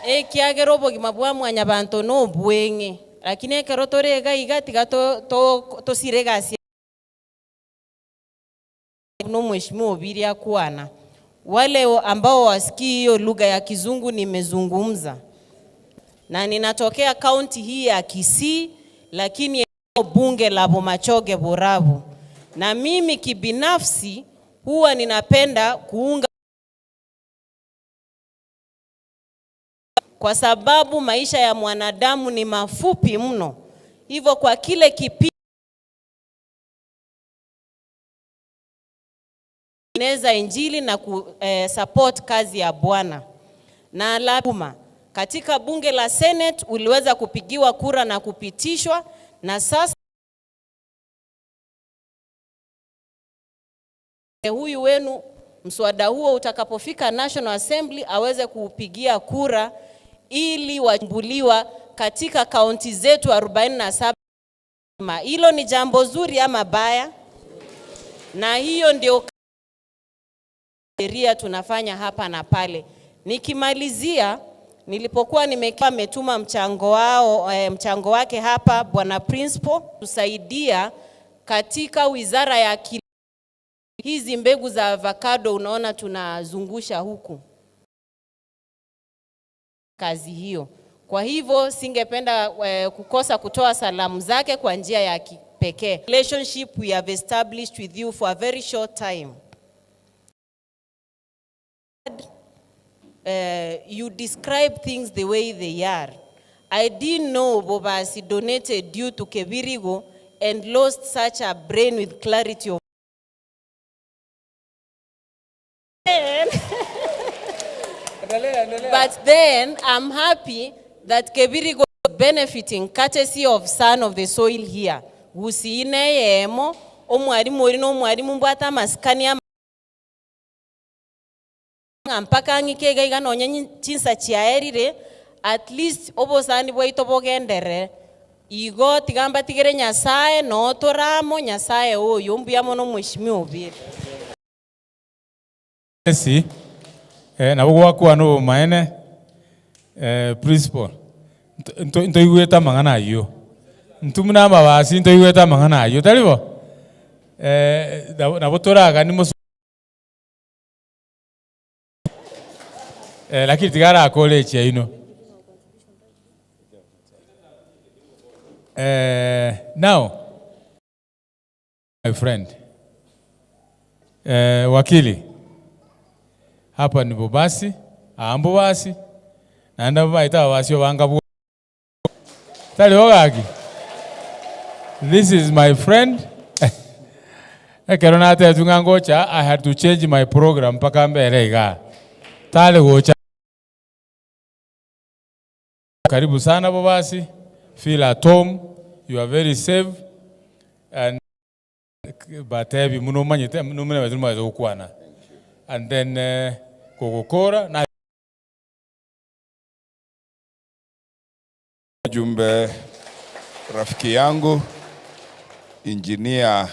ekiagera obogima bwa mwanyabanto na obweng'e lakini ekero tore iga iga tiga tosire egasi no mheshimiwa Obiri akwana. Wale ambao wasikii hiyo lugha ya Kizungu nimezungumza, na ninatokea kaunti hii ya Kisii, lakini bunge la Bomachoge Borabu, na mimi kibinafsi huwa ninapenda kuunga kwa sababu maisha ya mwanadamu ni mafupi mno, hivyo kwa kile kipindi eneza injili na ku support kazi ya Bwana. Na la kuma katika bunge la Senate uliweza kupigiwa kura na kupitishwa, na sasa huyu wenu mswada huo utakapofika National Assembly aweze kuupigia kura ili wachambuliwa katika kaunti zetu 47. Hilo ni jambo zuri ama baya? Na hiyo ndio sheria tunafanya hapa na pale. Nikimalizia, nilipokuwa nimekaa ametuma mchango wao, mchango wake hapa Bwana Principal tusaidia katika wizara ya kilimo. Hizi mbegu za avocado unaona tunazungusha huku kazi hiyo. Kwa hivyo singependa kukosa kutoa salamu zake kwa njia ya kipekee. Relationship we have established with you for a very short time. You describe things the way they are. I didn't know Bobasi donated due to Kebirigo and lost such a brain with clarity of But then I'm happy that Kebirigo is benefiting courtesy of son of the soil here. Gusiine yemo omwarimu ori n'omwarimu mbwata amasikani mpaka ng'ike iga nonye chinsa chiaerire at least obosani bwaito bogendere igo tigamba tigere Nyasaye no toramo Nyasaye oyo mbuya mono mheshimiwa Obiri. Si nabo gwakwa no maene principal ntoigwete amang'ana ayio ntumuna amabasi ntoigwete amang'ana ayio taribo nabo toragani lakini tigara college ino now my friend wakili hapa ni Bobasi ambo basi naenda baita babasi obanga bwo tali ogaki. This is my friend. Ekero natetu ng'a ngocha I had to change my program mpaka mbere iga tali gocha. Karibu sana Bobasi, feel at home. You are very safe and batebi muno manyete muno mune bazima gukwana. And then kugukora na Jumbe rafiki yangu engineer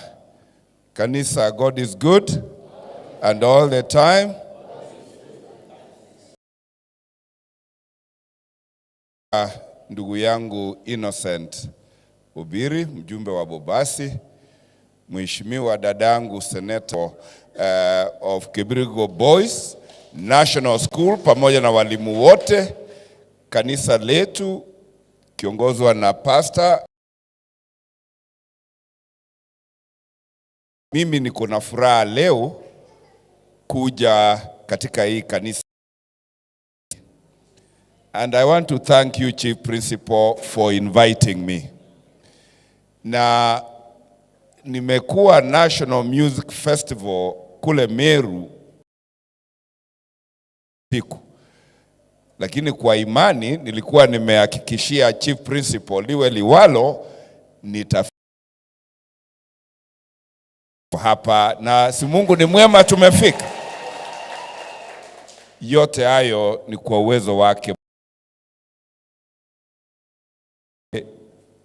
kanisa, God is good and all the time. Ndugu yangu Innocent Obiri, mjumbe wa Bobasi, mheshimiwa dadangu senator of Kibirigo Boys National School, pamoja na walimu wote, kanisa letu kiongozwa na pastor. Mimi niko na furaha leo kuja katika hii kanisa. And I want to thank you, Chief Principal, for inviting me. Na nimekuwa National Music Festival kule Meru siku, lakini kwa imani nilikuwa nimehakikishia Chief Principal liwe liwalo nitafika hapa, na si Mungu ni mwema, tumefika. Yote hayo ni kwa uwezo wake.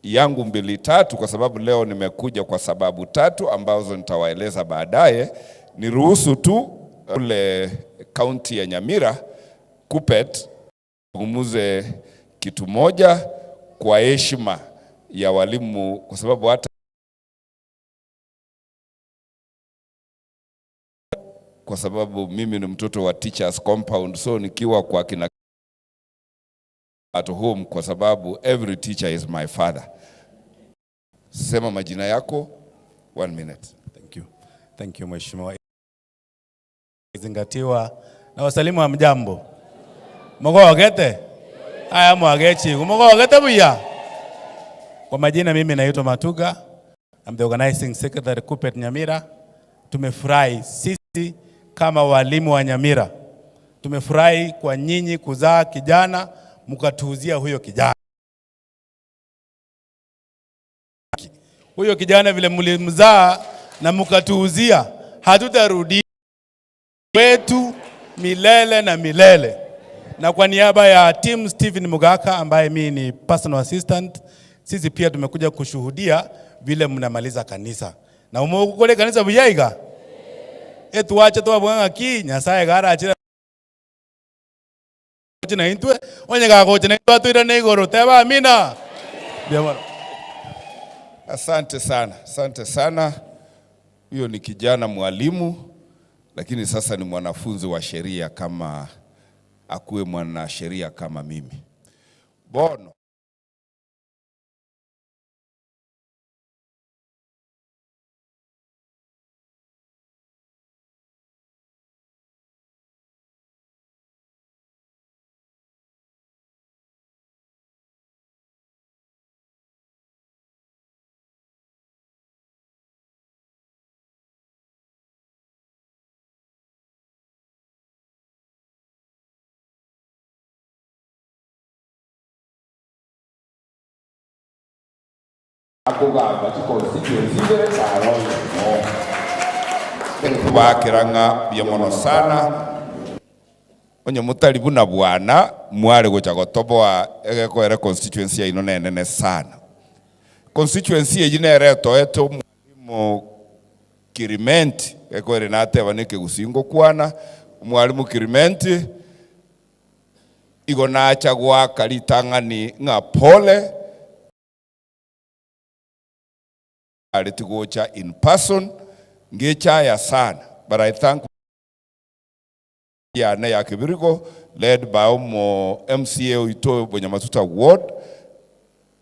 Yangu mbili tatu, kwa sababu leo nimekuja kwa sababu tatu ambazo nitawaeleza baadaye. Niruhusu tu kule kaunti ya Nyamira Kuppet zungumuze kitu moja kwa heshima ya walimu, kwa sababu hata kwa sababu mimi ni mtoto wa teachers compound, so nikiwa kwa kina at home, kwa sababu every teacher is my father. Sema majina yako, 1 minute. Thank you. Thank you, Mheshimiwa. Zingatiwa na wasalimu wa mjambo. Mogogete? Haya mwagechi. Mogogete buya. Kwa majina mimi naitwa Matuga. I'm the organizing secretary Kuppet Nyamira. Tumefurahi sisi kama walimu wa Nyamira. Tumefurahi kwa nyinyi kuzaa kijana mkatuuzia huyo kijana. Huyo kijana vile mlimzaa na mkatuuzia, hatutarudi wetu milele na milele. Na kwa niaba ya team Stephen Mugaka ambaye mimi ni personal assistant, sisi pia tumekuja kushuhudia vile mnamaliza kanisa. Na umukole kanisa buyaiga. Etuache twabwanga ki Nyasaye garachira na intwe onye gagoche na intwe atwire na igoro teba amina. Bia. Asante sana, asante sana. Huyo ni kijana mwalimu, lakini sasa ni mwanafunzi wa sheria, kama akuwe mwanasheria kama mimi. Bono. Akugamba constituency bakirang'a bia mono sana onye mutari buna bwana mwari gocha gotoboa egekoere constituency yaino nenene sana. Constituency eyi neretoete omwalimu Kirimenti gekoere nateba nekegusii kwana mwalimu Kirimenti igo nacha gwaka ritang'ani ng'a pole alitigocha in person ngechaya sana, but I thank ya na ya Kibirigo led by omo MCA oito Bonyamatuta ward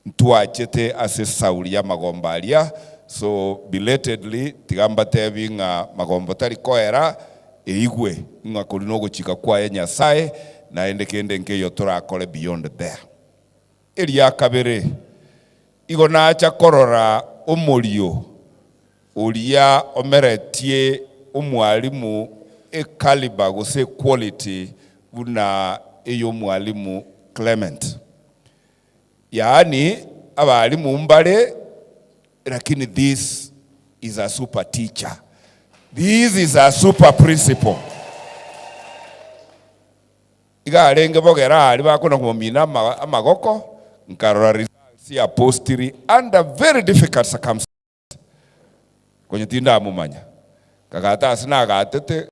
ntwachete ase sauli ya magombaria, so belatedly tigamba tebi ng'a magombo tari koera eigwe ng'a kuri no gochika kwaye Nyasaye naende kende nkeyo turakore beyond there. Eria kabere igo nacha korora omorio uria omeretie omwalimu ekaliba gose quality buna eyo mwalimu Clement. Yaani abalimu mbare Lakini this is a super teacher. This is a super principal. Igarenge bogera ari bakona kumomina amagoko nkarora results ya postiri under very difficult circumstances. Kwenye tinda amumanya. Kagata asina gatete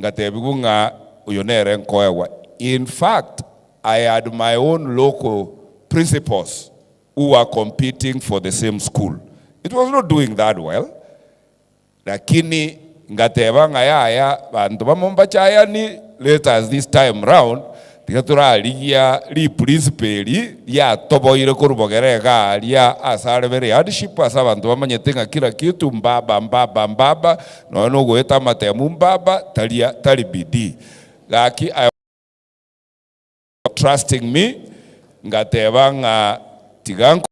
ngatebigu nga uyo nere nkoewa. In fact, I had my own local principals who were competing for the same school. It was not doing that well. Lakini ngateba nga yaya bantu bamomba chayani, let us this time round tigaturarigia ri principal ya toboire kurubogere ga ria asare very hardship asa bantu bamanyete nga kila kitu mbaba mbaba mbaba no no gweta matemu mbaba talia tali bidii. Laki I trusting me ngateba nga tiganko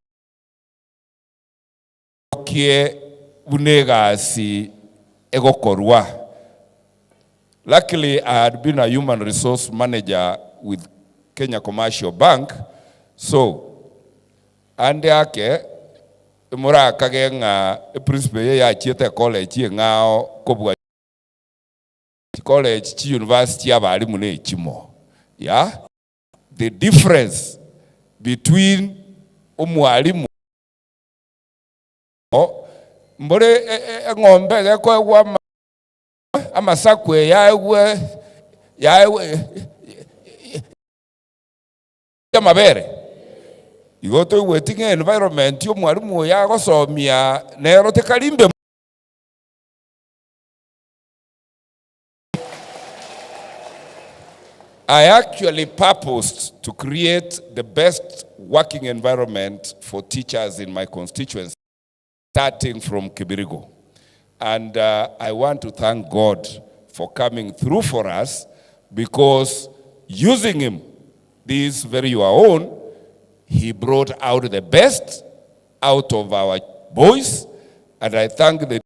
kie bunegasi egokorwa. Luckily, I had been a human resource manager with Kenya Commercial Bank. So, ande ake murakage nga principal ye yachiete college ngao kobwa college chi university abalimu ne chimo. Yeah? The difference between umwalimu mbore ng'ombe gekwegwa amasakwe yaegwe yaegwe amabere igo toigwetinga environment y'omwalimu oyo agosomia nero tekarimbe. I actually purposed to create the best working environment for teachers in my constituency, starting from Kibirigo. And I want to thank God for coming through for us, because using him, this very your own, he brought out the best out of our boys. And I thank the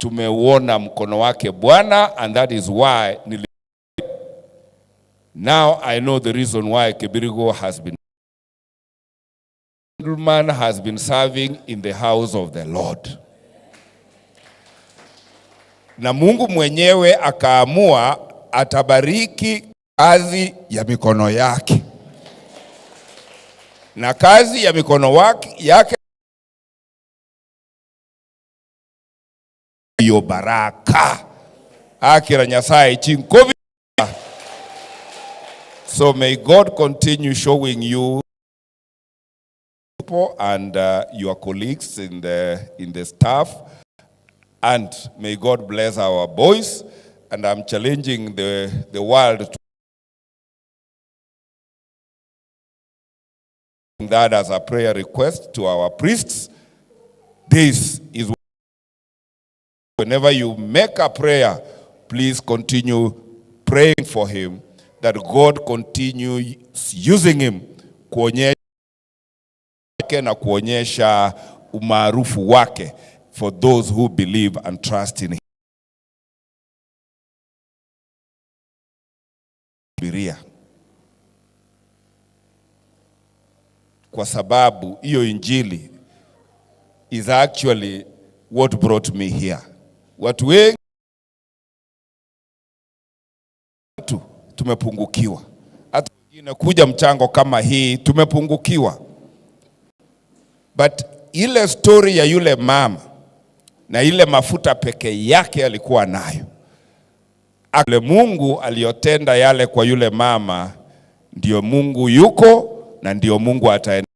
tumeuona mkono wake Bwana, and that is why now I know the reason why Kibirigo has been man has been serving in the house of the Lord. Na Mungu mwenyewe akaamua atabariki kazi ya mikono yake. Na kazi ya mikono yake yo baraka. Akira Nyasaye chinkovi. So may God continue showing you people and your colleagues in the staff, and may God bless our boys. And I'm challenging the world to that as a prayer request to our priests. This is whenever you make a prayer, please continue praying for him, that God continues using him kuonyesha na kuonyesha umaarufu wake for those who believe and trust in him. Kwa sababu hiyo injili is actually what brought me here. Watu wengi tumepungukiwa. Hata wengine kuja mchango kama hii tumepungukiwa. But ile story ya yule mama na ile mafuta peke yake alikuwa nayo. Yule Mungu aliyotenda yale kwa yule mama, ndio Mungu yuko na ndio Mungu ataenda.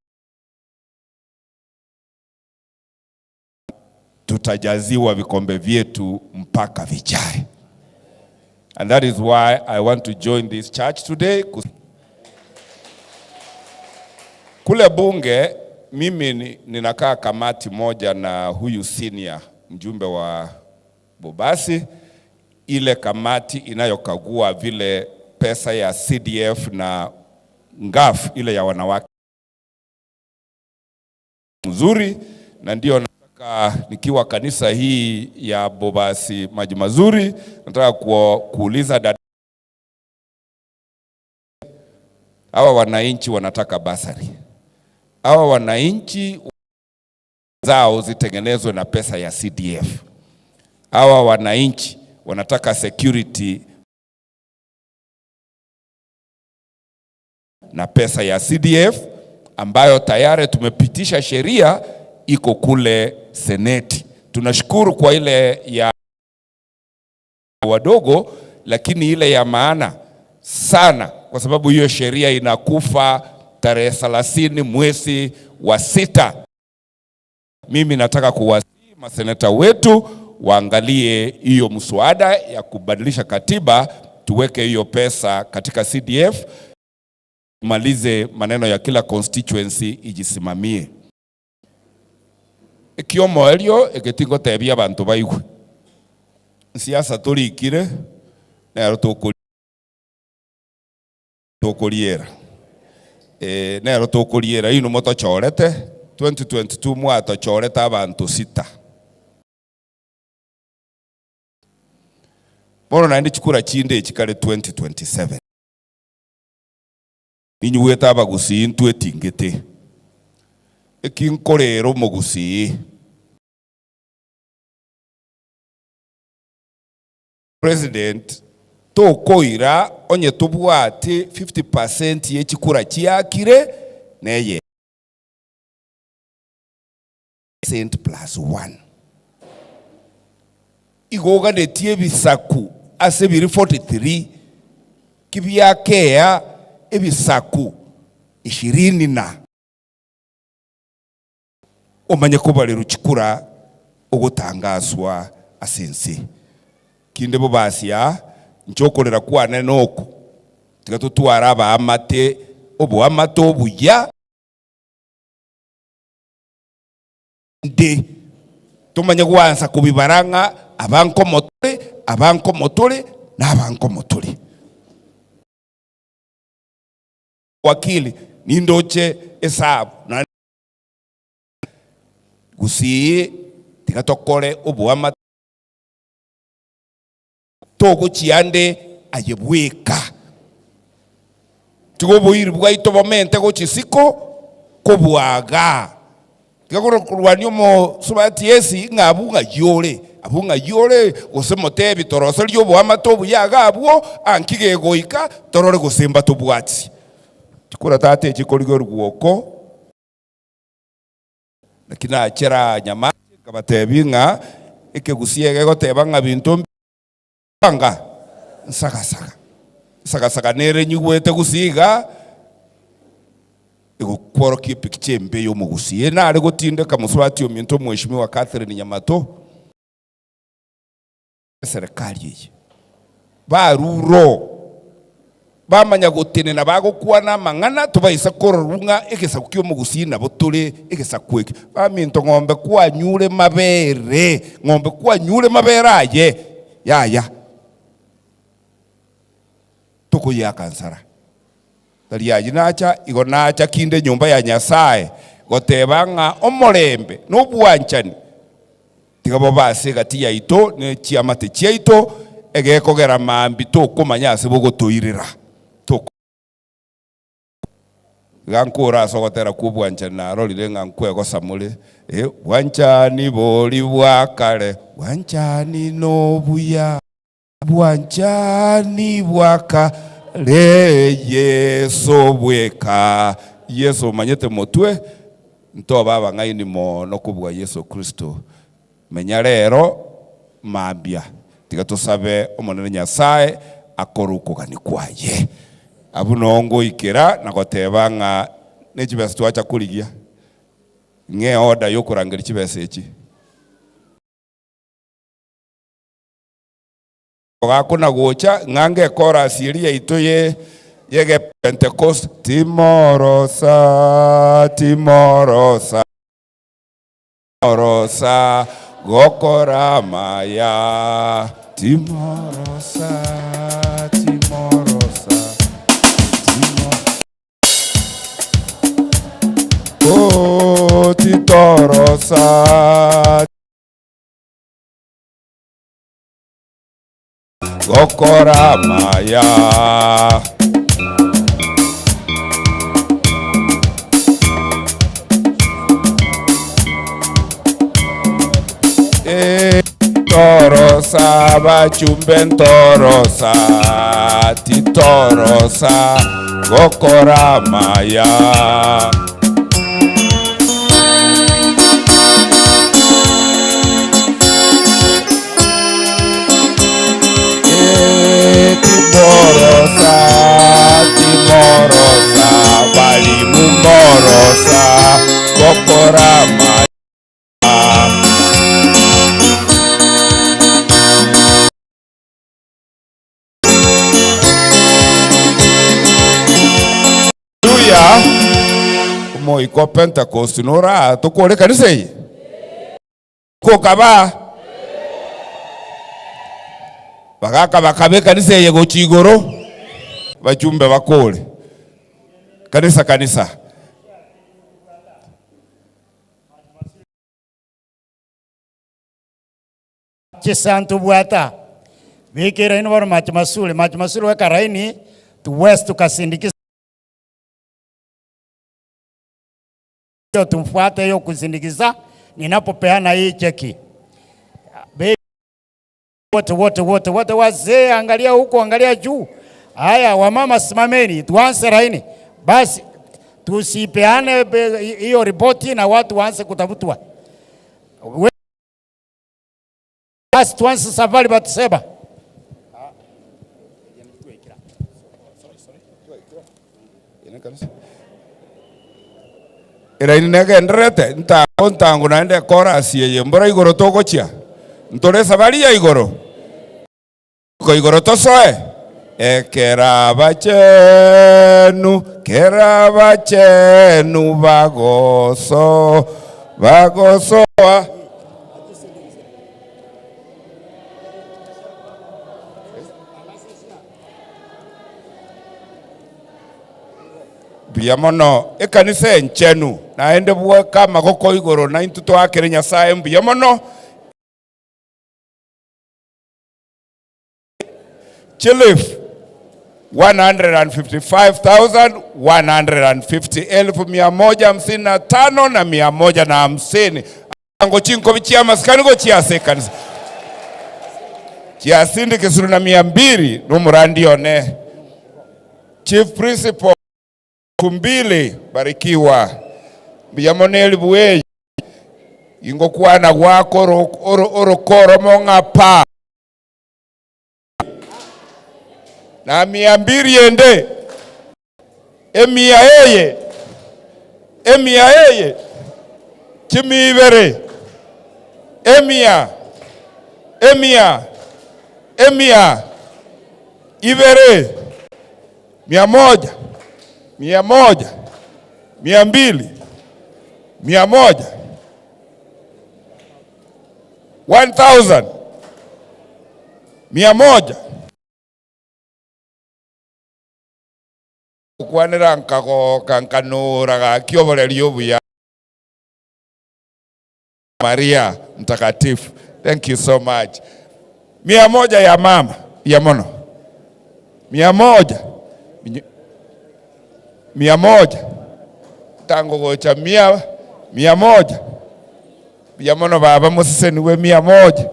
Tutajaziwa vikombe vyetu mpaka vijae. And that is why I want to join this church today. Kule bunge mimi ninakaa kamati moja na huyu senior mjumbe wa Bobasi, ile kamati inayokagua vile pesa ya CDF na NGAF ile ya wanawake mzuri, na ndio nataka nikiwa kanisa hii ya Bobasi Maji Mazuri, nataka kuuliza dada Hawa wananchi wanataka basari. Hawa wananchi zao zitengenezwe na pesa ya CDF. Hawa wananchi wanataka security na pesa ya CDF ambayo tayari tumepitisha sheria iko kule Seneti. Tunashukuru kwa ile ya wadogo, lakini ile ya maana sana, kwa sababu hiyo sheria inakufa tarehe 30 mwezi wa 6. Mimi nataka kuwasihi maseneta wetu waangalie hiyo mswada ya kubadilisha katiba, tuweke hiyo pesa katika CDF, malize maneno ya kila constituency ijisimamie. Ekiomo elio egetingo tebia abantu baigwe siasa turikire nero tukuriera nero tukuriera ino motochorete 2022 mwatochorete abantu 6 bono naende chikura chinde chikare 2027 inyuwete abagusii ntwetingete ekinkorera omogusii president tokoira onye tobwate 50% yechikura chiakire neye percent plus 1 igoganetie ebisaku ase biri 43 kibyakea ebisaku 20 na omanye kubalira chikura ogutangazwa asensi kinde bobasia nchokorera kwane noku tiga tutwara abaamate oboamate obuya ndi tumanye gwansa kubibaranga abankomotore abankomotore na abankomotore wakili nindoche esabu na gusii tiga tokore oboamate togochiande ayebweka tigo oboiri bwaito bomente gochisiko kobwaga tiga korwania omosubati esi ng'a abu ng'a yore abu ng'a yore gose motebi toroseria oboamate obuya iga abwo anki gegoika torore gosemba tobwati chikura tate chikoriga oruguoko lakini nachera nyama kabatebi ng'a ekegusia gegoteba ng'a binto anga nsagasaga nsagasaga nere nyigwete gusiga egokworokia epikicha embe yomogusie nare gotindeka mosubati ominto omweshimiwa Catherine Nyamato serikali eye baruro bamanya gotenena bagokwana amang'ana tobaisa kororung'a egesaku kia omogusie nabo tore egesaku eke baminto ng'ombe kwanyure mabere ng'ombe kwanyure mabere aye yaya tukuya nsara tari yayi nacha igo nacha kinde nyumba ya Nyasaye goteba ng'a omorembe nobwanchani tiga bobase gati yaito ne chiamate chiaito egekogera mambi tokomanya ase bogotoirera iga nkura ase ogotera kwa obwanchani narorire ng'a nkwegosa more bwanchani bori bwa kare bwanchani nobuya bwanchani bwaka le Yesu bweka Yesu omanyete motwe ntoba abang'aini mono kobua Yesu Kristo menya rero mambia tiga tosabe omonene Nyasaye akore okogani kwaye abu nongoikera na goteba ng'a nechibesa twacha korigia ng'e order yokorangeria chibesa echi gakuna gocha ng'ange chorus eria yaito ye yege Pentecost timorosa timorosa rosa gokora maya timorosa timorosa timo oh titorosa gokora maya Abachumbe ntorosa titorosa gokora maya. Timorosa, timorosa, balimu morosa, gokora maya. Moiko Pentecost nora tukore kanisa iyi kokaba bagaka bakabe kanisa iyi gochigoro bachumbe bakore kanisa kanisa Chisantu bwata bikira ino baro machimasule machimasule weka raini tu west tukasindikiza tumfuate hiyo kusindikiza ninapopeana hii cheki. Wote wote wote wote wazee, angalia huko, angalia juu. Haya, wamama simameni, tuanze raini. Basi tusipeane hiyo ripoti na watu waanze kutafutwa. Basi tuanze safari batuseba. Iraini negenderete ntango ntango naende chorus yeye mbora igoro togochia ntore safari ya igoro ko igoro tosoe ekera bachenu bagoso bagosoa mbuya mono ekanisa enchenu naende bweka amagoko igoro na intwe twakere Nyasaye mbuya mono Chilif 155,150 elfu mia moja hamsini na tano na mia moja na hamsini ngo chinko bichia masikani go chiase kanisa chiasindi kisuru na 200 numurandi one Chief Principal kumbili barikiwa biyamoneli buwe ingo kwana gwako orokoro mong'apa na 200 ende emia eye chimibere emia emia emia ibere 100 100 200 100 1000 100 kwanira nkagoka nkanura gakioboreria obuya Maria mtakatifu. Thank you so much. 100 ya mama ya mono 100 100 tango gocha 100 ya mono baba musiseniwe 100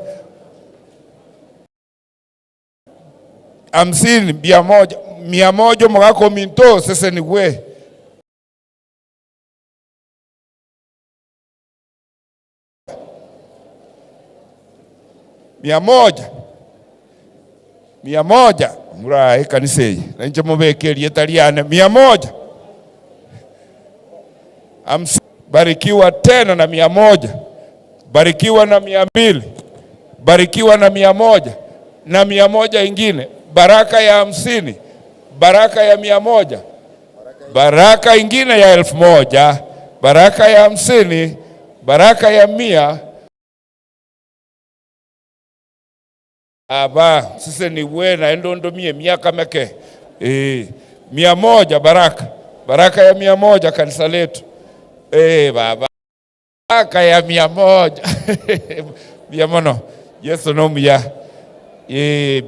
50 100 100 mugako minto seseniwe 100 100 murae kanisa iyi nainche mubekerie etariane 100 barikiwa tena na 100 barikiwa na 200 barikiwa na 100 na 100 ingine, baraka ya 50, baraka ya 100, baraka ingine ya 1000, baraka ya 50, baraka ya 100. Aba sisi ni we na endo mie miaka meke 100 baraka, baraka ya 100 kanisa letu. Baba baraka ya 100 mia mono Yesu no mia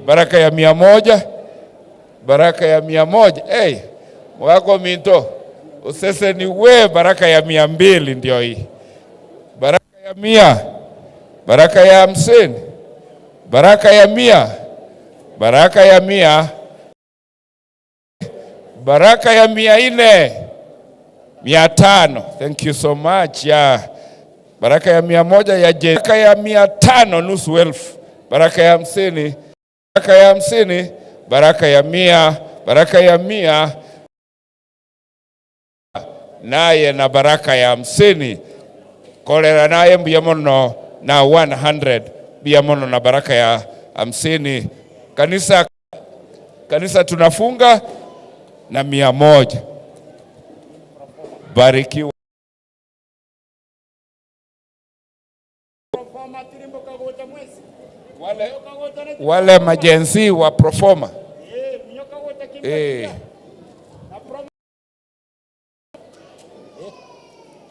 baraka ya 100, baraka ya 100. Mwako minto usese ni we baraka ya 200 ndio hii, baraka ya 100, baraka ya 50, Baraka ya 100, baraka ya 100, baraka ya 400, 500. Thank you so much. Yeah. Baraka ya 100 ya J. Baraka ya 500, nusu elfu. Baraka ya 50, baraka ya 50, baraka ya 100, baraka ya 100, naye na baraka ya 50. Kolera naye mbuya muno na 100 mbuya muno na baraka ya 50. Kanisa tunafunga na 100. Barikiwa. Wale majenzi wa proforma.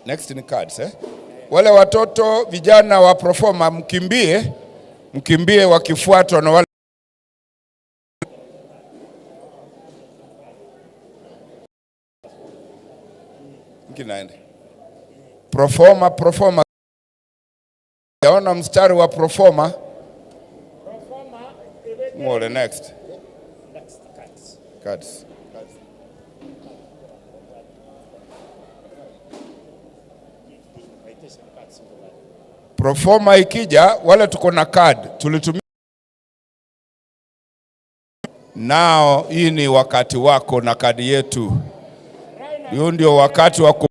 Next ni cards, eh? Wale watoto vijana wa proforma mkimbie, mkimbie wakifuatwa na wale. Kinaenda. Proforma, proforma. Yaona mstari wa proforma. Ngole next. Cards. Proforma ikija, wale tuko na card tulitumia nao. Hii ni wakati wako na kadi yetu. Hiyo ndio wakati wa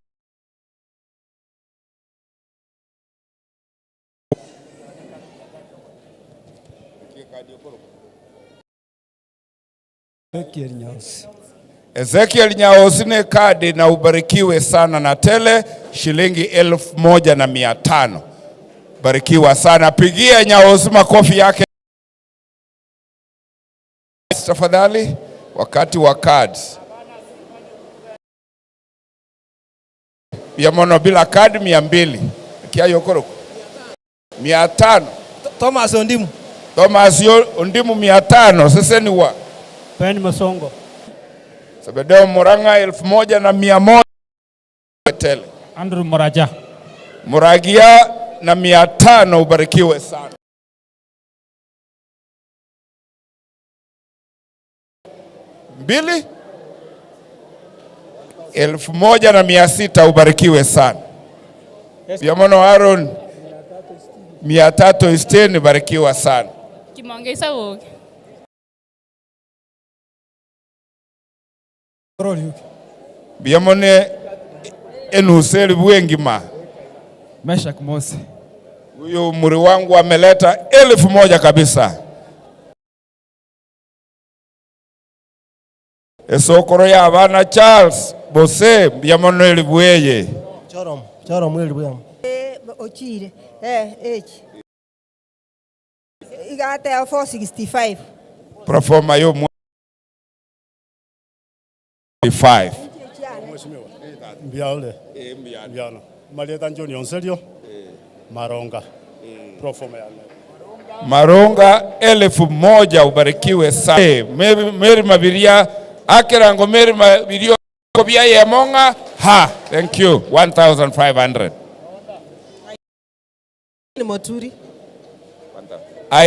Ezekiel Nyaosi. Ezekiel Nyaosi ne kadi na ubarikiwe sana na tele shilingi 1,500. Barikiwa sana. Pigia Nyaosi makofi yake tafadhali. Wakati wa cards. Ya mono bila kadi 200. Kia yokoro. 500. Thomas Ondimu. Thomas Ondimu 500. Sasa ni wa Ben Masongo. Sebedeo Muranga 1,100. Tele. Andrew Muraja. Muragia na 500, ubarikiwe sana. Mbili. 1,600, ubarikiwe sana. Yamono Aaron 360, ubarikiwa sana. Kimongeza woke. Biamone enuseli bwengima. Meshak Mose. Huyu muri wangu ameleta 1,000 kabisa. Esokoro ya abana Charles Bose biamono elibweye. Chorom, chorom elibweye. Ochire. Echi. Igate 465. Proforma yo 5. Mheshimiwa. Mbiale. Mbiano. Malieta Njoni Onserio. Maronga. Proforma ya Maronga 1,000, ubarikiwe sana. Mary Mabiria akerango Mary Mabiria kobia yemonga ha. Thank you. 1,500. Moturi.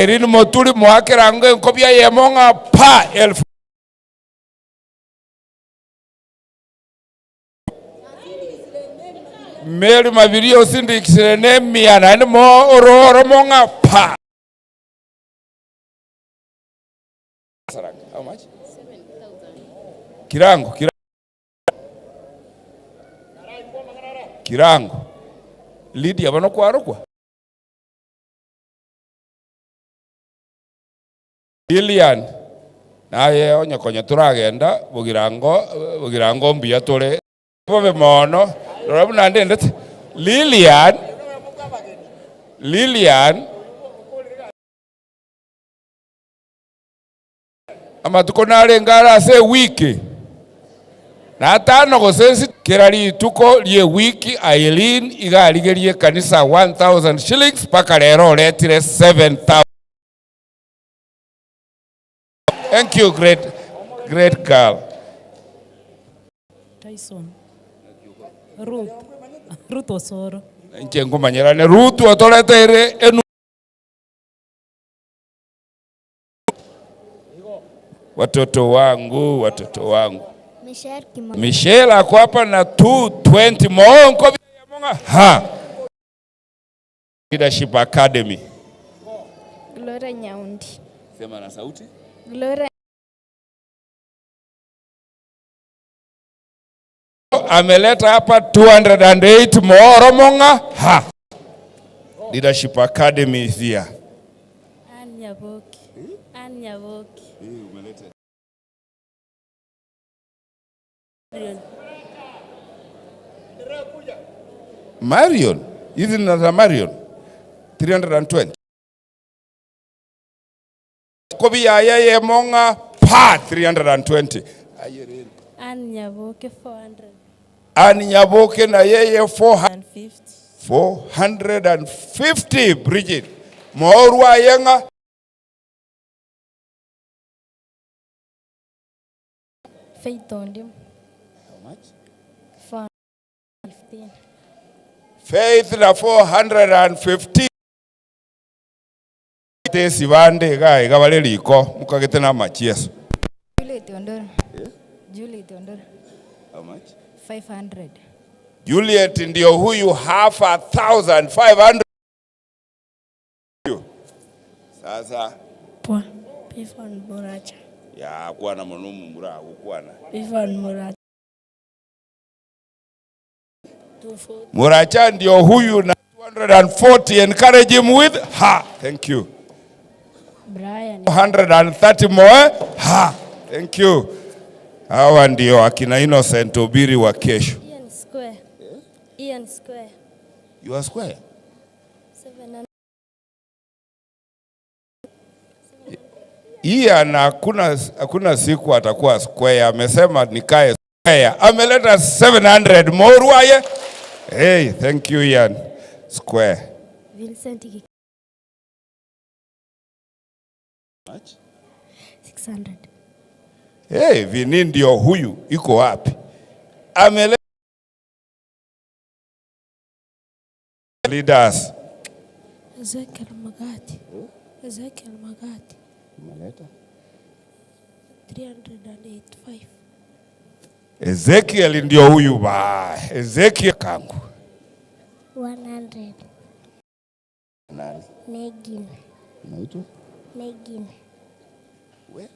Irene Moturi mwakerango kobia yemonga pa 1,000. Mary Mabiria osindikisire ne mia na ni mo ororo monga pa. How much? 7,000. Kirango, kirango. Kirango. Lydia bano kwarokwa. Lilian naye onyokonya turagenda bugirango bugirango mbuya tore bobe mono rora nande ndete Lilian Lilian amatuko narengara ase wiki na tano gosensi kera rituko lie wiki Aileen igarigerie kanisa 1000 shillings paka lero oretire 7000. Thank you, great, great girl. Tyson. Ruth. Ruth Osoro. Nche ngumanyerane Ruth otoreteire enu. Watoto wangu, watoto wangu. Michelle Kimo. Michelle ako hapa na 220 monko ha. Leadership Academy. Gloria Nyaundi. Sema na sauti. Gloria ameleta hapa 208 mooromonga ha. Leadership Academy is here. Ann Nyaboki. Ann Nyaboki. Marion, hizi ni za Marion 320. Kobi ya yeye monga pa 320. Ann Nyaboki 400. Ann Nyaboke na yeye 450. 450 Bridget. Morwa yenga Faith Ondim. How much? 415. Faith na 450. Tesi bande ga igabale liko mukagete na machieso. Juliet Ondoro. Juliet Ondoro. How much? 500. Juliet ndio huyu half a thousand, 500. Sasa Poa. Bifon Muracha. ya kuwa na manumu mura kwana. Bifon Muracha. 240. Muracha ndio huyu na 240. Encourage him with ha. Thank you. Brian. 130 more ha. Thank you. Hawa ndio akina Innocent Obiri wa kesho. Ian Square. Ian Square. You are square. 700. Ian hakuna siku atakuwa square. Amesema nikae square. Ameleta 700 more. Hey, thank you Ian. Square. Vincent Ki- 600. Hey, Vini ndio huyu iko wapi? Ameleta leaders. Ezekiel Magati. Ezekiel Magati. 385. Ezekiel ndio huyu ba. Ezekiel kangu. 100. Nani? Negin. Unaitwa? Negin. We?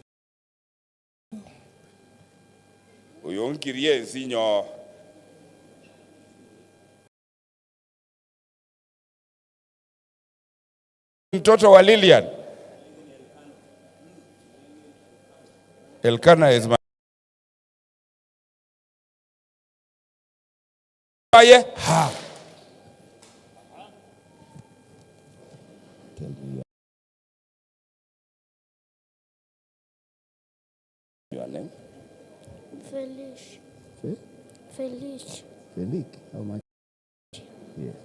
Uyonkirie nsinyo. Mtoto wa Lilian. Elkana is my Aye, ha. Tell me your name. Felish. Felish. Felix. How much? Yes.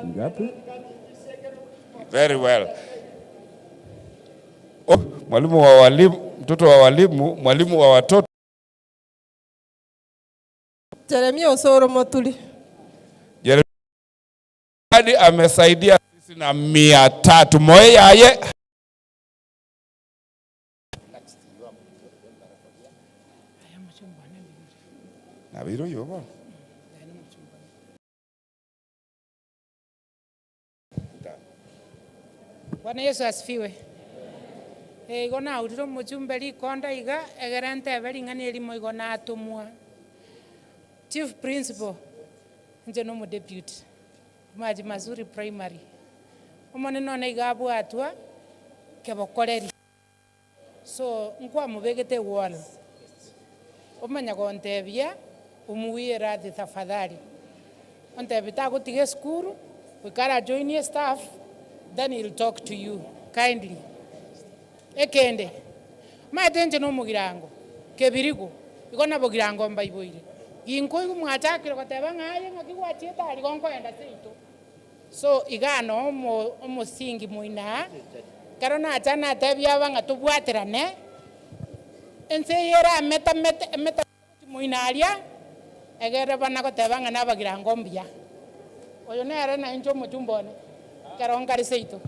Ngapi? Very well. Oh, mwalimu wa walimu, mtoto wa walimu, mwalimu wa watoto. Jeremia Osoro Motuli. Jeremia amesaidia sisi na 300 moyaye. Nabiro yobo. Bwana Yesu asifiwe. Igo naurire omochumbe rikonda iga egere ntebe ring'ana erimo igo natomwa. Chief Principal nche nomo deputy Maji Mazuri Primary. Omone none iga abwatwa kebokoreri. So nkwamobegete wall. Omanya gontebia umuwie radhi tafadhali. Ontebi tagotiga esukuru wikara join your staff, then he'll talk to you kindly. Ekende maete nche nomogirango kebirigo igo nabogirango mbaiboire ginko igo mwachakire goteba ng'aye ng'aki gwachiete aria gonkoenda seito. So igano omosingi moina kero nacha natebia aba ng'a tobwaterane ense yera emeta meta emeta moina aria egere bana goteba ng'a nabagirango mbuya oyo nere nainche omochumba one kero nkari seito.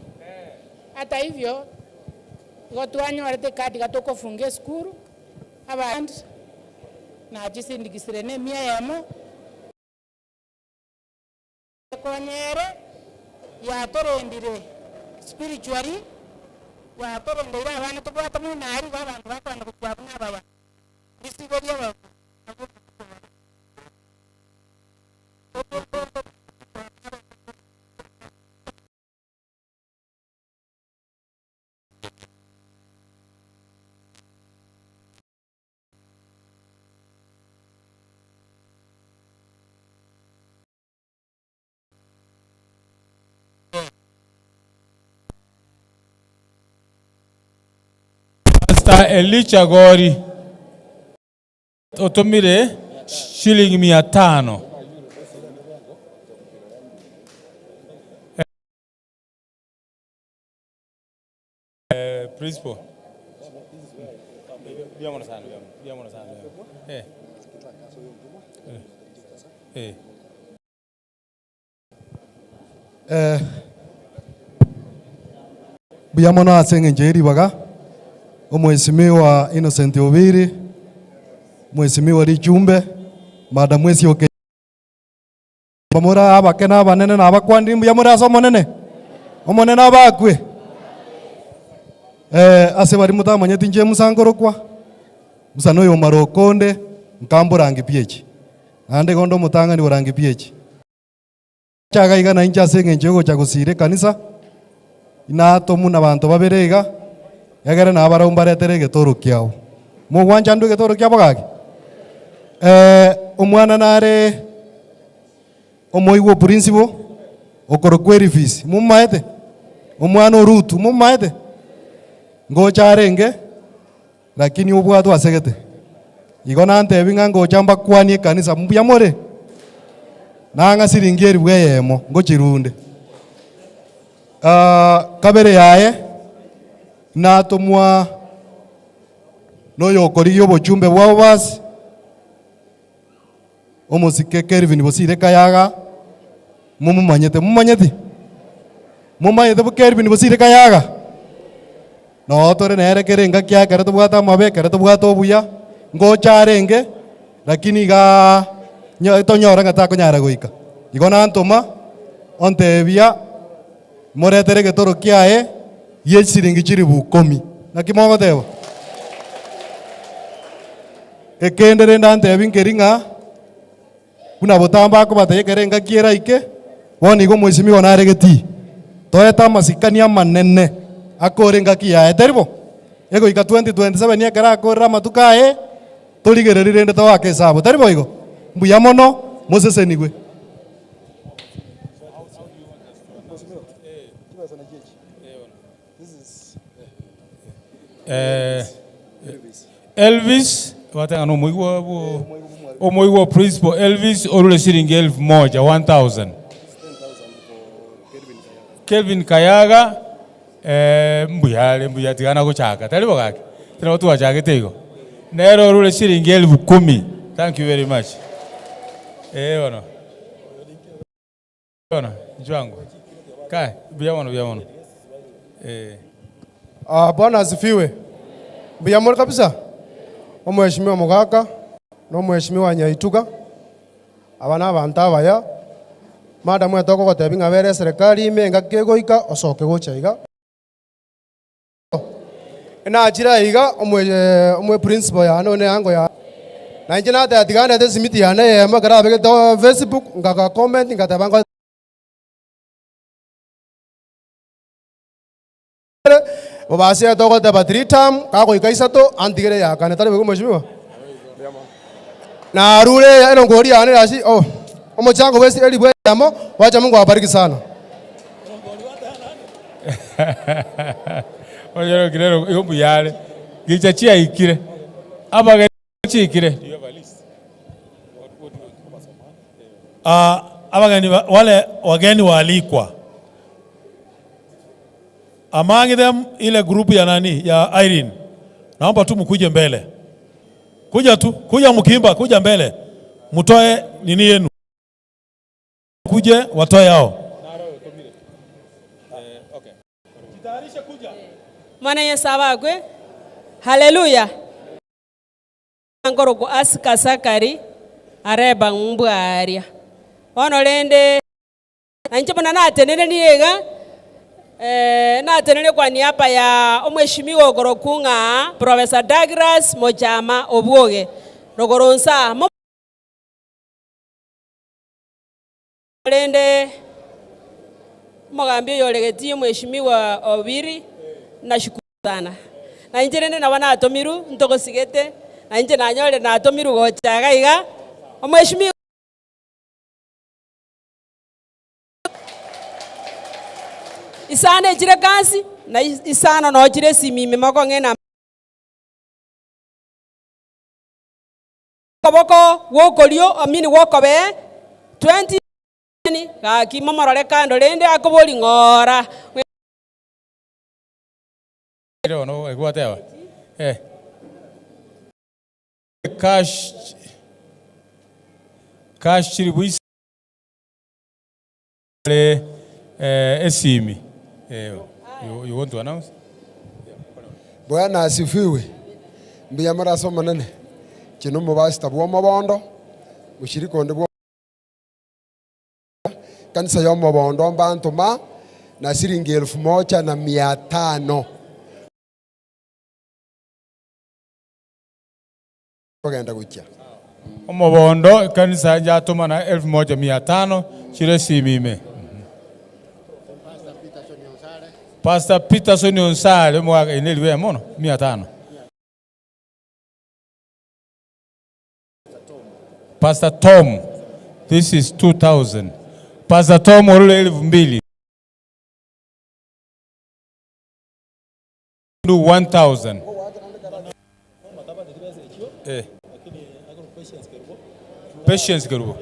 Hata hivyo Igo twanyorete ekadi iga tokofunga esukuru, abandi nachisindikisire na emia eyemo, ekonyere yatorendire spiritually, yatorendire abana tobwate buna aria igo abanto bakwenda gokwa buna ababa risibo ria ababa. Pastor Elicha Gori otomire shilingi 500. Principal. Biamono sana, biamono sana. Biamono asenge njeri baga. Omheshimiwa Innocent Obiri, Mheshimiwa Richumbe, Madam Mwesi oke. Bamura abakena abanene na abakwandi mbuya muri ase omonene. Omonene abakwe. Ase bari mutamanyeti nche musankorokwa. Musa noyo marokonde nkamburangi PH. Ande gondo mutangani orangi PH. Chaga iga na inche ase eng'encho yogocha gosira ekanisa. Inatomu na banto babere iga. Egere na abara mbaretere egetoro kiao. Mogwancha ndu egetoro kiabo gaki? Omwana nare omoigwa principal okorokwa Elvis. Mumaete? Omwana orutu mumaete? Ngocha arenge lakini obwatwa asegete. Igo nantebi ng'a ngocha mbakwanie ekanisa mbuya more. Nang'a siringi eribu eyemo ngochirunde. Kabere yaye natomwa noyokorigia obochumbe bwabo basi omosike Kelvin Bosire Kayaga mumumanyete mumanyeti mumanyete bu Kelvin Bosire Kayaga no tore nere kere ngaki akere tobwate amabe kere tobwate obuya ngocha arenge lakini iga tonyora ng'a takonyara goika igo nantoma ontebia moretere getoro kiaye ye siringi chiribu 10 naki mogoteba ekendere ndantebi nkeri ng'a buna botamba akobatebia ekere ngaki eraike bono igo omheshimiwa naregeti toeta amasikani amanene akore ngaki yaye teribo egoika 2027 ekere akorera amatuko aye torigereri rende togoaka esabu teribo igo mbuya mono mosesenigwe. Elvis watanga no muigwa omoigwa principal Elvis orule shilingi 1000 1000. Kelvin Kayaga mbuyale mbuya tigana gochaka tari bogake tena watu wachagete igo nero orule shilingi 10,000. Thank you very much. Ono ono njwangu kai biamono biamono. Bwana asifiwe. Mbuya kabisa. Omheshimiwa Mugaka no Mheshimiwa Nyaituga abana abantu abaya madam etoko gotebi ng'a bere serikali ime ngaki egoika osoke gocha iga enachira iga omwe principal yane ne yango ya na inche natetiganete simiti yane eyemo ekero abegete Facebook ngaka comment ngateba ngo bobasi etogoteba 3 term kagoika isato antigere yakane tari bego mheshimiwa na arure eno ngori yane rashi oh omochango wesi elibwe yamo wacha Mungu awabariki sana. Oyo kirero iyo buyale gicha chia ikire abage chikire abageni wale wageni waalikwa among them ile grupu ya nani ya Irene, naomba tu mkuje mbele, kuja tu, kuja mkimba, kuja mbele mtoe nini yenu, kuje watoe yao. Mwana Yesu abagwe. Haleluya. Ngoroko asika sakari areba mbwaria. Bono rende nanche bona natenene niega natenene kwa niaba ya omweshimiwa ogorokunga Professor Douglas Mojama Obwoge rogoronsa rende mogambi yolegetie mheshimiwa Obiri nashukuru sana na inche rende nabo natomiru ntogosigete na inche nanyore natomiru gochaga iga omweshimiwa isana echire kasi na isana nochire simime mokong'ena koboko wokorio amini wokobe 20 gaki momorore kando rende akobori ng'ora no egwatewa cash cash chiri buisi esimi. You want to announce? Bwana asifiwe. Mbiya maraso manene. Chino mubasta bwa mabondo. Mushiriko ndibwo kanisa ya mabondo mbantu ma na shilingi 1500. Kogenda guchia. Omobondo kanisa yatuma na 1500 chire simime. Pastor Peterson Onsale mwaka ineliwe mono 500. Pastor Tom, this is 2000. Pastor Tom orule 2000. 1000. Patience Kerubo.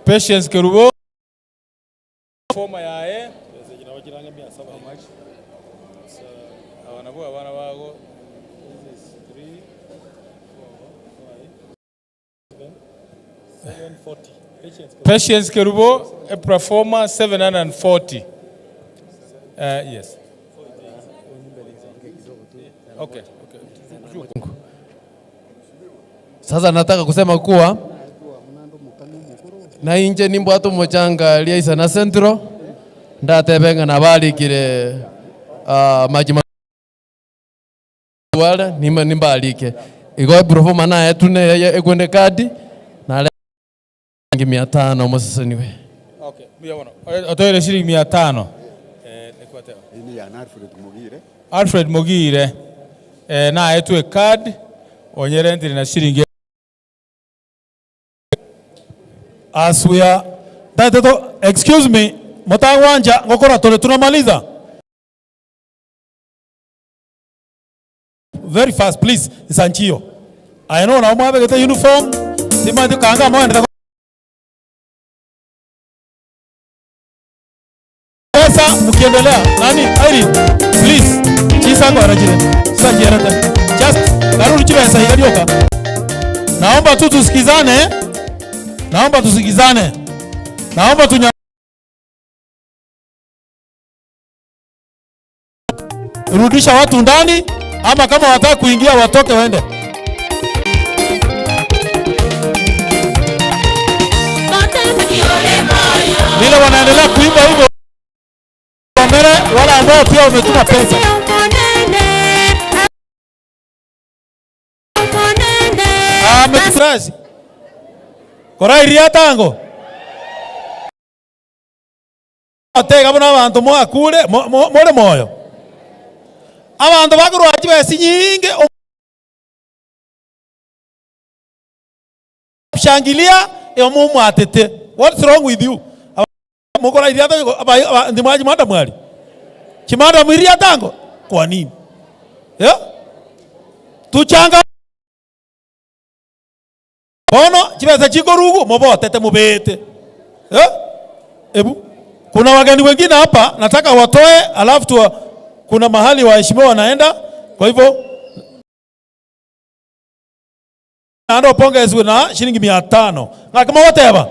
Patience Kerubo. Former yae. How much? This is 3, 4, 5, 7, 740. Patience Kerubo, a performer 740. Yes. Okay. Okay. Sasa nataka kusema kuwa na inje nimbo atu mochanga lia isana centro ndatebenga na balikire maji wala nimba nimbalike igo performer na etune ekwende kadi na 500 moseseniwe. Okay, mbiya otoire shilingi 500. Nikwateo. Ini ya Alfred Mogire. Alfred Mogire na etwe card onyere ndiri na shilingi. As we are that, excuse me, mutangwanja ngokora tole tunamaliza. Very fast please, Sanchio. I know na mwabe gete uniform, simati kanga mwenda pesa mkiendelea. Nani Irene, please. Chisango arajire. Sajierete. Just karudi chibesa igarioka. Naomba tu tusikizane. Naomba tusikizane. Naomba tunya rudisha watu ndani, ama kama wataka kuingia watoke waende. Vile wanaendelea kuimba hivyo mbele, wale ambao pia wametuma pesa. Ametrasi. Kora iria tango. Atega bona abantu mwakure more moyo. Abantu bakurwa chibesi nyingi shangilia emu atete. What's wrong with you? Mukora iria tango ndi mwaji mwanda mwali. Chimanda mwiria tango kwa nini? Yeah? Tuchanga bono chibesa chikorugu mobotete mubete. Yeah? Ebu kuna wageni wengine hapa nataka watoe, alafu tu kuna mahali waheshimiwa wanaenda, kwa hivyo ando pongezwe na shilingi 500. Na kama wote hapa.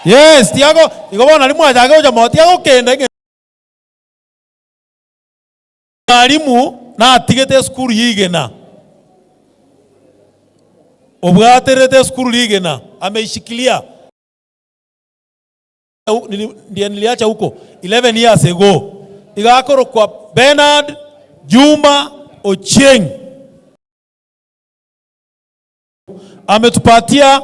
Yes, Tiago, ikobona limwa jago jamo Tiago kende. Mwalimu Natigete skuru yigena. Obwaterete skuru yigena ameishikilia. Ndiye niliacha huko 11 years ago. Igakoro kwa Bernard Juma Ochieng. Ametupatia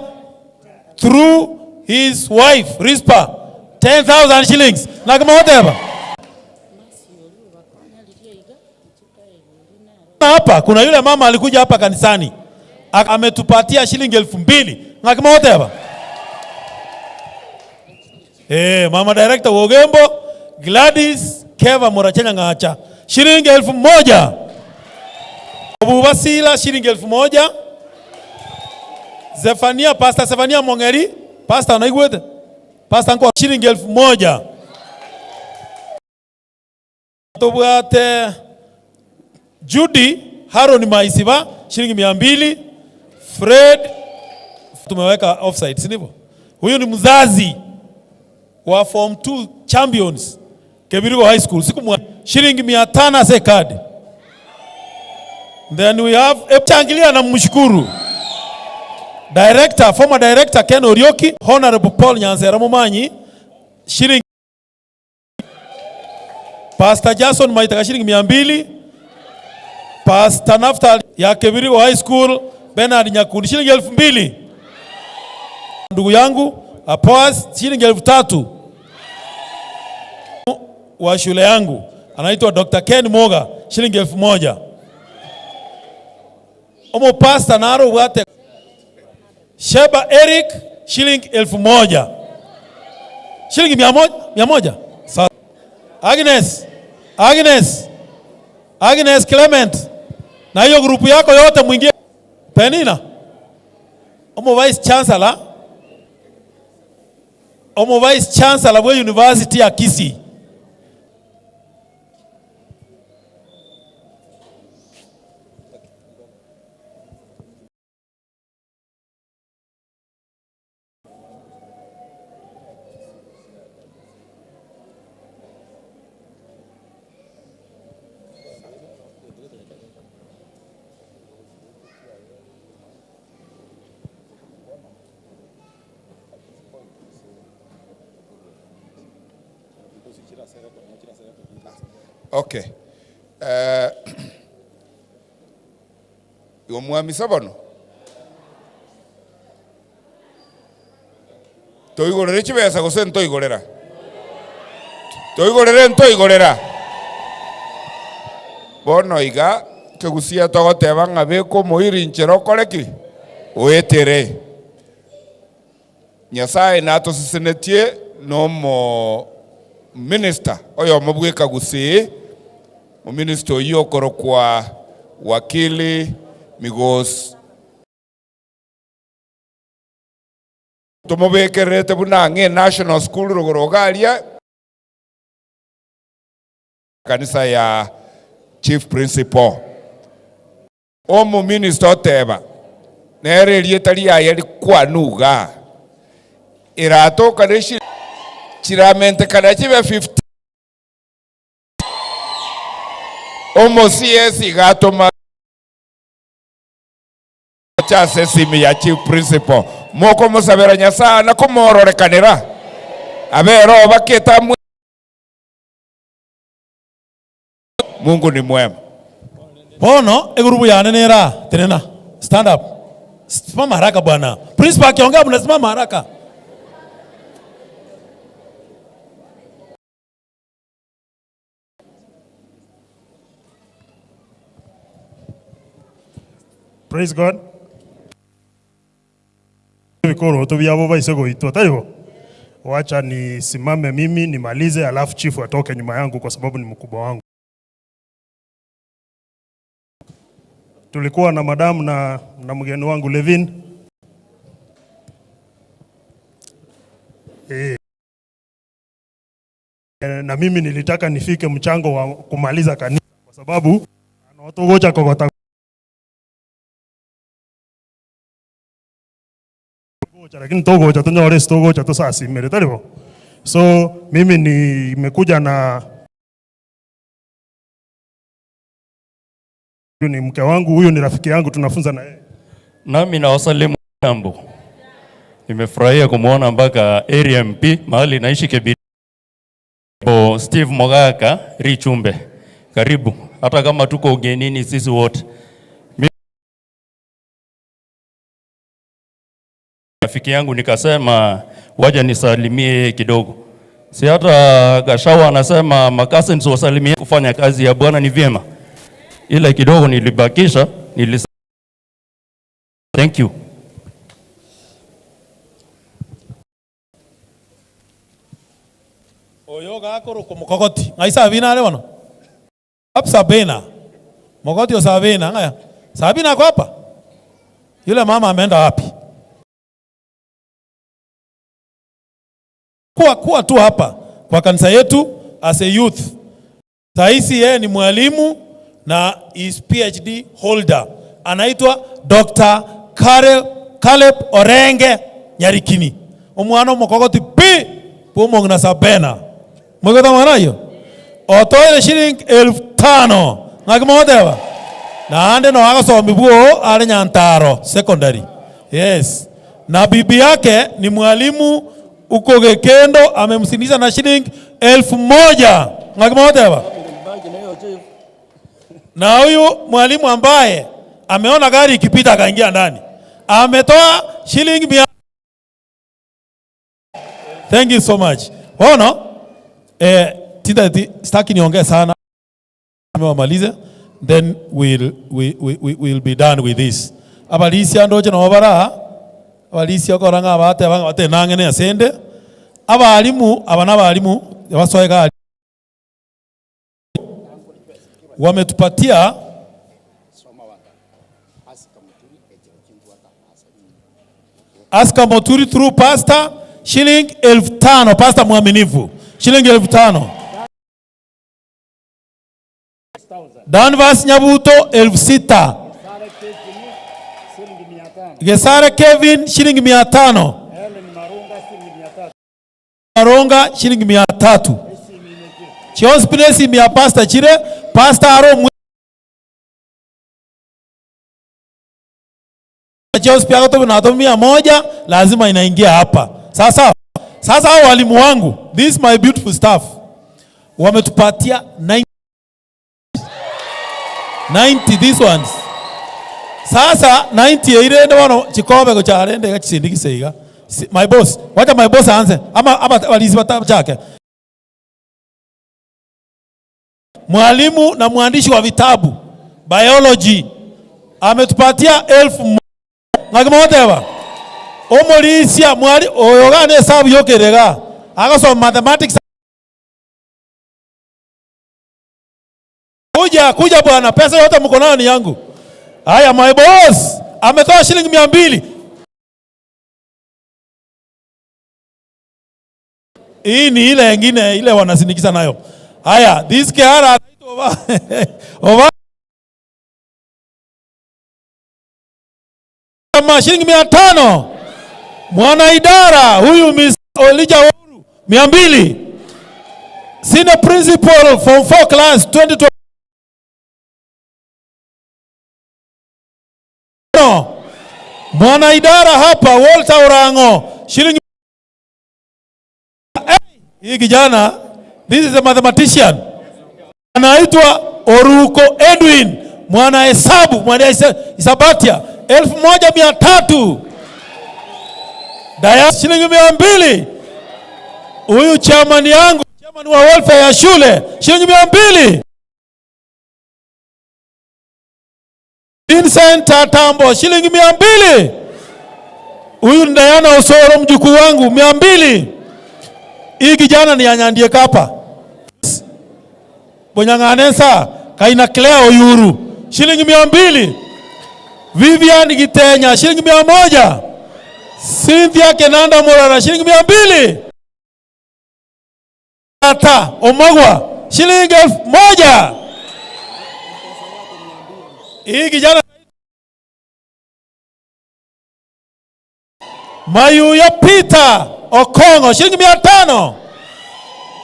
through his wife Rispa 10,000 shillings. Na kama whatever. Hapa kuna yule mama alikuja hapa kanisani ametupatia shilingi 2,000. Na kama whatever. Mama director Wogembo Gladys Keva Morachenya Ngacha shilingi 1,000. Abubasila shilingi 1,000. Zefania, Pastor Zefania Mongeri, Pastor anaigwete. Pastor nko shilingi 1,000. Tobwate Judy Haron Maisiba shilingi 200. Fred tumeweka offside, si ndivyo? Huyu ni mzazi wa form 2 champions Kebirigo High School. Siku mwa shilingi 500 ase card. Then we have changilia na mshukuru Director, former director Ken Orioki, Honorable Paul Nyanzera Mumanyi, shilingi Pastor Jason Maitaka shilingi 200, Pastor Naftali ya Kebirigo High School Bernard Nyakundi shilingi 2,000. Ndugu yangu Apoas shilingi 3,000 wa shule yangu anaitwa Dr. Ken Moga shilingi 1,000. Omo pastor naro wate Sheba Eric shilingi 1,000. Shilingi 100. Sawa. Agnes Clement na hiyo grupu yako yote mwingie. Penina. Omo Vice Chancellor. Omo Vice Chancellor wa University ya Kisii. Okay. Omwamisa bono toigorere chibesa gose ntoigorera toigorere ntoigorera bono iga kegusia togoteba ng'a beka omoiri nchera okore ki oetere Nyasaye natosisenetie nomo minister oyo mobweka gusii ominister oyo okorokwa wakili Migos tomobekerete buna ng'e National School rogoro garia kanisa ya chief principal omo minister oteba nere rieta riaye rikwanuga iratoka reshi chiramente kana chibe 50 omo CS gatoma chase simi ya chief principal moko musabera Nyasaye na kumororekanira abero baketa Mungu ni mwema. Bono egurubu ya nenera tenena stand up simama haraka bwana principal akiongea mnasimama haraka. Praise God. Vikoro vyavo vaise goitwa taivo. Wacha nisimame mimi nimalize, alafu chifu atoke nyuma yangu kwa sababu ni mkubwa wangu. Tulikuwa na madamu na mgeni wangu Levin. Na mimi nilitaka nifike mchango wa kumaliza kanisa kwa sababu anatogoja kokota lakini togoja tunyore togoja tusasimire taribo. So mimi nimekuja na Huyu ni mke wangu, huyu ni rafiki yangu, tunafunza na yeye. Nami nawasalimu jambo. Nimefurahia kumwona mpaka area MP mahali naishi Kebirigo. Steve Mogaka Richumbe, karibu. Hata kama tuko ugenini sisi wote. Rafiki yangu nikasema waja nisalimie kidogo. Si hata Gashawa anasema makasins wasalimie, kufanya kazi ya Bwana ni vyema. Ile kidogo nilibakisha, thank you. Oyo gakoro mokogoti. Ngai Sabina ale bono. Hap Sabina. Mogoti o Sabina ngaya. Sabina ako hapa? Yule mama ameenda wapi? Kuwa tu hapa kwa kanisa yetu as a youth. Saisi yeye ni mwalimu na is PhD holder. Anaitwa Dr. Caleb Orenge Nyarikini. Omwana omokogoti pi pomong na Sabena. Mwegota mwanayo? Otoere shilingi 5,000. Ngakimoteba. Na ande no agasomi buo ale Nyantaro secondary. Yes. Na bibi yake ni mwalimu uko Gekendo, amemsindikiza na shilingi 1,000. Ngakimoteba. Na huyu mwalimu ambaye ameona gari ikipita akaingia ndani, ametoa shilingi 100. Thank you so much. Waona? Tinda sitaki niongee sana. Wamalize, then we'll be done with this. Abalisia ndoche no bara. Abalisia koranga abate abanga bate nangene asende. Abalimu abana balimu basoega wametupatia Aska Moturi through pastor shilingi 5,000, pastor mwaminifu shilingi 5,000. Danvas Nyabuto 6,000. Gesare Kevin shilingi 500. Maronga shilingi 300. Chionspinesi mia pastor chire pastor aro Chionspia to na 100 lazima inaingia hapa. Sasa hao walimu wangu, this my beautiful staff, wametupatia 90 these ones. Sasa 90 ile ndo wano chikobe ko charende gachisindikise iga. My boss, wacha my boss aanze ama walizi chake. Mwalimu na mwandishi wa vitabu biology ametupatia 1,000. Ngakimoteba. Omorisia mwali oyogane hesabu yokerega. Akasoma mathematics. Kuja bwana, pesa yote mko nayo ni yangu. Haya, my boss ametoa shilingi 200. Hii ni ile nyingine ile wanasindikiza nayo. Haya, this KR over kama shilingi 500. Mwana idara huyu Miss Olija Oru 200. Senior principal form 4 class 2020. Mwana idara hapa Walter Orango shilingi. Hey, hii kijana, this is a mathematician, anaitwa Oruko Edwin, mwana hesabu, mwana hisabatia 1,300. Daya shilingi 200. Huyu chairman yangu, chairman wa welfare ya shule, shilingi 200. Vincent Atambo shilingi 200. Huyu ni Diana Osoro mjukuu wangu 200. Hii kijana ni anyandie kapa. Bonyanganesa Kaina Claire Oyuru shilingi 200. Vivian Gitenya shilingi 100. Cynthia Kenanda Morara shilingi 200. Ata Omagwa shilingi 1,000. Hii kijana Mayuya Peter Okongo shilingi 500.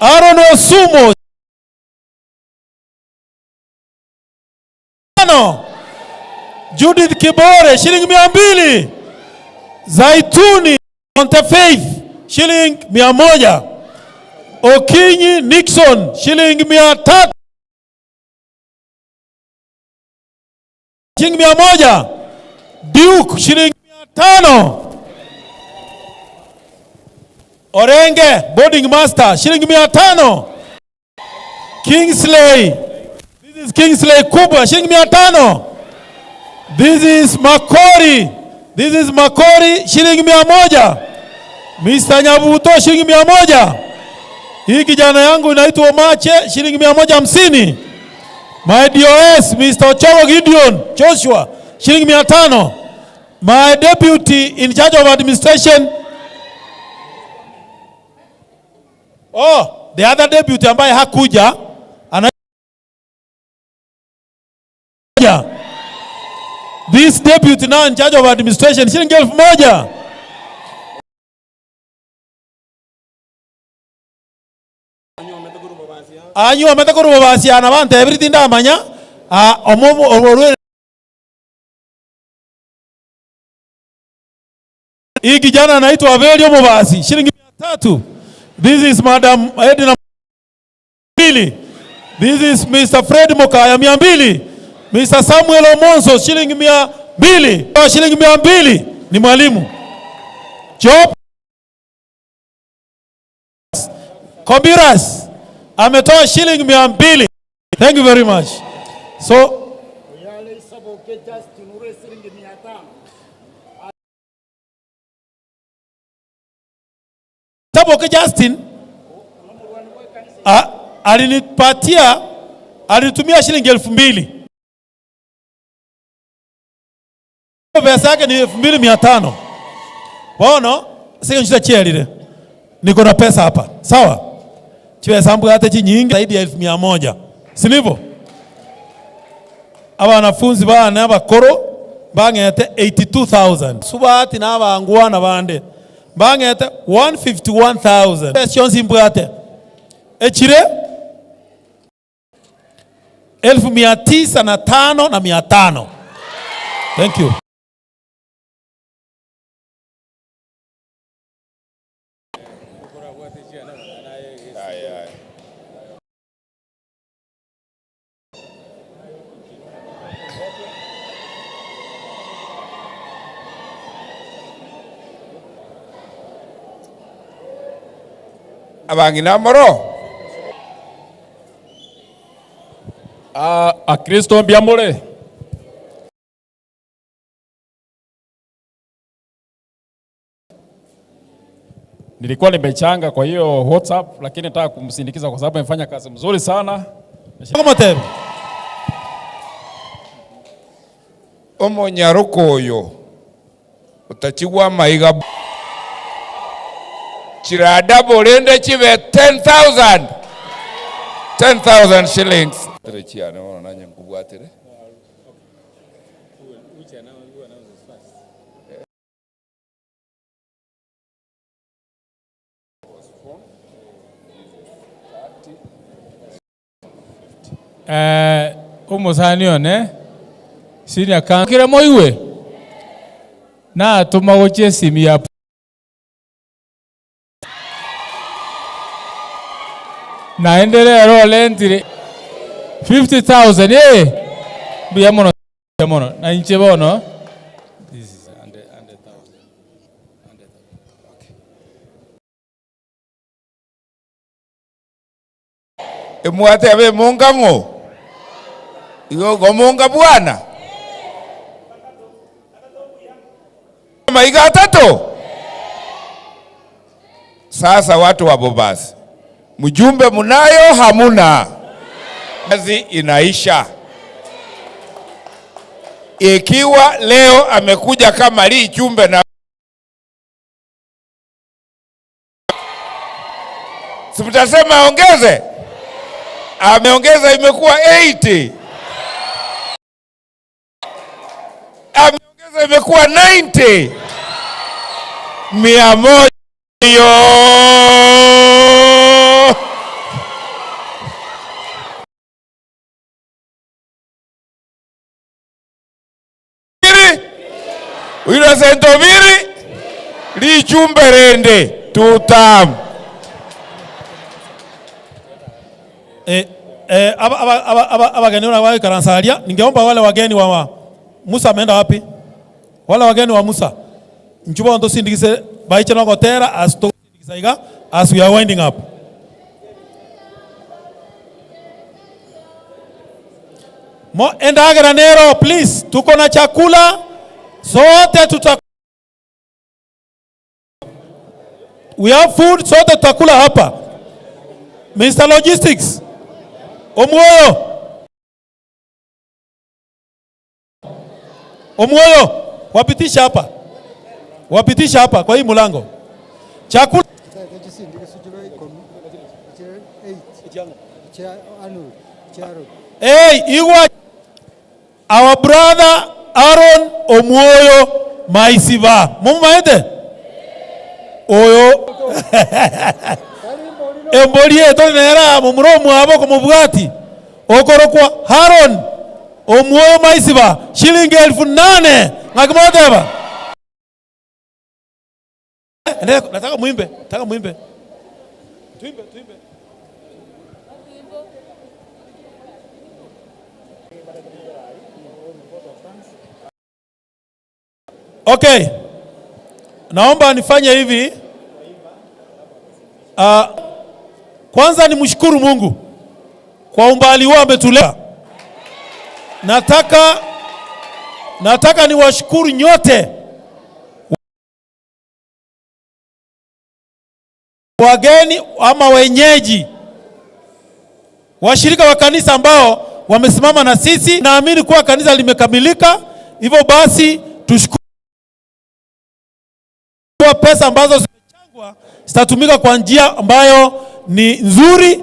Aaron Osumo 500. Judith Kibore shilingi 200. Zaituni Montefaith shilingi 100. Okinyi Nixon shilingi 300. Shilingi 100. Duke shilingi 500. Orenge boarding master shilingi 500. Kingsley, this is Kingsley Kubwa shilingi 500. This is Makori, this is Makori shilingi 100. Mr. Nyabuto shilingi 100. Hii kijana yangu inaitwa Mache shilingi 150. My DOS Mr. Ochogo Gideon Joshua shilingi 500. My deputy in charge of administration. Oh, the other deputy ambaye hakuja ana. This deputy now in charge of administration shilingi 1000. Anyu amete korubo basiana bante everything ndamanya omo orwe. Hii kijana anaitwa Avelio Mubasi shilingi 300. This is Madam Edna 200. This is Mr. Fred Mokaya 200. Mr. Samuel Omonso shilingi 200. Shilingi 200 ni mwalimu. Job Kombiras ametoa shilingi 200. Thank you very much. So Saboke Justin alinipatia, alinitumia shilingi 2000. Pesa yake ni 2500. Waona sasa nshita chelile. Niko na pesa hapa. Sawa? Chipesa mbwa hata nyingi zaidi ya 100,000. Si ndivyo? Aba wanafunzi bana abakoro bangete 82,000. Subati na abangwana bande bangete 151,000. Pesa mbwate. Echire 905,500. Thank you. Abangina moro. Akristo mbiamure. Nilikuwa nimechanga kwa hiyo WhatsApp, lakini nataka kumsindikiza kwa sababu amefanya kazi mzuri sana. Omonyaruko oyo utachigwa maiga chiradabo rende chibe 10,000. 10,000 shillings. Terechiane ono nanye nkubwatire. Umusani one senior kire moiwe na tuma gochie simu ya naendelea rolentire 50,000 biya mono mono na inche bono. This is 100,000. Emwate abe munga ngo igo gomunga bwana maiga atatu. Sasa watu wa Bobasi, mjumbe munayo hamuna, kazi inaisha. Ikiwa leo amekuja kama li chumbe na simtasema ongeze, ameongeza imekuwa 80, ameongeza imekuwa 90, 100 yo. Innocent Obiri richumberende tutam. Abageni wana karansalia, ningeomba wale wageni wa Musa ameenda wapi? Wale wageni wa Musa. Nchuba ndo sindikise baiche no gotera as to sindikisa iga as we are winding up. Mo enda granero please, tuko na chakula sote tuta We have food sote tutakula hapa. Mr. Logistics Omwoyo. Omwoyo, wapitisha hapa. Wapitisha hapa kwa hii mulango. Chakula Hey, igwa our brother Aaron Omwoyo Maisiba. Mumaende? Oyo. Embori eto nera mumuro mwabo kumubwati. Okorokwa Aaron Omwoyo Maisiba shilingi 8,000. Ngakimoteba. Nataka muimbe, nataka muimbe. Tuimbe, tuimbe. Okay. Naomba nifanye hivi. Kwanza nimshukuru Mungu kwa umbali huo ametuleta. Nataka niwashukuru nyote wageni ama wenyeji, washirika wa kanisa ambao wamesimama na sisi. Naamini kuwa kanisa limekamilika, hivyo basi tushukuru kwa pesa ambazo zimechangwa zitatumika kwa njia ambayo ni nzuri.